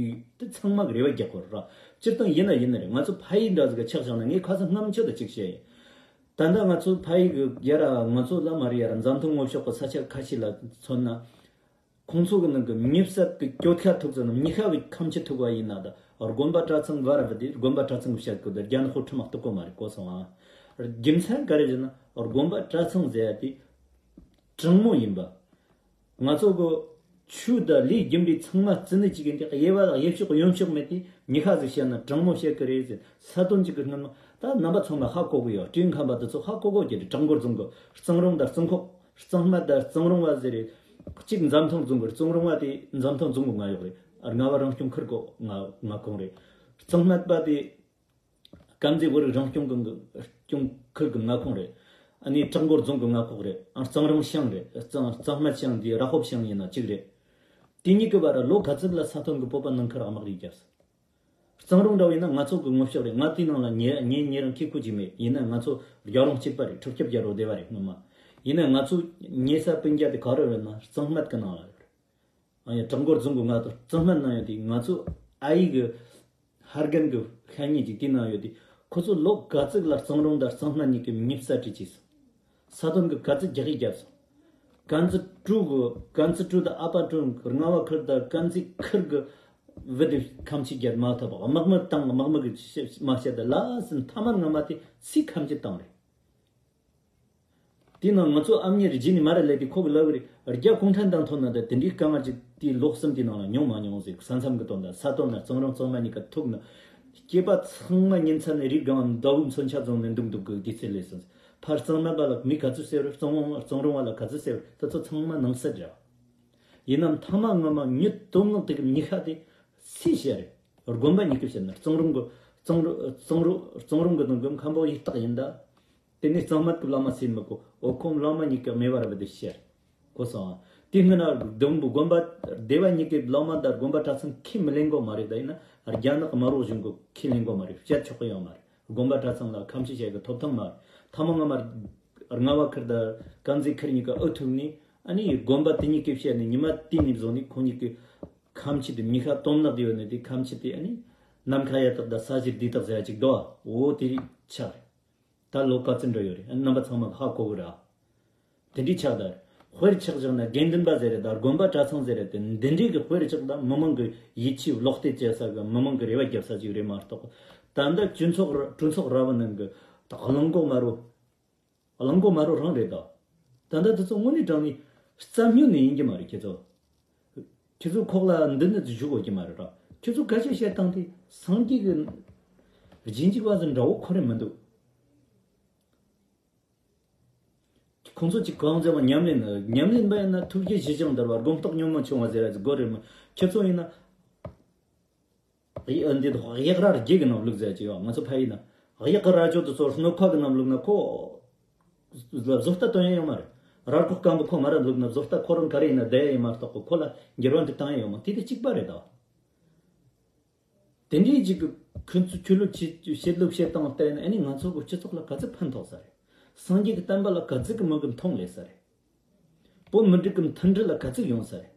དེ་ཚང་མ་གི་རེ་བ་རྒྱག་དགོས་ར། སྤྱིར་བཏང་ཡིན་ན་ཡིན་ནི་རེད། ང་ཚོ་ཕ་ཡུལ་འདྲ་ཟིག་ག་ཆགས་བཞག་ན་ངས་ཁ་སང་སྔ་མོ་ཆོད་དུ་ཅིག་བཤད་ཡིན། ད་ལྟ་ང་ཚོ་ཕ་ཡུལ་གི་ཡ་ར་ང་ཚོ་ལ་མ་རེད་ཡ་ར་འཛམ་ཐང་ངོ་ཕྱོགས་གི་ས་ཆ་ཁ་ཤས་ལ་མཚོན་ན། ཁོང་ཚོ་གི་ནང་གི་མི་བསད་གི་གྱོད་ཁ་ཐུག་ཟེར་ན་མི་ཁ་གི་ཁམས་ཆུ་ཐུག་པ་ཡིན་ན་ད་དགོན་པ་གྲྭ་ཚང་བར་བ་དེ་དགོན་པ་གྲྭ་ཚང་གི་བཤད་གི་ད་རྒྱ་ནག་ཧོ་ཁྲི་མ་གཏུག་གོ་མ་རེད་གོ་སོང་ཨ། རྒྱུ་མཚན་ག་རེ་ཟེར་ན་དགོན་པ་གྲྭ་ཚང་ཟེར་ཡ་དེ་དྲང་མོ་ཡིན་པ། ང་ཚོ་གི་ཆོས་དང་ལས་རྒྱུ་འབྲས་ཚང་མ་རྩི་ནི་གཅིག་ཡིན་ཏེ་དབྱེ་བ་དང་དབྱེ་ཕྱོགས་གཡོན་ཕྱོགས་མེད་དེ་མི་ཁ་ཟིག་བཤད་ན་དྲང་མོ་བཤད་གི་རེད་ཟེར་ས་དོན་གཅིག་གི་སྔོན་མ་ད་རྣམ་པ་ཚང་མ་ཧ་གོ་གི་ཡོད། སྤྲེའུ་ཁམས་པ་དེ་ཚོ་ཧ་གོ་གོ་གི་རེད། གྲངས་འབོར་རྫོང་གི་གཙང་རོང་དང་གཙང་ཁོག་གཙང་སྨད་དང་གཙང་རོང་བ་ཟེར་རེད། གཅིག་འཛམ་ཐང་རྫོང་གི་གཙང་རོང་བ་དེ་འཛམ་ཐང་རྫོང་གི་ང་ཡོད་རེད། རྔ་བ་རང་སྐྱོང་ཁུལ་གོ་ང་ང་ཁོངས་རེད། གཙང་སྨད་པ་དེ་དཀར་མཛེས་བོད་རིགས་རང་སྐྱོང་གི་སྐྱོང་ཁུལ་གི་མངའ་ཁོངས་རེད། ཨ་ནི་གྲངས་འབོར་རྫོང་གི་མངའ་ཁོངས་རེད། ཨ་གཙང་རོང་ཤང་རེད། གཙང་གཙང་སྨད་ཤང་འདི་ར་ཧོབ་ཤང་ཡིན་ན་གཅིག་རེད། དེ་གཉིས་ཀྱི་བར་ལ་ལོ་ག་ཚོད་ལ་ས་ཐོན་གི་བོད་པ་ནང་ཁུལ་དམག་རིགས་བརྒྱབ་སོང་། གཙང་རོང་འདྲ་བོ་ཡིན་ན་ང་ཚོ་གི་ངོ་ཕྱོགས་རེད། ང་དེའི་ནང་ལ་ཉེ་ཉེ་ཉེ་རང་ཁེ་ཁུ་ཅིག་མེད། ཡིན་ན་ང་ཚོ་རྒྱལ་རོང་གཅིག་པ་རེད། ཁྲི་སྐྱབས་རྒྱལ་རོང་སྡེ་བ་རེད་སྔོན་མ། ཡིན་ན་ང་ཚོ་ཉེ་ས་སྤུན་ཀྱག་དེ་ག་རེ་རེད་ན་གཙང་སྨད་གི་ནང་ལ་རེད། ཨ་ཡ་གྲངས་འབོར་རྫོང་གི་ང་ཚོ་གཙང་སྨད་ནང་ཡོད་དེ་ང་ཚོ་ ཨ་ཡིག་གི་ཧར་གན་གི་ཤ་ཉེ་ཅིག་དེ་ནང་ཡོད་དེ། ཁོ་ཚོ་ལོ་ག་ཚིག་ལ་གཙང་རོང་དང་གཙང་སྨད་གཉིས་ཀྱི་མི་གསར་ཁྲིད་བྱས་སོང་། ས་དོན་གི་ག་ཚིག་རྒྱག་གི་བརྒྱབ་སོང་། ཀན་ཛི་ཀྲུའུ་གི་ཀན་ཛི་ཀྲུའུ་དང་ཨ་པ་ཀྲུའུ་རྔ་བ་ཁུལ་དང་ཀན་ཛི་ཁུལ་གི་བུ་དེ་ཁམས་ཆེ་རྒྱལ་མ་ཐོབ་པ་དམག་མི་བཏང་དམག་མི་གི་མ་བཤད་ད་ལ་སི་མཐའ་མ་རྔ་མ་དེ་སི་ཁམས་ཆེ་བཏང་རེད། དེ་ནང་ང་ཚོ་ཨ་མྱེས་རྗེས་ནས་མ་ར་ལས་དེ་ཁོ་གི་ལབ་རེད། རྒྱ་གུང་ཁྲན་ཏང་ཐོན་ན་ད་དེ་འདྲའི་དཀའ་ངལ་ཅིག་དེའི་ལོ་གསུམ་དེ་ནང་ལ་མྱོང་མ་མྱོང་ཟེར། ས་མཚམས་ཀྱི་དོན་དང་ས་དོན་ལ་གཙང་རོང་གཙང་སྨད་གཉིས་ཀ་ཐུག་ན། སྐྱེས་པ་ཚང་མ་ཉིན་མཚན་ནས་རིགས་གང་ཟླ་བོའི་མཚོན་ཆ་བཟུང་ནས་འདུག་འདུག་གི་དུས་ཚོད་སླེབས་སོང་། ཕར་གཙང་སྨད་པ་ལ་མི་ག་ཚོད་ཟེར་རེད། གཙང་རོང་གཙང་རོང་བ་ལ་ག་ཚོད་ཟེར་རེད། དེ་ཚོ་ཚང་མ་ནང་སྲིད་རེད། ཡིན་ནམ་མཐའ་མ་སྔ་མ་ཉིད་དོན་དངོས་དེ་གི་མྱི་ཤ་དེ་སུས་བཤད་རེད། དགོན་པ་གཉིས་ཀྱིས་བཤད་ན་གཙང་རོང་གི་གཙང་རོ་གཙང་རོ་གཙང་རོང་གི་ནང་གི་མཁན་པོ་ཡིག་རྟགས་ཡིན་ད། དེ་ནས་གཙང་སྨད་ཀྱི་བླ་མ་སུ་ཡིན་མི་གོ། འོ་ཁོང་བླ་མ་གཉིས་ཀྱི་སྨེ་བར་བུ་དེ་བཤད་གོ་སོང་། དེ་སྔོན་ན་སྡོང་པོ་དགོན་པ་སྡེ་བ་གཉིས་ཀྱི་བླ་མ་དང་དགོན་པ་གྲྭ་ཚང་ཁས་མི་ལེན་གོ་མ་རེད། ད་ཡིན་ན་རྒྱ་ནག་དམར་པོ་གཞུང་གི་ཁས་ལེན་གོ་མ་རེད། བཤད་ཆོག་གི་ཡོད་མ་རེད། དགོན་པ་གྲྭ་ཚང་ལ་ཁ་མཆུ་བྱེད་གི་ཐོབ་ཐང་མ་རེད། ཐ་མ་སྔ་མ་རྔ་བ་ཁུལ་དང་ཀན་ཛི་ཁུལ་གཉིས་ཀ་ཨུ་ཐུག་ནས་ཨ་ནི་དགོན་པ་དེ་གཉིས་ཀས་བཤད་ནས་ཉི་མ་དེ་ནས་བཟུང་ནས་ཁོ་གཉིས་ཀྱི་ཁ་མཆུ་དེ་མྱི་ཤ་དོམ་ནག་དེ་ཡོད་ནས་དེ་ཁ་མཆུ་དེ་ཨ་ནི་ནམ་མཁའ་ཡ་དག་དང་ས་གཞི་རྡུལ་དག་ཟེར་ཡ་ཅིག་འདུག་འོ་དེ་རིགས་ཆགས་རེད། ད་ལོ་ག་ཚོད་འགྲོ་ཡོད་རེད། ཨ་ནི་རྣམ་པ་ཚང་མ་ཧ་གོ་གི་རེད། དེ་འདྲའི་ཆགས་དར། དཔེར་ཆགས་བཞག་ན་དགེ་འདུན་པ་ཟེར་རེད་ད། དགོན་པ་གྲྭ་ཚང་ཟེར་རེད་དེ། འདི་འདྲའི་གི་དཔེར་ཆགས་ད་མི་མང་གི་ཡིད་ཆེས་ལོག་སྟེ་བྱེད་ས་གི་མི་མང་གི་རེ་བ་རྒྱབ་ས་ཅིག་རེད་མ་གཏོགས། ད་ལྟ་གྲོས་ཚོགས་ར་གྲོས་ཚོགས་ར་བ་ནང་གི་ད་གླང་གོག་དམར་རོ། གླང་གོག་དམར་རོ་རང་རེད་ད། ད་ལྟ་དེ་ཚོ་དངོས་གནས་དྲང་ནས་རྩ་བསྙོན་ནས་ཡིན་གྱི་མ་རེད་ཁྱེད་ཚོ། ཁྱེད་ཚོ་ཁོག་ལ་འདི་ནི་བཞུགས་འོས་ཀྱི་མ་རེད་ར། ཁྱེད་ཚོ་ག་ཤེད་བཤད་སྟངས་དེ་སངས་རྒྱས་ཀྱི་རྗེས་འཇུག་པ་ཚོ་འདྲ་བོ་ཁོ་རེ་མི་འདུག་ཁོང་ཚོ་གཅིག་གང་ཟེར་བ་ཉམས་ལེན་ནི་ཉམས་ལེན་པ་ཡིན་ན་ཐུགས་རྗེ་ཞི་ཞིང་དུལ་བ་སྒོམ་རྟོགས་ཉོན་མོངས་ཆུང་བ་ཟེར་ཡ་ཟིག་དགོས་རེད་མོད། ཁྱེད་ཚོ་ཡིན་ན་གཡག་འདི་དག་གཡག་རྭ་རྒྱུད་ཀྱི་ནང་བླུགས་ཟེར་གྱི་ཡོད། ང་ཚོ་ཕ་ཡིན་ན་གཡག་གི་རྭ་ཅོ་དེ་ཚོ་སྣོད་ཁ་གི་ནང་བླུགས་ན་ཁོ་ལ་བཟོ་ལྟ་སྟོན་ཡ་ཡོད་མ་རེད། རྭ་ལྐོག་སྐམ་པོ་ཁོ་མ་ར་བླུགས་ན་བཟོ་ལྟ་ཁོ་རང་ག་རེ་ཡིན་ན་བསྡད་ཡ་ཡིན་མ་གཏོགས་ཁོ་ལ་འགྱུར་བ་འདི་བཏང་ཡ་ཡོད་མ། དེ་དེ་གཅིག་པ་རེད་ད། དེ་འདྲའི་ཅིག་གི་ཁོ་ཚོ་ཆོས་ལུགས་བྱེད་བྱེད་ལུགས་བྱེད་སྟངས་ལྟར་ན་ཨ་ནི་ང་ཚོ་གི་སྤྱི་ཚོགས་ལ་ག་ཚོད་ཕན་ཐོགས་ས་རེད། སངས་རྒྱས་ཀྱི་བསྟན་པ་ལ་ག་ཚོད་ཀྱི་མི་གི་མཐོང་ལས་ས་རེད། བོད་མི་རིགས་ཀྱི་མཐུན་སྒྲིལ་ལ་ག་ཚོད་ཡོང་ས་རེད།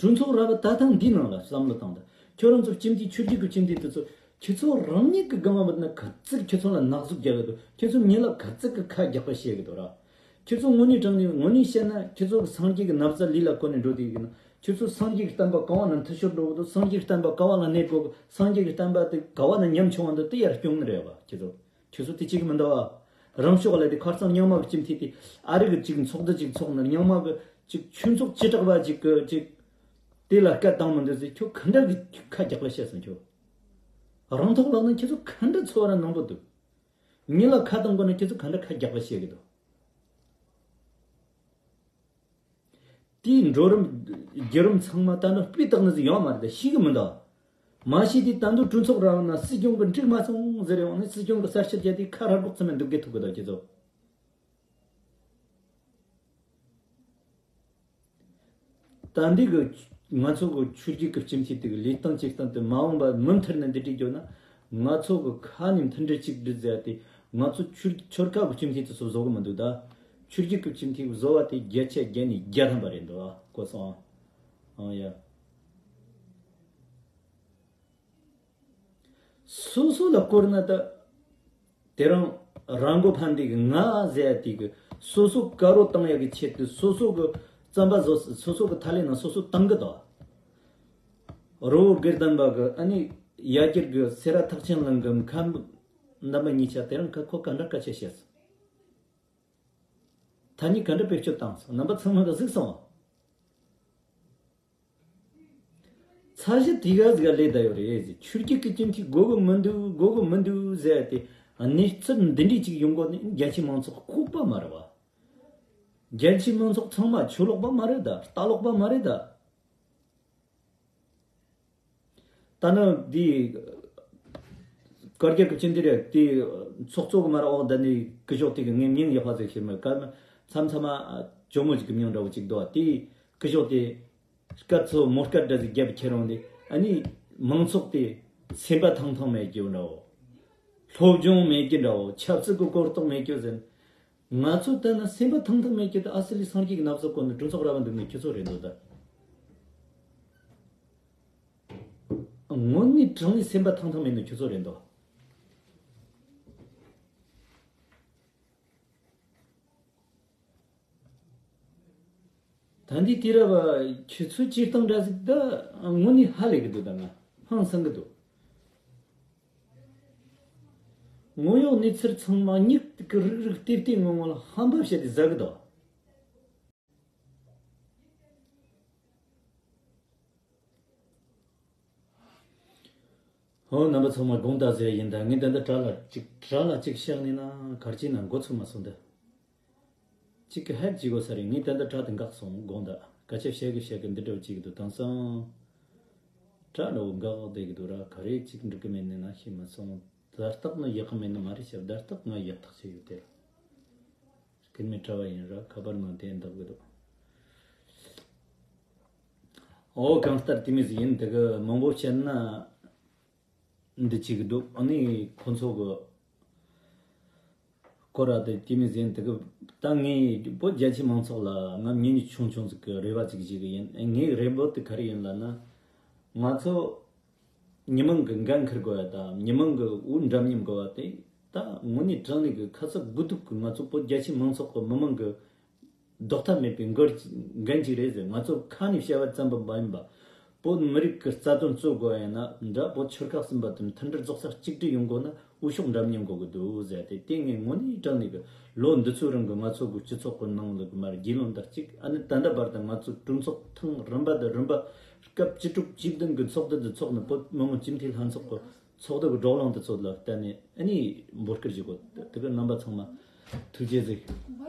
གྲོས་ཚོགས་ར་བ་ད་ཐེངས་འདིའི་ནང་ལ་བསམ་བློ་བཏང་དང་། ཁྱོད་རང་ཚོ་སྤྱི་འཐུས་ཆོས་བརྒྱུད་ཀྱི་སྤྱི་འཐུས་དེ་ཚོ་ཁྱེད་ཚོ་རང་ཉིད་ཀྱི་སྒང་ལ་མི་ན་ག་ཚོད་ཁྱེད་ཚོ་ལ་ནག་བཟོ་རྒྱག་གི་འདུག་ཁྱེད་ཚོ་མྱི་ལ་ག་ཚོད་ཀྱི་ཁ་རྒྱག་པ་བཤད་གི་འདུག་ར། ཁྱེད་ཚོ་དངོས་གནས་དྲང་གནས་དངོས་གནས་བཤད་ན་ཁྱེད་ཚོ་གི་སངས་རྒྱས་ཀྱི་ན་བཟའ་ལུས་ལ་གོན་ནས་འགྲོ་དུས་ཡིན་ན། ཁྱེད་ཚོ་སངས་རྒྱས་ཀྱི་བསྟན་པ་ག་བ་ན་མཐུད་ཤོར་འགྲོ་གི་འདུག་སངས་རྒྱས་ཀྱི་བསྟན་པ་ག་བ་ལ་གནས་དགོས་གི་སངས་རྒྱས་ཀྱི་བསྟན་པ་དེ་ག་བ་ན་ཉམས་ཆུང་བ་འདུག་དེ་ཡར་སྐྱོང་ནི་རེད་བ། ཁྱེད་ཚོ་ཁྱེད་ཚོ་དེ་གཅིག་མི་འདུག་བ། རང་ཕྱོགས་ལ་དེ་ཁ་སང་རྙིང་མ་གི་སྤྱི་འཐུས་དེ་ཨ་རི་གི་གཅིག་ཚོགས་འདུ་གཅིག་ཚོགས་ན་རྙིང་མ་གི་གཅིག་ཆོས་ཚོགས་བྱེ་བྲག་པ་གཅིག་གི་གཅིག་དེ་ལ་སྐད་བཏང་མི་འདུག་ཟེར། ཁྱོད་ག་འདྲ་གི་ཁ་རྒྱག་པ་བཤད་སོང་ཁྱོད། རང་ཐོག་ལ་ན་ཁྱེད་ཚོ་ག་འདྲ་ཚོར་བ་ར་ནང་པོ་འདུག་མི་ལ་ཁ་གཏོང་དགོས་ན་ཁྱེད་ཚོ་ག་འདྲ་ཁ་རྒྱག་པ་བཤད་གི་འདུག་དེའི་འགྲོ་རིམ་བརྒྱུད་རིམ་ཚང་མ་ད་ནི་སྤུས་དག་ནི་ཟིག་ཡོང་མ་རེད། ཤེས་གི་མི་འདུག་མ་ཤེས་དུས་ད་དུང་གྲོས་ཚོགས་ར་བ་ན་སྲིད་སྐྱོང་གི་འགྲིག་མ་སོང་ཟེར་ཡོང་ནས་སྲིད་སྐྱོང་གི་གསར་ཤོག་བརྒྱབ་དུས་ཁ་ར་སྒོག་ཙམ་མ་འདུག་གི་ཐུག་གི་འདུག་ཁྱེད་ཚོ། ད་འདི་གི་ང་ཚོ་གི་ཆོས་བརྒྱུད་ཀྱི་སྤྱི་འཐུས་དེ་གི་ལས་སྟངས་བྱེད་སྟངས་དེ་མ་འོངས་པ་མུ་མཐུད་ནས་འདི་འགྲིག་རྒྱུ་ན། ང་ཚོ་གི་ཁ་ནས་མཐུན་སྒྲིལ་གཅིག་སྒྲིལ་ཟེར་ཏེ་ང་ཚོ་ཆོས་ཆོལ་ཁ་གི་སྤྱི་འཐུས་དེ་ཚོ་བཟོ་གི་མི་འདུག་ད་ཆོས་བརྒྱུད་ཀྱི་སྤྱི་འཐུས་བཟོ་བ་དེ་བརྒྱ་ཆ་བརྒྱ་ནས་བརྒྱ་ཐམ་པ་རེད་འདུག་ཨ། གོ་སོང་ཨ། ཨང་ཡ། སོ་སོ་ལ་བསྐོར་ན་ད་དེ་རང་རང་མགོ་ཕན་དེ་གི་ང་ཟེར་ཡ་དེ་གི་སོ་སོ་དཀའ་རོགས་བཏང་ཡ་གི་ཆེད་དུ་སོ་སོ་གི་རྩམ་པ་བཟོ་སོ་སོ་གི་ཐ་ལེ་ན་སོ་སོ་བཏང་གི་དོ། རི་བོ་དགེ་ལྡན་པ་གི་ཨ་ནི་ཡ་གྱལ་གི་སེ་ར་ཐེག་ཆེན་གླིང་གི་མཁན་པོ་རྣམ་པ་གཉིས་ཆ་དེ་རང་ཁ་ཁོ་ག་འདྲ་སྐད་ཆ་བཤད་སོང་། ཐ་སྙད་ག་འདྲ་བེད་སྤྱོད་བཏང་སོང་རྣམ་པ་ཚང་མ་གི་གཟིགས་སོང་། ཚ་ཞིབ་དེ་ག་ཟིག་ག་ལས་ད་ཡོད་རེད་ཟེར། ཆོས་བརྒྱུད་ཀྱི་སྤྱི་འཐུས་དགོས་གི་མི་འདུག་དགོས་གི་མི་འདུག་ཟེར་ཏེ་གནས་ཚུལ་འདི་འདྲས་ཅིག་ཡོང་གོ་ནི་རྒྱ་ཆེ་མང་ཚོགས་ལྐུགས་པ་མ་རེད་བ། རྒྱ་ཆེ་མང་ཚོགས་ཚང་མ་ཆོས་ལོག་པ་མ་རེད་ད། རྟ་ལོག་པ་མ་རེད་ད། ད་ནི་འདི་བཀའ་རྒྱ་གི་ཅི་འདི་རེད། དེ་ཚོགས་གཙོ་གི་མ་ར་འོག་ད་ནི་སྐུ་ཞོགས་དེ་གི་ངའི་མིང་ཡག་པ་ཟིག་ཤེས་མེད་ཀ། མཚམས་མཚམས་མ་ཇོ་མོ་ཅིག་གི་མིང་འདྲ་བོ་ཅིག་འདུག་དེ་སྐུ་ཞོགས་དེ་སྐད་ཚོ་མོ་སྐད་འདྲ་ཟིག་རྒྱབ་ཁྱེར་འོང་དེ་ཨ་ནི་མང་ཚོགས་དེ་སེམས་པ་ཐང་ཐང་མེད་རྒྱུ་འདྲ་བོ། སློབ་སྦྱོང་མེད་རྒྱུ་འདྲ་བོ། ཆབ་སྲིད་ཀྱི་གོ་རྟོགས་མེད་རྒྱུ་ཟེར། ང་ཚོ་ལྟ་ན་སེམས་པ་ཐང་ཐང་མེད་རྒྱུ་དེ་ཨ་སི་ལི་སངས་རྒྱས་ཀྱི་ན་བཟའ་གོན་ནས་གྲོས་ཚོགས་ར་བ་འདུག་ནས་ཁྱོད་ཚོ་རེད་འདུག་ད། དངོས་གནས་དྲང་ནས་སེམས་པ་ཐང་ཐང་མེད་ནི་ཁྱོད་ཚོ་རེད་འདུག་ད་འདི་དུས་རབས་ཁྱོད་ཚོའི་སྤྱིར་བཏང་འདྲ་ཟིག་ད་དངོས་གནས་ཧ་ལས་གི་འདུག་ད་ང་ཧང་སང་གི་འདུག་དངོས་ཡོད་གནས་ཚུལ་ཚང་མ་མྱིག་གི་རིག་རིག་ལྟེབ་ལྟེབ་ངོ་ངོ་ལ་ཧམ་པ་བཤད་དེ་ཟ་གི་འདུག་ཧོ། རྣམ་པ་ཚང་མ་དགོངས་དག་ཟེར་ཡིན། ད་ངས་ད་ལྟ་དྲ་ལ་གཅིག་དྲ་ལ་གཅིག་བཤད་ནས་ན་གར་གྱི་ན་འགོ་ཚུགས་མ་སོང་། ད་གཅིག་གི་ཧད་ཅིག་གོ་ས་རེད། ངས་ད་ལྟ་དྲ་དེ་འགག་སོང་། དགོངས་དག། སྐད་ཆ་བཤད་གི་བཤད་གི་འདི་འདྲ་བོ་ཅིག་འདུག་དེང་སང་དྲ་འདྲ་བོ་འགག་བསྡད་གི་འདུག་ར། ག་རེ་གཅིག་འགྲིག་གི་མེད་ནས་ན་ཤེས་མ་སོང་། ད་རྟགས་ནི་ཡག་གི་མེད་ནི་མ་རེད་ཤག་ད་རྟགས་ང་ཡག་ཐག་ཆོད་ཡོད་དེ། སྐུད་མེད་གྲྭ་བ་ཡིན་ར་ཁ་པར་ནང་དེ་འདག་གི་འདུག་ཨོ་གང་ལྟར་དེ་མི་ཟིག་ཡིན། དེ་གི་མང་པོ་བཤད་ན་འདི་གཅིག་འདུག་ཨ་ནི་ཁོ་ཚོ་གི་སྐོར་ར་དེ་དེ་མི་ཟིག་ཡིན། དེ་གི་ད་ངས་བོད་རྒྱ་ཆེ་མང་ཚོགས་ལ་ང་མི་ཉུང་ཆུང་ཟིག་གི་རེ་བ་ཅིག་བྱེད་གི་ཡིན། ངའི་རེ་འབོད་དེ་ག་རེ་ཡིན་ལབ་ན། ང་ཚོ་མི་མང་གི་འགན་འཁུར་དགོས་པ་དང་མི་མང་གི་འོས་འདྲ་མཉམ་དགོས་པ་དེ་ད་དངོས་གནས་དྲང་གནས་ཀྱི་ཁ་ཚ་དགོས་གཏུགས་ཀྱི་ང་ཚོ་བོད་རྒྱ་ཆེ་མང་ཚོགས་ཀྱི་མི་མང་གི་ལྡོག་ཐབས་མེད་པའི་འགན་འགན་ཅིག་རེད་ཟེར། ང་ཚོ་ཁ་ནས་བཤད་པ་ཙམ་པ་མ་ཡིན་པ། བོད་མི་རིགས་ཀྱི་རྩ་དོན་རྩོད་དགོས་ཡིན་ན་འདྲ། བོད་ཆོལ་ཁ་གསུམ་པ་དང་མཐུན་སྒྲིལ་རྫོགས་ས་གཅིག་སྒྲིལ་ཡོང་དགོས་ན་འོས་ཤོག་འདྲ་མཉམ་དགོས་ཀྱི་འདུག་ཟེར་ཏེ། དེ་ངས་དངོས་གནས་དྲང་གནས་ཀྱི་ལོ་འདི་ཚོའི་རིང་གི་ང་ཚོ་གི་སྤྱི་ཚོགས་ཀྱི་ནང་ལ་གི་མར་རྒྱུས་ལོན་དང་གཅིག་ཨ་ནི་ད་ལྟ་བར་དུ་ང་ཚོ་གྲོས་ཚོགས་ཐེངས་རིམ་པ་དང་རིམ་པ་སྐབས་བཅུ་དྲུག་བཅུ་བདུན་གྱི་ཚོགས་འདུ་འདི་ཚོགས་ནས་བོད་མི་མང་སྤྱི་འཐུས་ལྷན་ཚོགས་ཀྱི་ཚོགས་འདུ་གི་བགྲོ་གླེང་དེ་ཚོ་ལ་བརྟེན་ནས་ཨ་ནི་འབོད་སྐུལ་བྱེད་དགོས། དེ་གི་རྣམ་པ་ཚང་མ་ཐུགས་རྗེ་གཟིགས།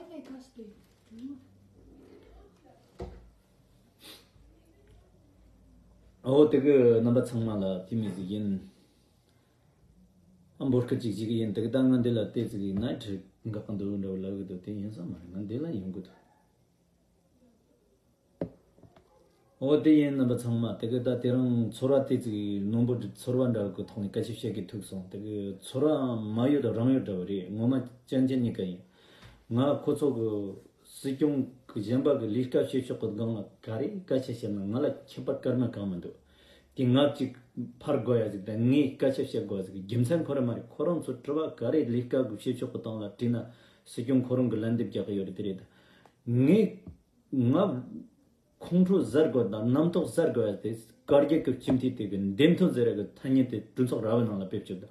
ཨོ་དེ་གི་རྣམ་པ་ཚང་མ་ལ་དེ་མི་ཟིག་ཡིན། ཨ་འབོད་སྐུལ་ཅིག་བྱེད་གི་ཡིན། དེ་གི་ད་ང་འདི་ལ་བལྟས་ཟིག་ཡིན་ན་ཁྲི་འགག་གི་འདུག་འདྲ་བོ་ལབ་གི་འདུག་དེ་ཡིན་ས་མ་རེད། ང་འདི་ལ་ཡོང་གི་འདུག་འོ་དེ་ཡིན། རྣམ་པ་ཚང་མ་དེ་གི་ད་དེ་རིང་ཚོར་བ་དེ་ཙིག་རྣོན་པོ་འདྲ་ཚོར་བ་འདྲ་བོ་གི་ཐོག་ནས་སྐད་ཆ་བཤད་གི་ཐུག་སོང་། དེ་གི་ཚོར་བ་མ་ཡོད་རང་ཡོད་འདྲ་བོ་རེད། ངོ་མ་ཅན་ཅན་གཉིས་ཀ་ཡིན། ང་ཁོ་ཚོ་གི་སྲིད་སྐྱོང་གི་གཞན་པ་གི་ལས་ཀ་བྱེད་ཕྱོགས་གི་སྒང་ལ་ག་རེ་སྐད་ཆ་བཤད་ན་ང་ལ་ཁྱད་པར་སྐར་མ་གང་མི་འདུག་དེ་ང་གཅིག་ཕར་དགོས་ཡ་ཟིག་དང་ངས་སྐད་ཆ་བཤད་དགོས་ཟིག་རྒྱུ་མཚན་ཁོ་ར་མ་རེད། ཁོ་རང་ཚོ་དྲི་བ་ག་རེ་ལས་ཀ་གི་བྱེད་ཕྱོགས་གི་སྟེང་ལ་དྲིས་ན་སྲིད་སྐྱོང་ཁོ་རང་གི་ལན་འདེབས་རྒྱག་གི་ཡོད་རེད། དེ་རེད། ངས་ང་ཁོང་ཁྲོ་ཟ་དགོས་དང་རྣམ་རྟོག་ཟ་དགོས་ཡ་དེ་བཀའ་རྒྱ་གི་སྤྱི་འཐུས་དེ་གི་འདེམས་ཐོན་ཟེར་ཡ་གི་ཐ་སྙད་དེ་གྲོས་ཚོགས་ར་བའི་ནང་ལ་བེད་སྤྱོད་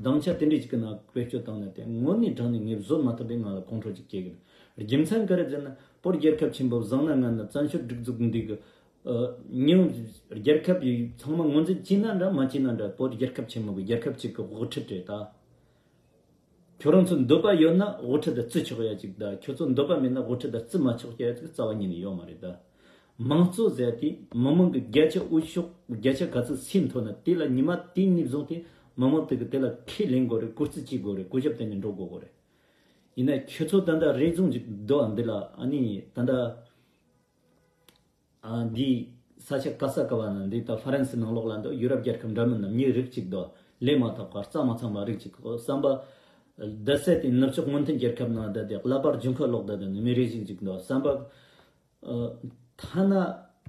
དང་། སྡིངས་ཆ་དེ་འདྲའི་ཞིག་གི་ནང་བེད་སྤྱོད་བཏང་ནས་དེ་དངོས་གནས་དྲང་ནས་ངས་བཟོད་མ་ཐུབ་པའི་ངང་ལ་ཁོང་ཁྲོ་ཅིག་སྐྱེ་གི་འདུག་རྒྱུ་མཚན་ག་རེ་ཟེར་ན་བོད་རྒྱལ་ཁབ་ཆེན་པོ་བཟང་ན་ངན་ན་བཙན་བྱོལ་སྒྲིག་འཛུགས་འདི་གི་ཨ་མྱིང་རྒྱལ་ཁབ་ཡི་ཚང་མ་ངོས་འཛིན་བྱས་ན་འདྲ་མ་བྱས་ན་འདྲ་བོད་རྒྱལ་ཁབ་ཆེན་མོ་གི་རྒྱལ་ཁབ་ཅིག་གི་དབུ་ཁྲིད་རེད་ད། ཁྱོད་རང་ཚོ་འདོད་པ་ཡོད་ན་དབུ་ཁྲིད་དུ་བརྩི་ཆོག་ཡ་ཅིག་ད་ཁྱོད་ཚོ་འདོད་པ་མེད་ན་དབུ་ཁྲིད་དུ་བརྩི་མ་ཆོག་ཡ་ཅིག་རྩ་བ་ཉིད་ནས་ཡོད་མ་རེད་ད། མང་གཙོ་ཟེར་དེ་མི་མང་གི་བརྒྱ་ཆ་དབུ་ཤོག་བརྒྱ་ཆ་ག་ཚོད་སེམས་ཐོན་ན་དེ་ལ་ཉི་མ་དེ་ནས་བཟུང་སྟེ་མི་མང་དེ་གི་དེ་ལ་ཁས་ལེན་དགོས་རེད། གུས་བརྩི་བྱེད་དགོས་རེད། གུས་ཞབས་དེ་ནས་འགྲོ་དགོས་དགོས་རེད། ཡིན་ན་ཁྱོད་ཚོ་ད་ལྟ་རེ་ཟུང་ཅིག་འདུག་ཨ་འདི་ལ་ཨ་ནི་ད་ལྟ། ཨ་འདི་ས་ཆ་ག་ས་ག་བ་ན་འདི་ད་ཧྥ་རན་སི་ནང་ལོགས་ལ་འདུག་ཡུ་རོབ་རྒྱལ་ཁབ་འདྲ་མིན་ནམ་མྱི་རིགས་གཅིག་འདུག་ལས་མ་ཐག་པ་རྩ་མ་ཚང་བ་རིགས་གཅིག་གོ་བསམ་པ། རྡ་སའི་དེ་ནུབ་ཕྱོགས་སྔོན་ཐོན་རྒྱལ་ཁབ་ནང་བསྡད་དེ་ཀླད་པ་རྒྱུན་ཁ་ལོག་བསྡད་དེ་ནི་མི་རིགས་གཅིག་གཅིག་འདུག་བསམ་པ། ཨ་ཐ་ན་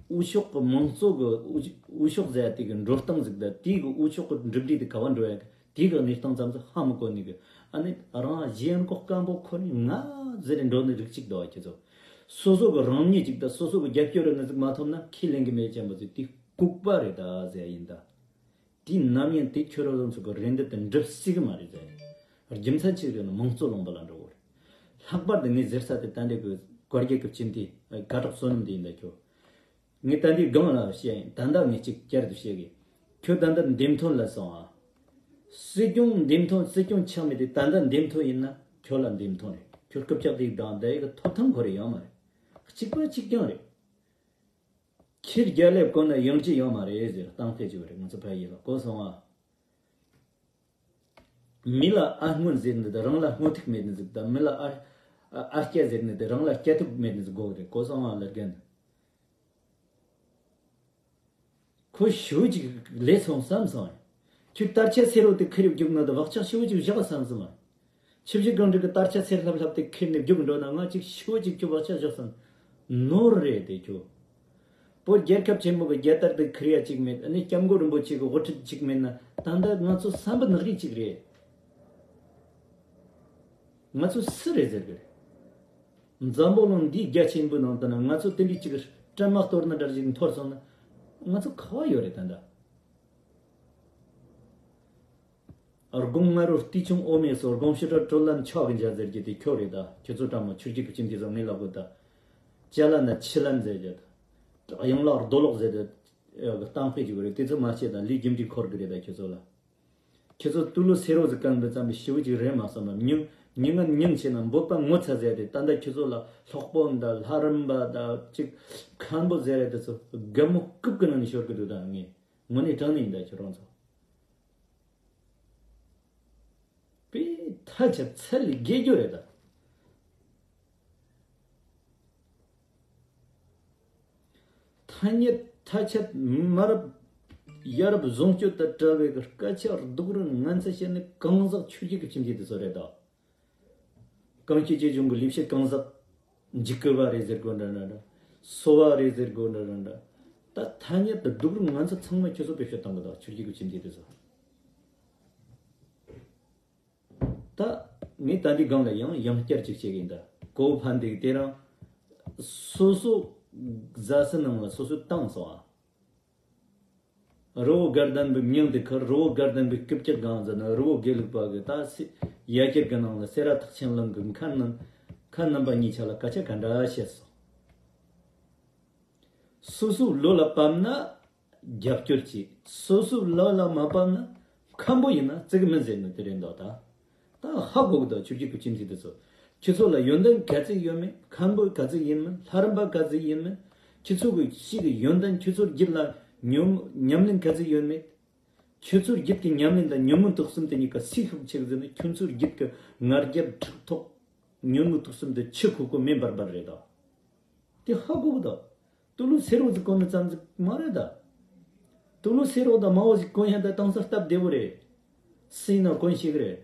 དབུ་ཤོག་གི་མང་གཙོ་གི་དབུ་དབུ་ཤོག་ཟེར་ཡ་དེ་གི་འགྲོ་སྟངས་ཟིག་དང་དེ་གི་དབུ་ཤོག་གི་གྲུབ་འབྲས་དེ་ག་བ་འགྲོ་ཡ་གི་དེ་གི་གནས་སྟངས་ཙམ་ཟིག་ཧ་མི་གོ་ནི་གི་ཨ་ནི་རང་གཞན་མགོ་སྐམ་པོ་ཁོ་ནི་ང་ཟེར་ནས་འགྲོ་ནི་རིགས་གཅིག་འདུག་བ་ཁྱེད་ཚོ། སོ་སོ་གི་རང་ཉིད་ཅིག་དང་སོ་སོ་གི་རྒྱབ་སྐྱོར་རེ་ནི་ཟིག་མ་ཐོབ་ན་ཁས་ལེན་གི་མེད་ཅན་པོ་ཟིག་དེ་ལྐུགས་པ་རེད་ད་ཟེར་ཡ་ཡིན་ད། དེ་ནམ་ཡིན་དེ་ཁྱོད་རང་ཚོ་གི་རེ་འདུན་དེ་འགྲུབ་སྲིད་གི་མ་རེད་ཟེར། རྒྱུ་མཚན་ཆི་རེད་ན་མང་གཙོ་ལུང་པ་ལ་འགྲོ་དགོས་རེད། ལྷག་པར་དུ་ངས་ཟེར་ས་དེ་ད་འདྲ་གི་བཀའ་རྒྱ་གི་སྤྱི་འཐུས་དགའ་གྲོགས་བསོད་ནམས་དེ་ཡིན་ད་ཁྱོད། ངས་ད་འདི་སྒང་ལ་བཤད་ཡིན། ད་ལྟ་ངས་གཅིག་བསྐྱར་དུ་བཤད་གི། ཁྱོད་ད་ལྟ་འདེམས་ཐོན་ལ་སོང་ཨ། སྲིད་སྐྱོང་འདེམས་ཐོན་སྲིད་སྐྱོང་ཆགས་མེད་དེ་ད་ལྟ་འདེམས་ཐོན་ཡིན་ན་ཁྱོད་ལ་འདེམས་ཐོན་རེད། ཁྱོད་རྐུབ་ཀྱག་དེ་སྒང་ད་ཡི་གི་ཐོབ་ཐང་ཁོ་རེ་ཡོད་མ་རེད། གཅིག་པ་གཅིག་རྐྱང་རེད། ཁྱེད་རྒྱ་ལས་གོ་ན་ཡོང་རྒྱུ་ཡོད་མ་རེད་ཟེར་གཏམ་དཔེ་ཅིག་རེད། ང་ཚོ་ཕ་ཡུལ་ལ་གོ་སོང་ཨ། མི་ལ་ཨ་སྔོན་ཟེར་ནི་དང་རང་ལ་སྔོན་ཐུག་མེད་ནི་ཟིག་དང་མི་ལ་ཨ་ཨ་སྐྱ་ཟེར་ནི་དང་རང་ལ་སྐྱ་ཐུག་མེད་ནི་ཟིག་གོ་རེད། གོ་སོང་ཨ་ལ་རྒན། ཁོ་ཞེ་པོ་ཅིག་ལས་སོང་བསམ་སོང་། ཁྱོད་དར་ཆ་སེར་པོ་དེ་ཁེར་རྒྱུག་ན་དང་བག་ཆགས་ཞེ་པོ་ཅིག་བཞག་བསམ་སོང་། ཆུ་བཞི་སྒང་དྲུག་གི་དར་ཆ་སེར་ལྷབ་ལྷབ་དེ་ཁེར་ནས་རྒྱུག་འགྲོ་ན་ང་ཅིག་ཞེ་པོ་ཅིག་ཁྱོད་བག་ཆགས་བཞག་བསམ། ནོར་རེད་དེ་ཁྱོད། བོད་རྒྱལ་ཁབ་ཆེན་པོ་གི་རྒྱལ་དར་དེ་འཁུར་ཡ་གཅིག་མེད། ཨ་ནི་སྐྱབས་མགོན་རིན་པོ་ཆེ་གི་དབུ་ཁྲིད་གཅིག་མེད་ན། ད་ལྟ་ང་ཚོ་བསམ་པ་ནག་རིས་གཅིག་རེད། ང་ཚོ་སུ་རེད་ཟེར་གི་རེད། འཛམ་བུ་གླིང་འདིའི་རྒྱ་ཆེན་པོའི་ནང་དུ་ན་ང་ཚོ་དེ་འདྲའི་གཅིག་སྲན་མ་གཏོར་ན་འདྲ་ཞིག་འཐོར་སོང་ན། ང་ཚོ་ག་བ་ཡོད་རེད་ད་ལྟ། དགུང་ང་རོ་རྟིང་ཆུང་འོ་མས་སོ། དགུང་ཕྱི་དྲོ་དྲོ་ལན་ཆོག་གི་འཇའ་ཟེར་གྱི་དེ་ཁྱོད་རེད་ད། ཁྱོད་ཚོ་ཀྲང་མོ་ཆུ་རྒྱུད་ཀྱི་ཁྱིམ་དེ་ཚོ་ངའི་ལག་གོ་ད། ཅ་ལ་ན་ཆི་ལན་ཟེར་གྱི་ད། གཡང་ལག་རྡོ་ལོག་ཟེར་གྱི་གཏམ་དཔེ་ཅིག་རེད། དེ་ཚོ་མ་བཤད་ད་ལས་རྒྱུ་འབྲས་འཁོར་གི་རེད་ད་ཁྱོད་ཚོ་ལ། ཁྱོད་ཚོ་ཏུ་ལུ་སེ་རོ་ཟིག་གང་འབུད་ཙམ་པའི་ཞི་བུ་ཅིག་རེད་མ་བསམ་པ། མྱིང་མྱིང་ང་མྱིང་ཆེ་ན་འབོད་པ་ངོ་ཚ་ཟེར་ཏེ། ད་ལྟ་ཁྱོད་ཚོ་ལ་ལྷག་པོ་འདྲ་ལྷ་རམས་པ་ད་ཅིག་མཁན་པོ་ཟེར་རེད། དེ་ཚོ་རྒན་མོ་རྐུབ་ཀྱི་ནང་ནས་ཤོར་གི་འདུག་ད་ངས་དངོས་གནས་དྲང་གནས་ཡིན་ད་ཁྱོད་རང་ཚོ། པའི་ཐ་ཆད་ཚད་ལས་བརྒལ་རྒྱུ་རེད་ད། ཐ་སྙད་ཐ་ཆད་མ་རབས་ཡ་རབས་བཟུང་སྤྱོད་དང་བྲལ་བའི་སྐད་ཆ་སྡུག་རུས་ངན་ཚད་བཤད་ནས་གང་ཟག་ཆོས་བརྒྱུད་ཀྱི་ཁྱིམ་རྒྱུད་དེ་ཚོ་རེད་ད། གངས་སྐྱིད་ཀྱི་གཞུང་གི་ལས་བྱེད་གང་ཟག་འཇིགས་སྐུལ་བ་རེད་ཟེར་དགོས་འདྲ་འདྲ་འདྲ། སོ་བ་རེད་ཟེར་དགོས་འདྲ་འདྲ་འདྲ། ད་ཐ་སྙད་དུ་སྡུག་རུས་ངན་ཚད་ཚང་མ་ཁྱོད་ཚོ་བེད་སྤྱོད་བཏང་གི་འདུག་ཆོས་བརྒྱུད་ཀྱི་ཁྱིམ་རྒྱུད་དེ་ཚོ། ད་ངས་ད་འདི་སྒང་ལ་ཡང་ཡང་བསྐྱར་ཅིག་བཤད་གི་ཡིན་ད། གོ་བོ་ཕན་བདེ་དེ་རང་སོ་སོ་ཟ་སི་ནང་ལ་སོ་སོས་བཏང་སོང་ཨ། རི་བོ་དགའ་ལྡན་པའི་མྱིང་དེ་ཁུར། རི་བོ་དགའ་ལྡན་པའི་སྐུ་སྐྱིད་སྒང་ཟེར་ན། རི་བོ་དགེ་ལུགས་པ་གི་ད་སི་ཡ་གྱལ་གི་ནང་ལ་སེ་ར་ཐེག་ཆེན་གླིང་གི་མཁན་རྣམ་མཁན་རྣམ་པ་གཉིས་ཆ་ལ་སྐད་ཆ་ག་འདྲ་བཤད་སོང་། སོ་སོའི་བློ་ལ་བབ་ན་རྒྱབ་སྐྱོར་བྱེད། སོ་སོའི་བློ་ལ་མ་བབ་ན་མཁན་པོ་ཡིན་ན་བརྩི་གི་མིན་ཟེར་ནི་དེ་རེད་འདུག་ད། ད་ཧ་གོ་གི་འདུག་ཆོས་བརྒྱུད་ཀྱི་ཁྱིམ་མཚེས་དེ་ཚོ། ཁྱེད་ཚོ་ལ་ཡོན་ཏན་ག་ཚོད་ཡོད་མེད། མཁན་པོ་ག་ཚོད་ཡིན་མིན། ལྷ་རམས་པ་ག་ཚོད་ཡིན་མིན། ཁྱེད་ཚོ་གི་གཤིས་ཀྱི་ཡོན་ཏན། ཁྱེད་ཚོའི་རྒྱུད་ལ་ཉོན་ཉམས་ལེན་ག་ཚོད་ཡོད་མེད། ཁྱེད་ཚོའི་རྒྱུད་ཀྱི་ཉམས་ལེན་དང་ཉོན་མོངས་དུག་གསུམ་དེ་གཉིས་ཀ་སུས་ཤུགས་ཆེ་གི་ཟེར་ན། ཁྱེད་ཚོའི་རྒྱུད་ཀྱི་ང་རྒྱལ་ཕྲག་དོག་ཉོན་མོངས་དུག་གསུམ་དེ་ཆུ་ཁོལ་ཁོལ་མེ་འབར་འབར་རེད་ད། དེ་ཧ་གོ་གི་འདུག་ཏུ་ལུ་སེ་རོ་ཟིག་གོན་ནི་ཙམ་ཟིག་མ་རེད་ད། ཏུ་ལུ་སེ་རོ་དང་མ་འོ་ཟིག་གོན་ཡ་ད་དྭངས་ས་སྟབས་བདེ་བོ་རེད། སུ་ཡིན་ན་གོན་ཤེས་གི་རེད།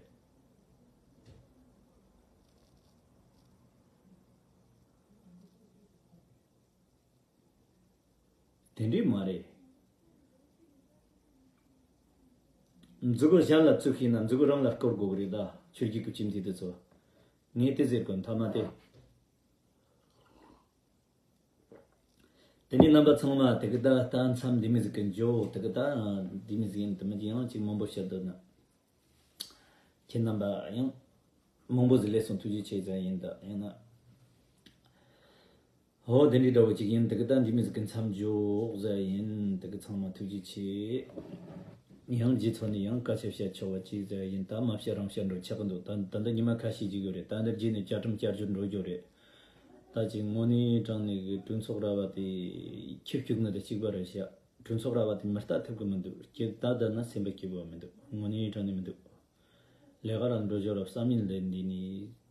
དེ་འདྲས་མ་རེད། མཛུ་གུ་གཞན་ལ་བཙུགས་ཤེས་ན་མཛུ་གུ་རང་ལ་བསྐོར་དགོས་གི་རེད་ད། ཆོས་བརྒྱུད་ཀྱི་ཁྱིམ་མཚེས་དེ་ཚོ། ངས་དེ་ཟེར་གོ་མཐའ་མ་དེ། དེ་ནས་རྣམ་པ་ཚང་མ་དེ་གི་ད་ལྟ་མཚམས་འདི་མི་ཟིག་གི་འཇོག་དེ་གི་ད་འདི་མི་ཟིག་ཡིན། དེ་མི་ཡང་ཅིག་མང་པོ་བཤད་འདོད་ན། ཁྱེད་རྣམ་པ་ཡང་མང་པོ་ཟིག་ལས་སོང་། ཐུགས་རྗེ་ཆེ་ཟེར་ཡིན་ད། ཡང་ན། ཧོ་དེ་འདྲའི་འདྲ་བོ་ཅིག་ཡིན། དེ་གི་ད་འདི་མི་ཟིག་གི་མཚམས་འཇོག་ཟེར་ཡིན། དེ་གི་ཚང་མ་ཐུགས་རྗེ་ཆེ། ཡང་རྗེས་ཚོ་ནས་ཡང་སྐད་ཆ་བཤད་ཆོག་པ་ཅིག་ཟེར་ཡིན། ད་མ་བཤད་རང་བཤད་འགྲོ་ཆགས་གི་འདུག་ད་ད་འདི་ཉི་མ་ཁ་ཤས་ཅིག་ཡོད་རེད། ད་འདི་རྗེས་ནས་བསྐྱར་ཕྲེང་བསྐྱར་བརྗོད་འགྲོ་རྒྱུ་རེད། ད་ཅིག་དངོས་གནས་དྲང་གནས་ཀྱི་གྲོས་ཚོགས་ར་བ་དེ་ཁྱི་སྐྱུག་ནི་དང་གཅིག་པ་རེད་ཤག་གྲོས་ཚོགས་ར་བ་དེ་མི་ལྟ་ཐུབ་ཀྱི་མི་འདུག་སྐྱིད་ད་བསྡད་ན་སེམས་པ་སྐྱིད་པོ་མི་འདུག་དངོས་གནས་དྲང་གནས་མི་འདུག་ལས་ཀ་ར་འགྲོ་རྒྱུ་ར་བསམ་ཡུལ་ལས་འདི་ནས་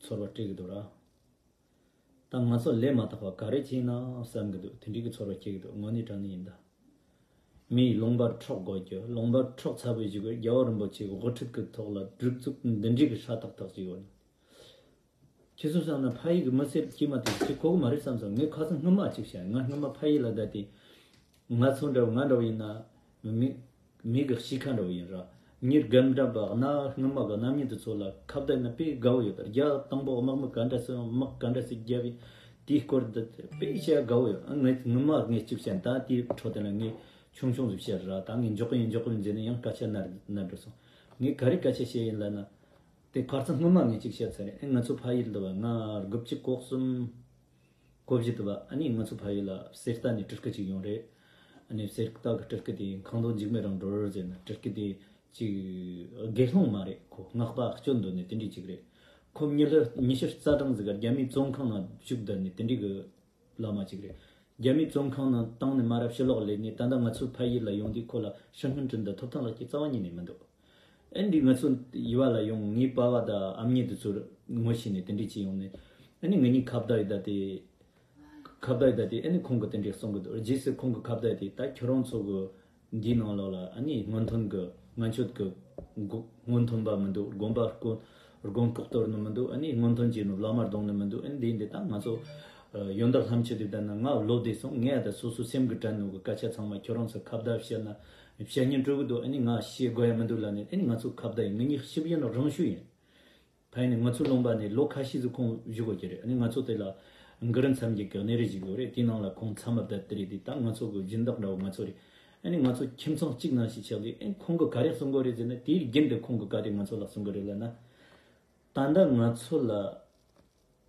ཚོར་བ་སྤྲད་ཀྱི་འདུག་ར། ད་ང་ཚོ་ལས་མ་དག་པ་ག་རེ་བྱས་ན་བསམ་གྱི་འདུག་དེ་འདྲའི་གི་ཚོར་བ་སྐྱེ་གི་འདུག་དངོས་གནས་དྲང་གནས་ཡིན་ད། མིའི་ལུང་པར་འཕྲོག་དགོས་རྒྱུ། ལུང་པར་འཕྲོག་ཚར་བའི་གཞུག་གུ་རྒྱལ་བ་རིན་པོ་ཆེའི་དབུ་ཁྲིད་ཀྱི་ཐོག་ལ་སྒྲིག་འཛུགས་འདི་འདྲའི་གི་ཧྲ་ཐག་ཐག་ཅིག་ཡོད། ཁྱེད་ཚོ་བསམ་ན་ཕ་ཡུལ་གྱི་མི་སེར་སྐྱེས་མ་ཐག་ཅིག་གོ་གི་མ་རེད་བསམ་སོང་། ངས་ཁ་སང་སྔོན་མ་ཅིག་བཤད། ང་སྔོན་མ་ཕ་ཡུལ་ལ་བསྡད་དེ། ང་ཚོ་འདྲ་བོ་ང་འདྲ་བོ་ཡིན་ན། མི་མི་གི་གཤིས་ཀ་འདྲ་བོ་ཡིན་ར། མྱི་རྒན་འདྲ་བ་གནའ་སྔོན་མ་གི་རྣམ་དབྱེ་དེ་ཚོ་ལ་ཁ་བརྡ་ཡིན་ན་དཔེ་དགའ་བོ་ཡོད། རྒྱ་དང་པོ་དམག་མི་ག་འདྲ་སེ་དམག་ག་འདྲ་སེ་བརྒྱབ་པའི་དེའི་སྐོར་དེ་དཔེ་བཤད་དགའ་བོ་ཡོད། ང་སྔོན་མ་ངས་ཅིག་བཤད། ད་དེའི་འཕྲོ་དེ་ལ་ངས་ཆུང་ཆུང་ཟིག་བཤད་ར། ད་ངས་མགྱོགས་ཀི་ཡིན་མགྱོགས་ཀི་ཡིན་ཟེར་ནས་ཡང་སྐད་ཆ་ནར་ནར་འགྲོ་སོང་། ངས་ག་རེ་སྐད་ཆ་བཤད་ཡིན་ལབ་ན། དེ་ཁ་སང་སྔོན་མ་ངས་ཅིག་བཤད་ཚར་རེད། ཨེ་ང་ཚོ་ཕ་ཡུལ་འདི་བ་ང་དགུ་བཅུ་གོ་གསུམ་གོ་བཞི་འདི་བ། ཨ་ནི་ང་ཚོ་ཕ་ཡུལ་ལ་གསེར་རྟ་ནས་སྤྲུལ་སྐུ་ཅིག་ཡོང་རེད། ཨ་ནི་གསེར་རྟ་གི་སྤྲུལ་སྐུ་དེ་ཁང་དོན་འཇིགས་མེད་རང་འགྲོ་རོལ་ཟེར་ན། སྤྲུལ་སྐུ་དེ་ཅིག་དགེ་སློང་མ་རེད། ཁོ་སྔགས་པ་སྐྱོན་འདོད་ནི་དེ་འདྲས་ཅིག་རེད། ཁོ་ཉི་ལྷུ་ཉི་ཤུ་རྩ་གྲངས་ཟིག་ག་རྒྱ་མིའི་བཙོན་ཁང་ནང་བཅུག་བསྡད་ནི་དེ་འདྲས་གི་བླ་མ་ཅིག་རེད། རྒྱ་མིའི་བཙོན་ཁང་ནང་བཏང་ནས་མ་རབས་ཕྱི་ལོགས་སླེབས་ནས་ད་ལྟ་ང་ཚོའི་ཕ་ཡུལ་ལ་ཡོང་དུས་ཁོ་ལ་སྲིད་སྔོན་བྲིན་དང་ཐོབ་ཐང་ལགས་ཀྱི་རྩ་བ་ཉིད་ནས་མི་འདུག་ཨེ་འདི་ང་ཚོ་ཡུལ་བ་ལ་ཡོང་། ངའི་པ་བ་དང་ཨ་མྱེས་དེ་ཚོར་ངོ་ཤེས་ནས་དེ་འདྲས་ཅིག་ཡོང་ནས། ཨ་ནི་ང་གཉིས་ཁ་བརྡ་ཡི་ད་དེ། ཁ་བརྡ་ཡི་ད་དེ་ཨ་ནི་ཁོང་གིས་དེ་འདྲས་གསུང་གི་འདུག་རྗེས་སུ་ཁོང་གི་ཁ་བརྡ་དེ་ད་ཁྱོད་རང་ཚོ་གི་འདིའི་ནང་ལོགས་ལ་ཨ་ནི་སྔོན་ཐོན་གི་སྔོན་ཆད་གི་སྔོན་ཐོན་པ་མི་འདུག་དགོན་པ་དཀོན་དགོན་ལྐོག་གཏོར་ནི་མི་འདུག་ཨ་ནི་སྔོན་ཐོན་བྱས་ནི་བླ་མ་རྡུང་ནི་མི་འདུག་ཨ་ནི་འདི་འདི་ད་ང་ཚོ་ ཡོན་བདག་ལྷམ་ཆེ་དེ་ལྟར་ན་ང་ལོ་བདེ་སོང་། ངས་ད་སོ་སོ་སེམས་ཀྱི་དྲན་ནོ་གི་སྐད་ཆ་ཚང་མ་ཁྱོད་རང་ཚོ་ཁ་བརྡ་བཤད་ན་བཤད་སྙིང་བྲོ་གི་འདུག་ཨ་ནི་ང་བཤད་དགོས་ཡ་མི་འདུག་ལ་ནི། ཨ་ནི་ང་ཚོ་ཁ་བརྡ་ཡིན་ངེད་གཉིས་ཞིབ་ཡིན་རང་ཞུ་ཡིན། ཕ་ཡིན་ནི་ང་ཚོ་ལུང་པ་ནས་ལོ་ཁ་ཤས་ཟིག་ཁོང་བཞུགས་དགོས་ཀྱི་རེད། ཨ་ནི་ང་ཚོ་དེ་ལ་གུ་རུ་མཚམས་ཀྱི་གི་གནས་རི་ཞིག་ཡོད་རེད། དེའི་ནང་ལ་ཁོང་མཚམས་མ་བསྡད་དེ་རེད། དེ་ད་ང་ཚོ་གི་སྦྱིན་བདག་འདྲ་བོ་ང་ཚོ་རེད། ཨ་ནི་ང་ཚོ་ཁྱིམ་ཚང་གཅིག་ནང་བཞིན་ཆགས་ཏེ། ཨ་ནི་ཁོང་གི་ག་རེ་གསུང་གི་རེད་ཟེར་ན། དེའི་རྒྱུན་དུ་ཁོང་གི་ག་རེ་ང་ཚོ་ལ་གསུང་གི་རེད་ལབ་ན། ད་ལྟ་ང་ཚོ་ལ་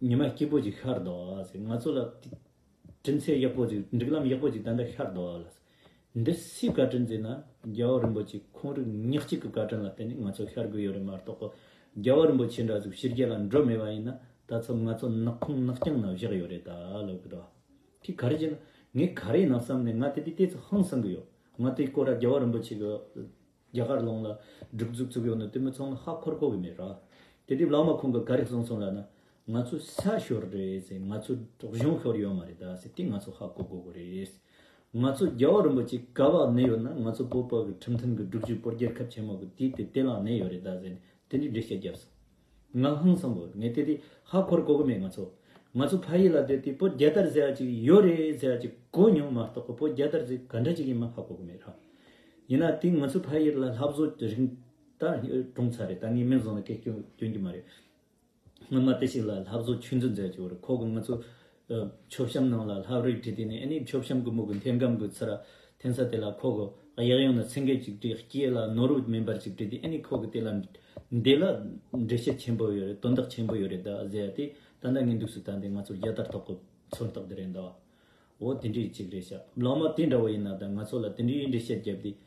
ཉི་མ་སྐྱིད་པོ་ཅིག་ཤར་འདུག་ཟེར། ང་ཚོ་ལ་དེ་དྲིན་ཚད་ཡག་པོ་ཅིག་སྒྲིག་ལམ་ཡག་པོ་ཅིག་ད་ལྟ་ཤར་འདུག་ལ། འདི་སུའི་བཀའ་དྲིན་ཟེར་ན། རྒྱལ་བ་རིན་པོ་ཆེ་ཁོང་རང་ཉག་གཅིག་གི་བཀའ་དྲིན་ལ་བརྟེན་ནས་ང་ཚོ་ཤར་དགོས་ཡོད་རེད་མ་གཏོགས་པ། རྒྱལ་བ་རིན་པོ་ཆེ་འདྲ་ཟིག་ཕྱི་རྒྱལ་ལ་འགྲོ་མེད་པ་ཡིན་ན། ད་ཚོ་ང་ཚོ་ནག་ཁུང་ནག་རྐྱང་ན་བཞག་ཡོད་རེད་ད་ལབ་གི་འདུག་དེ་ག་རེ་བྱས་ན་ངས་ག་རེ་ཡིན་ན་བསམ་ནས་ང་དེ་དུས་དེ་ཚོ་ཧང་སང་གི་ཡོད། ང་དེ་སྐོར་ར་རྒྱལ་བ་རིན་པོ་ཆེ་གི་རྒྱ་གར་ལུང་ལ་སྒྲིག་འཛུགས་བཙུགས་ཡོད་ནི་དེ་མི་ཚང་ལ་ཧ་འཁོར་གོ་གི་མེད་ར། དེ་དུས་བླ་མ་ཁོང་གིས་ག་རེ་གསུངས་སོང་ལབ་ན། ང་ཚོ་ས་ཤོར་རེད་ཟེར། ང་ཚོ་གཞུང་ཤོར་ཡོད་མ་རེད་ད་ཟེར། དེ་ང་ཚོ་ཧ་གོ་དགོས་གི་རེད། ང་ཚོ་རྒྱལ་བ་རིན་པོ་ཆེ་ག་བ་གནས་ཡོད་ན། ང་ཚོ་བོད་པ་གི་ཁྲིམས་མཐུན་གི་སྒྲིག་གཞི་བོད་རྒྱལ་ཁབ་ཆེན་མོ་གི་དེའི་དེ་དེ་ལ་གནས་ཡོད་རེད་ད་ཟེར་ནས་དེ་འདྲའི་འགྲེལ་བཤད་བརྒྱབ་སོང་། ང་ཧང་སང་གོ། ངས་དེ་དེ་ཧ་འཁོར་གོ་གི་མེད། ང་ཚོ་ང་ཚོ་ཕ་ཡུལ་ལ་བསྡད་དེ་བོད་རྒྱལ་དར་ཟེར་ཡ་ཅིག་ཡོད་རེད་ཟེར་ཡ་ཅིག་གོ་མྱོང་མ་གཏོགས་པ། བོད་རྒྱལ་དར་ཟེར་ག་འདྲ་ཅིག་ཡིན་མ་ཧ་གོ་གི་མེད་ར། ཡིན་ན་དེ་ང་ཚོ་ཕ་ཡུལ་ལ་ལྷ་བཟོ་རིང་ད་གྲོངས་ཚར་རེད། ད་ངས་མིང་བཟུང་ན་སྐད་སྐྱོན་སྐྱོན་གྱི་མ་རེད། སྔོན་མ་དེ་ཞིག་ལ་ལྷ་བཟོ་ཆོས་འཛིན་མཛད་ཀྱི་ཡོད་རེད། ཁོ་གི་ང་ཚོ་ཨ་མཆོད་བཤམས་ནང་ལ་ལྷ་རིས་བྲིས་དེ་ནས། ཨ་ནི་མཆོད་བཤམས་གི་མུ་གི་འཐེན་སྒམ་གི་ཚུར་འཐེན་ས་དེ་ལ་ཁོ་གི་གཡས་གཡོན་ན་སེང་གེ་ཅིག་བྲིས། སྐེ་ལ་ནོར་བུ་མེ་འབར་ཅིག་བྲིས་ཏེ། ཨ་ནི་ཁོ་གི་དེ་ལ་འདི་ལ་འགྲེལ་བཤད་ཆེན་པོ་ཡོད་རེད། དོན་དག་ཆེན་པོ་ཡོད་རེད་ད་ཟེར་ཡ་དེ། ད་ལྟ་ངས་འདུག་སུ་བཏང་སྟེ་ང་ཚོ་རྒྱལ་དར་ཐོག་གི་མཚོན་རྟགས་དེ་རེད་འདུག་འོ་དེ་འདྲའི་ཅིག་རེད་ཤག་བླ་མ་དེ་འདྲ་བོ་ཡིན་ན་ད་ང་ཚོ་ལ་དེ་འདྲའི་འགྲེལ་བཤད་བརྒྱབ་དུས།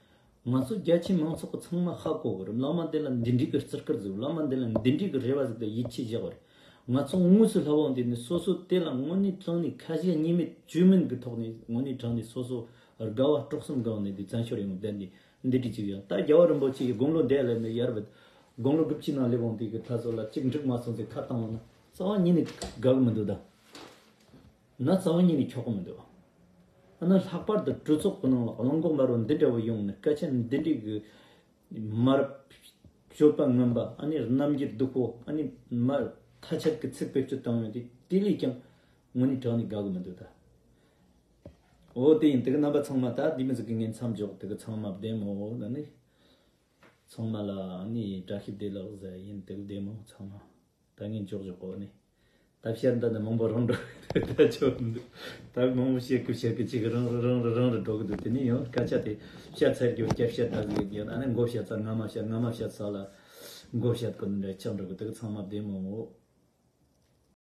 ང་ཚོ་རྒྱ་ཆེ་མང་ཚོགས་ཀྱི་ཚང་མ་ཧ་གོ་གི་རེད། བླ་མ་དེ་ལ་འདི་འདྲའི་གི་བརྩི་བཀུར་ཟིག་བླ་མ་དེ་ལ་འདི་འདྲའི་གི་རེ་བ་ཟིག་དང་ཡིད་ཆེས་བཞག་གི་རེད། ང་ཚོ་དངོས་སུ་ལྷ་བ་འདི་ནི་སོ་སོ་དེ་ལ་དངོས་གནས་དྲང་གནས་ཁ་ཞེ་གཉིས་མེད་བཅོས་མིན་གི་ཐོག་ནས་དངོས་གནས་དྲང་གནས་སོ་སོ་དགའ་བ་དཀྲོག་གསུམ་གང་ནས་འདི་བཙན་བྱོལ་ཡོང་བསྡད་འདི་འདི་འདྲའི་ཅིག་ཡང་ད་རྒྱལ་བ་རིན་པོ་ཆེ་གི་དགུང་ལོ་འདས་ལ་ནི་ཡར་བུད། དགུང་ལོ་དགུ་བཅུ་ནང་སླེབས་འོང་དུས་ཀྱི་ད་ཚོ་ལ་གཅིག་འགྲིག་མ་སོང་ཟེར་ཁ་བཏང་བ་ན་རྩ་བ་ཉིད་ནས་དགའ་གི་མི་འདུག་ད་ན་རྩ་བ་ཉིད་ནས་ཁྱོག་གི་མི་འདུག་ཨ་ན་ལྷག་པར་དུ་གྲོས་ཚོགས་ཀྱི་ནང་ལ་གླང་གོག་དམར་པོ་འདི་འདྲ་བོ་ཡོང་ནས་སྐད་ཆ་འདི་འདྲའི་གི་མར་སྤྱོད་པ་ངན་པ། ཨ་ནི་རྣམ་འགྱུར་སྡུག་པོ། ཨ་ནི་མར་ཐ་ཆད་ཀྱི་ཚིག་བེད་སྤྱོད་བཏང་ཡོང་དུས་དེ་ལས་ཀྱང་དངོས་གནས་དྲང་གནས་དགའ་གི་མི་འདུག་ད། འོ་དེ་ཡིན། དེ་གི་རྣམ་པ་ཚང་མ་ད་འདི་མི་ཟིག་གི་ངས་མཚམས་འཇོག་དེ་གི་ཚང་མ་བདེ་མོ་ལ་ནི། ཚང་མ་ལ་ཨ་ནི་བཀྲ་ཤིས་བདེ་ལེགས་ཟེར་ཡིན། དེ་གི་བདེ་མོ་ཚང་མ། ད་ངས་འཇོག་འཇོག་གོ་ནི། ད་བཤད་འདི་ནི་མང་པོ་རང་འགྲོ་ད་ཆོག་འདུག་ད་མང་པོ་བཤད་ཀི་བཤད་ཀི་ཅིག་རང་རང་རང་རང་རང་འགྲོ་གི་འདུག་དེ་ནི་ཡང་སྐད་ཆ་དེ་བཤད་ཚར་རྒྱུ་བསྐྱར་བཤད་ད་གི་ཡོད། ཨ་ནི་མགོ་བཤད་ཚར་རྔ་མ་བཤད། རྔ་མ་བཤད་ཚར་ལ་མགོ་བཤད་གི་འདྲ་ཆགས་འགྲོ་གི། དེ་གི་ཚང་མ་བདེ་མོ།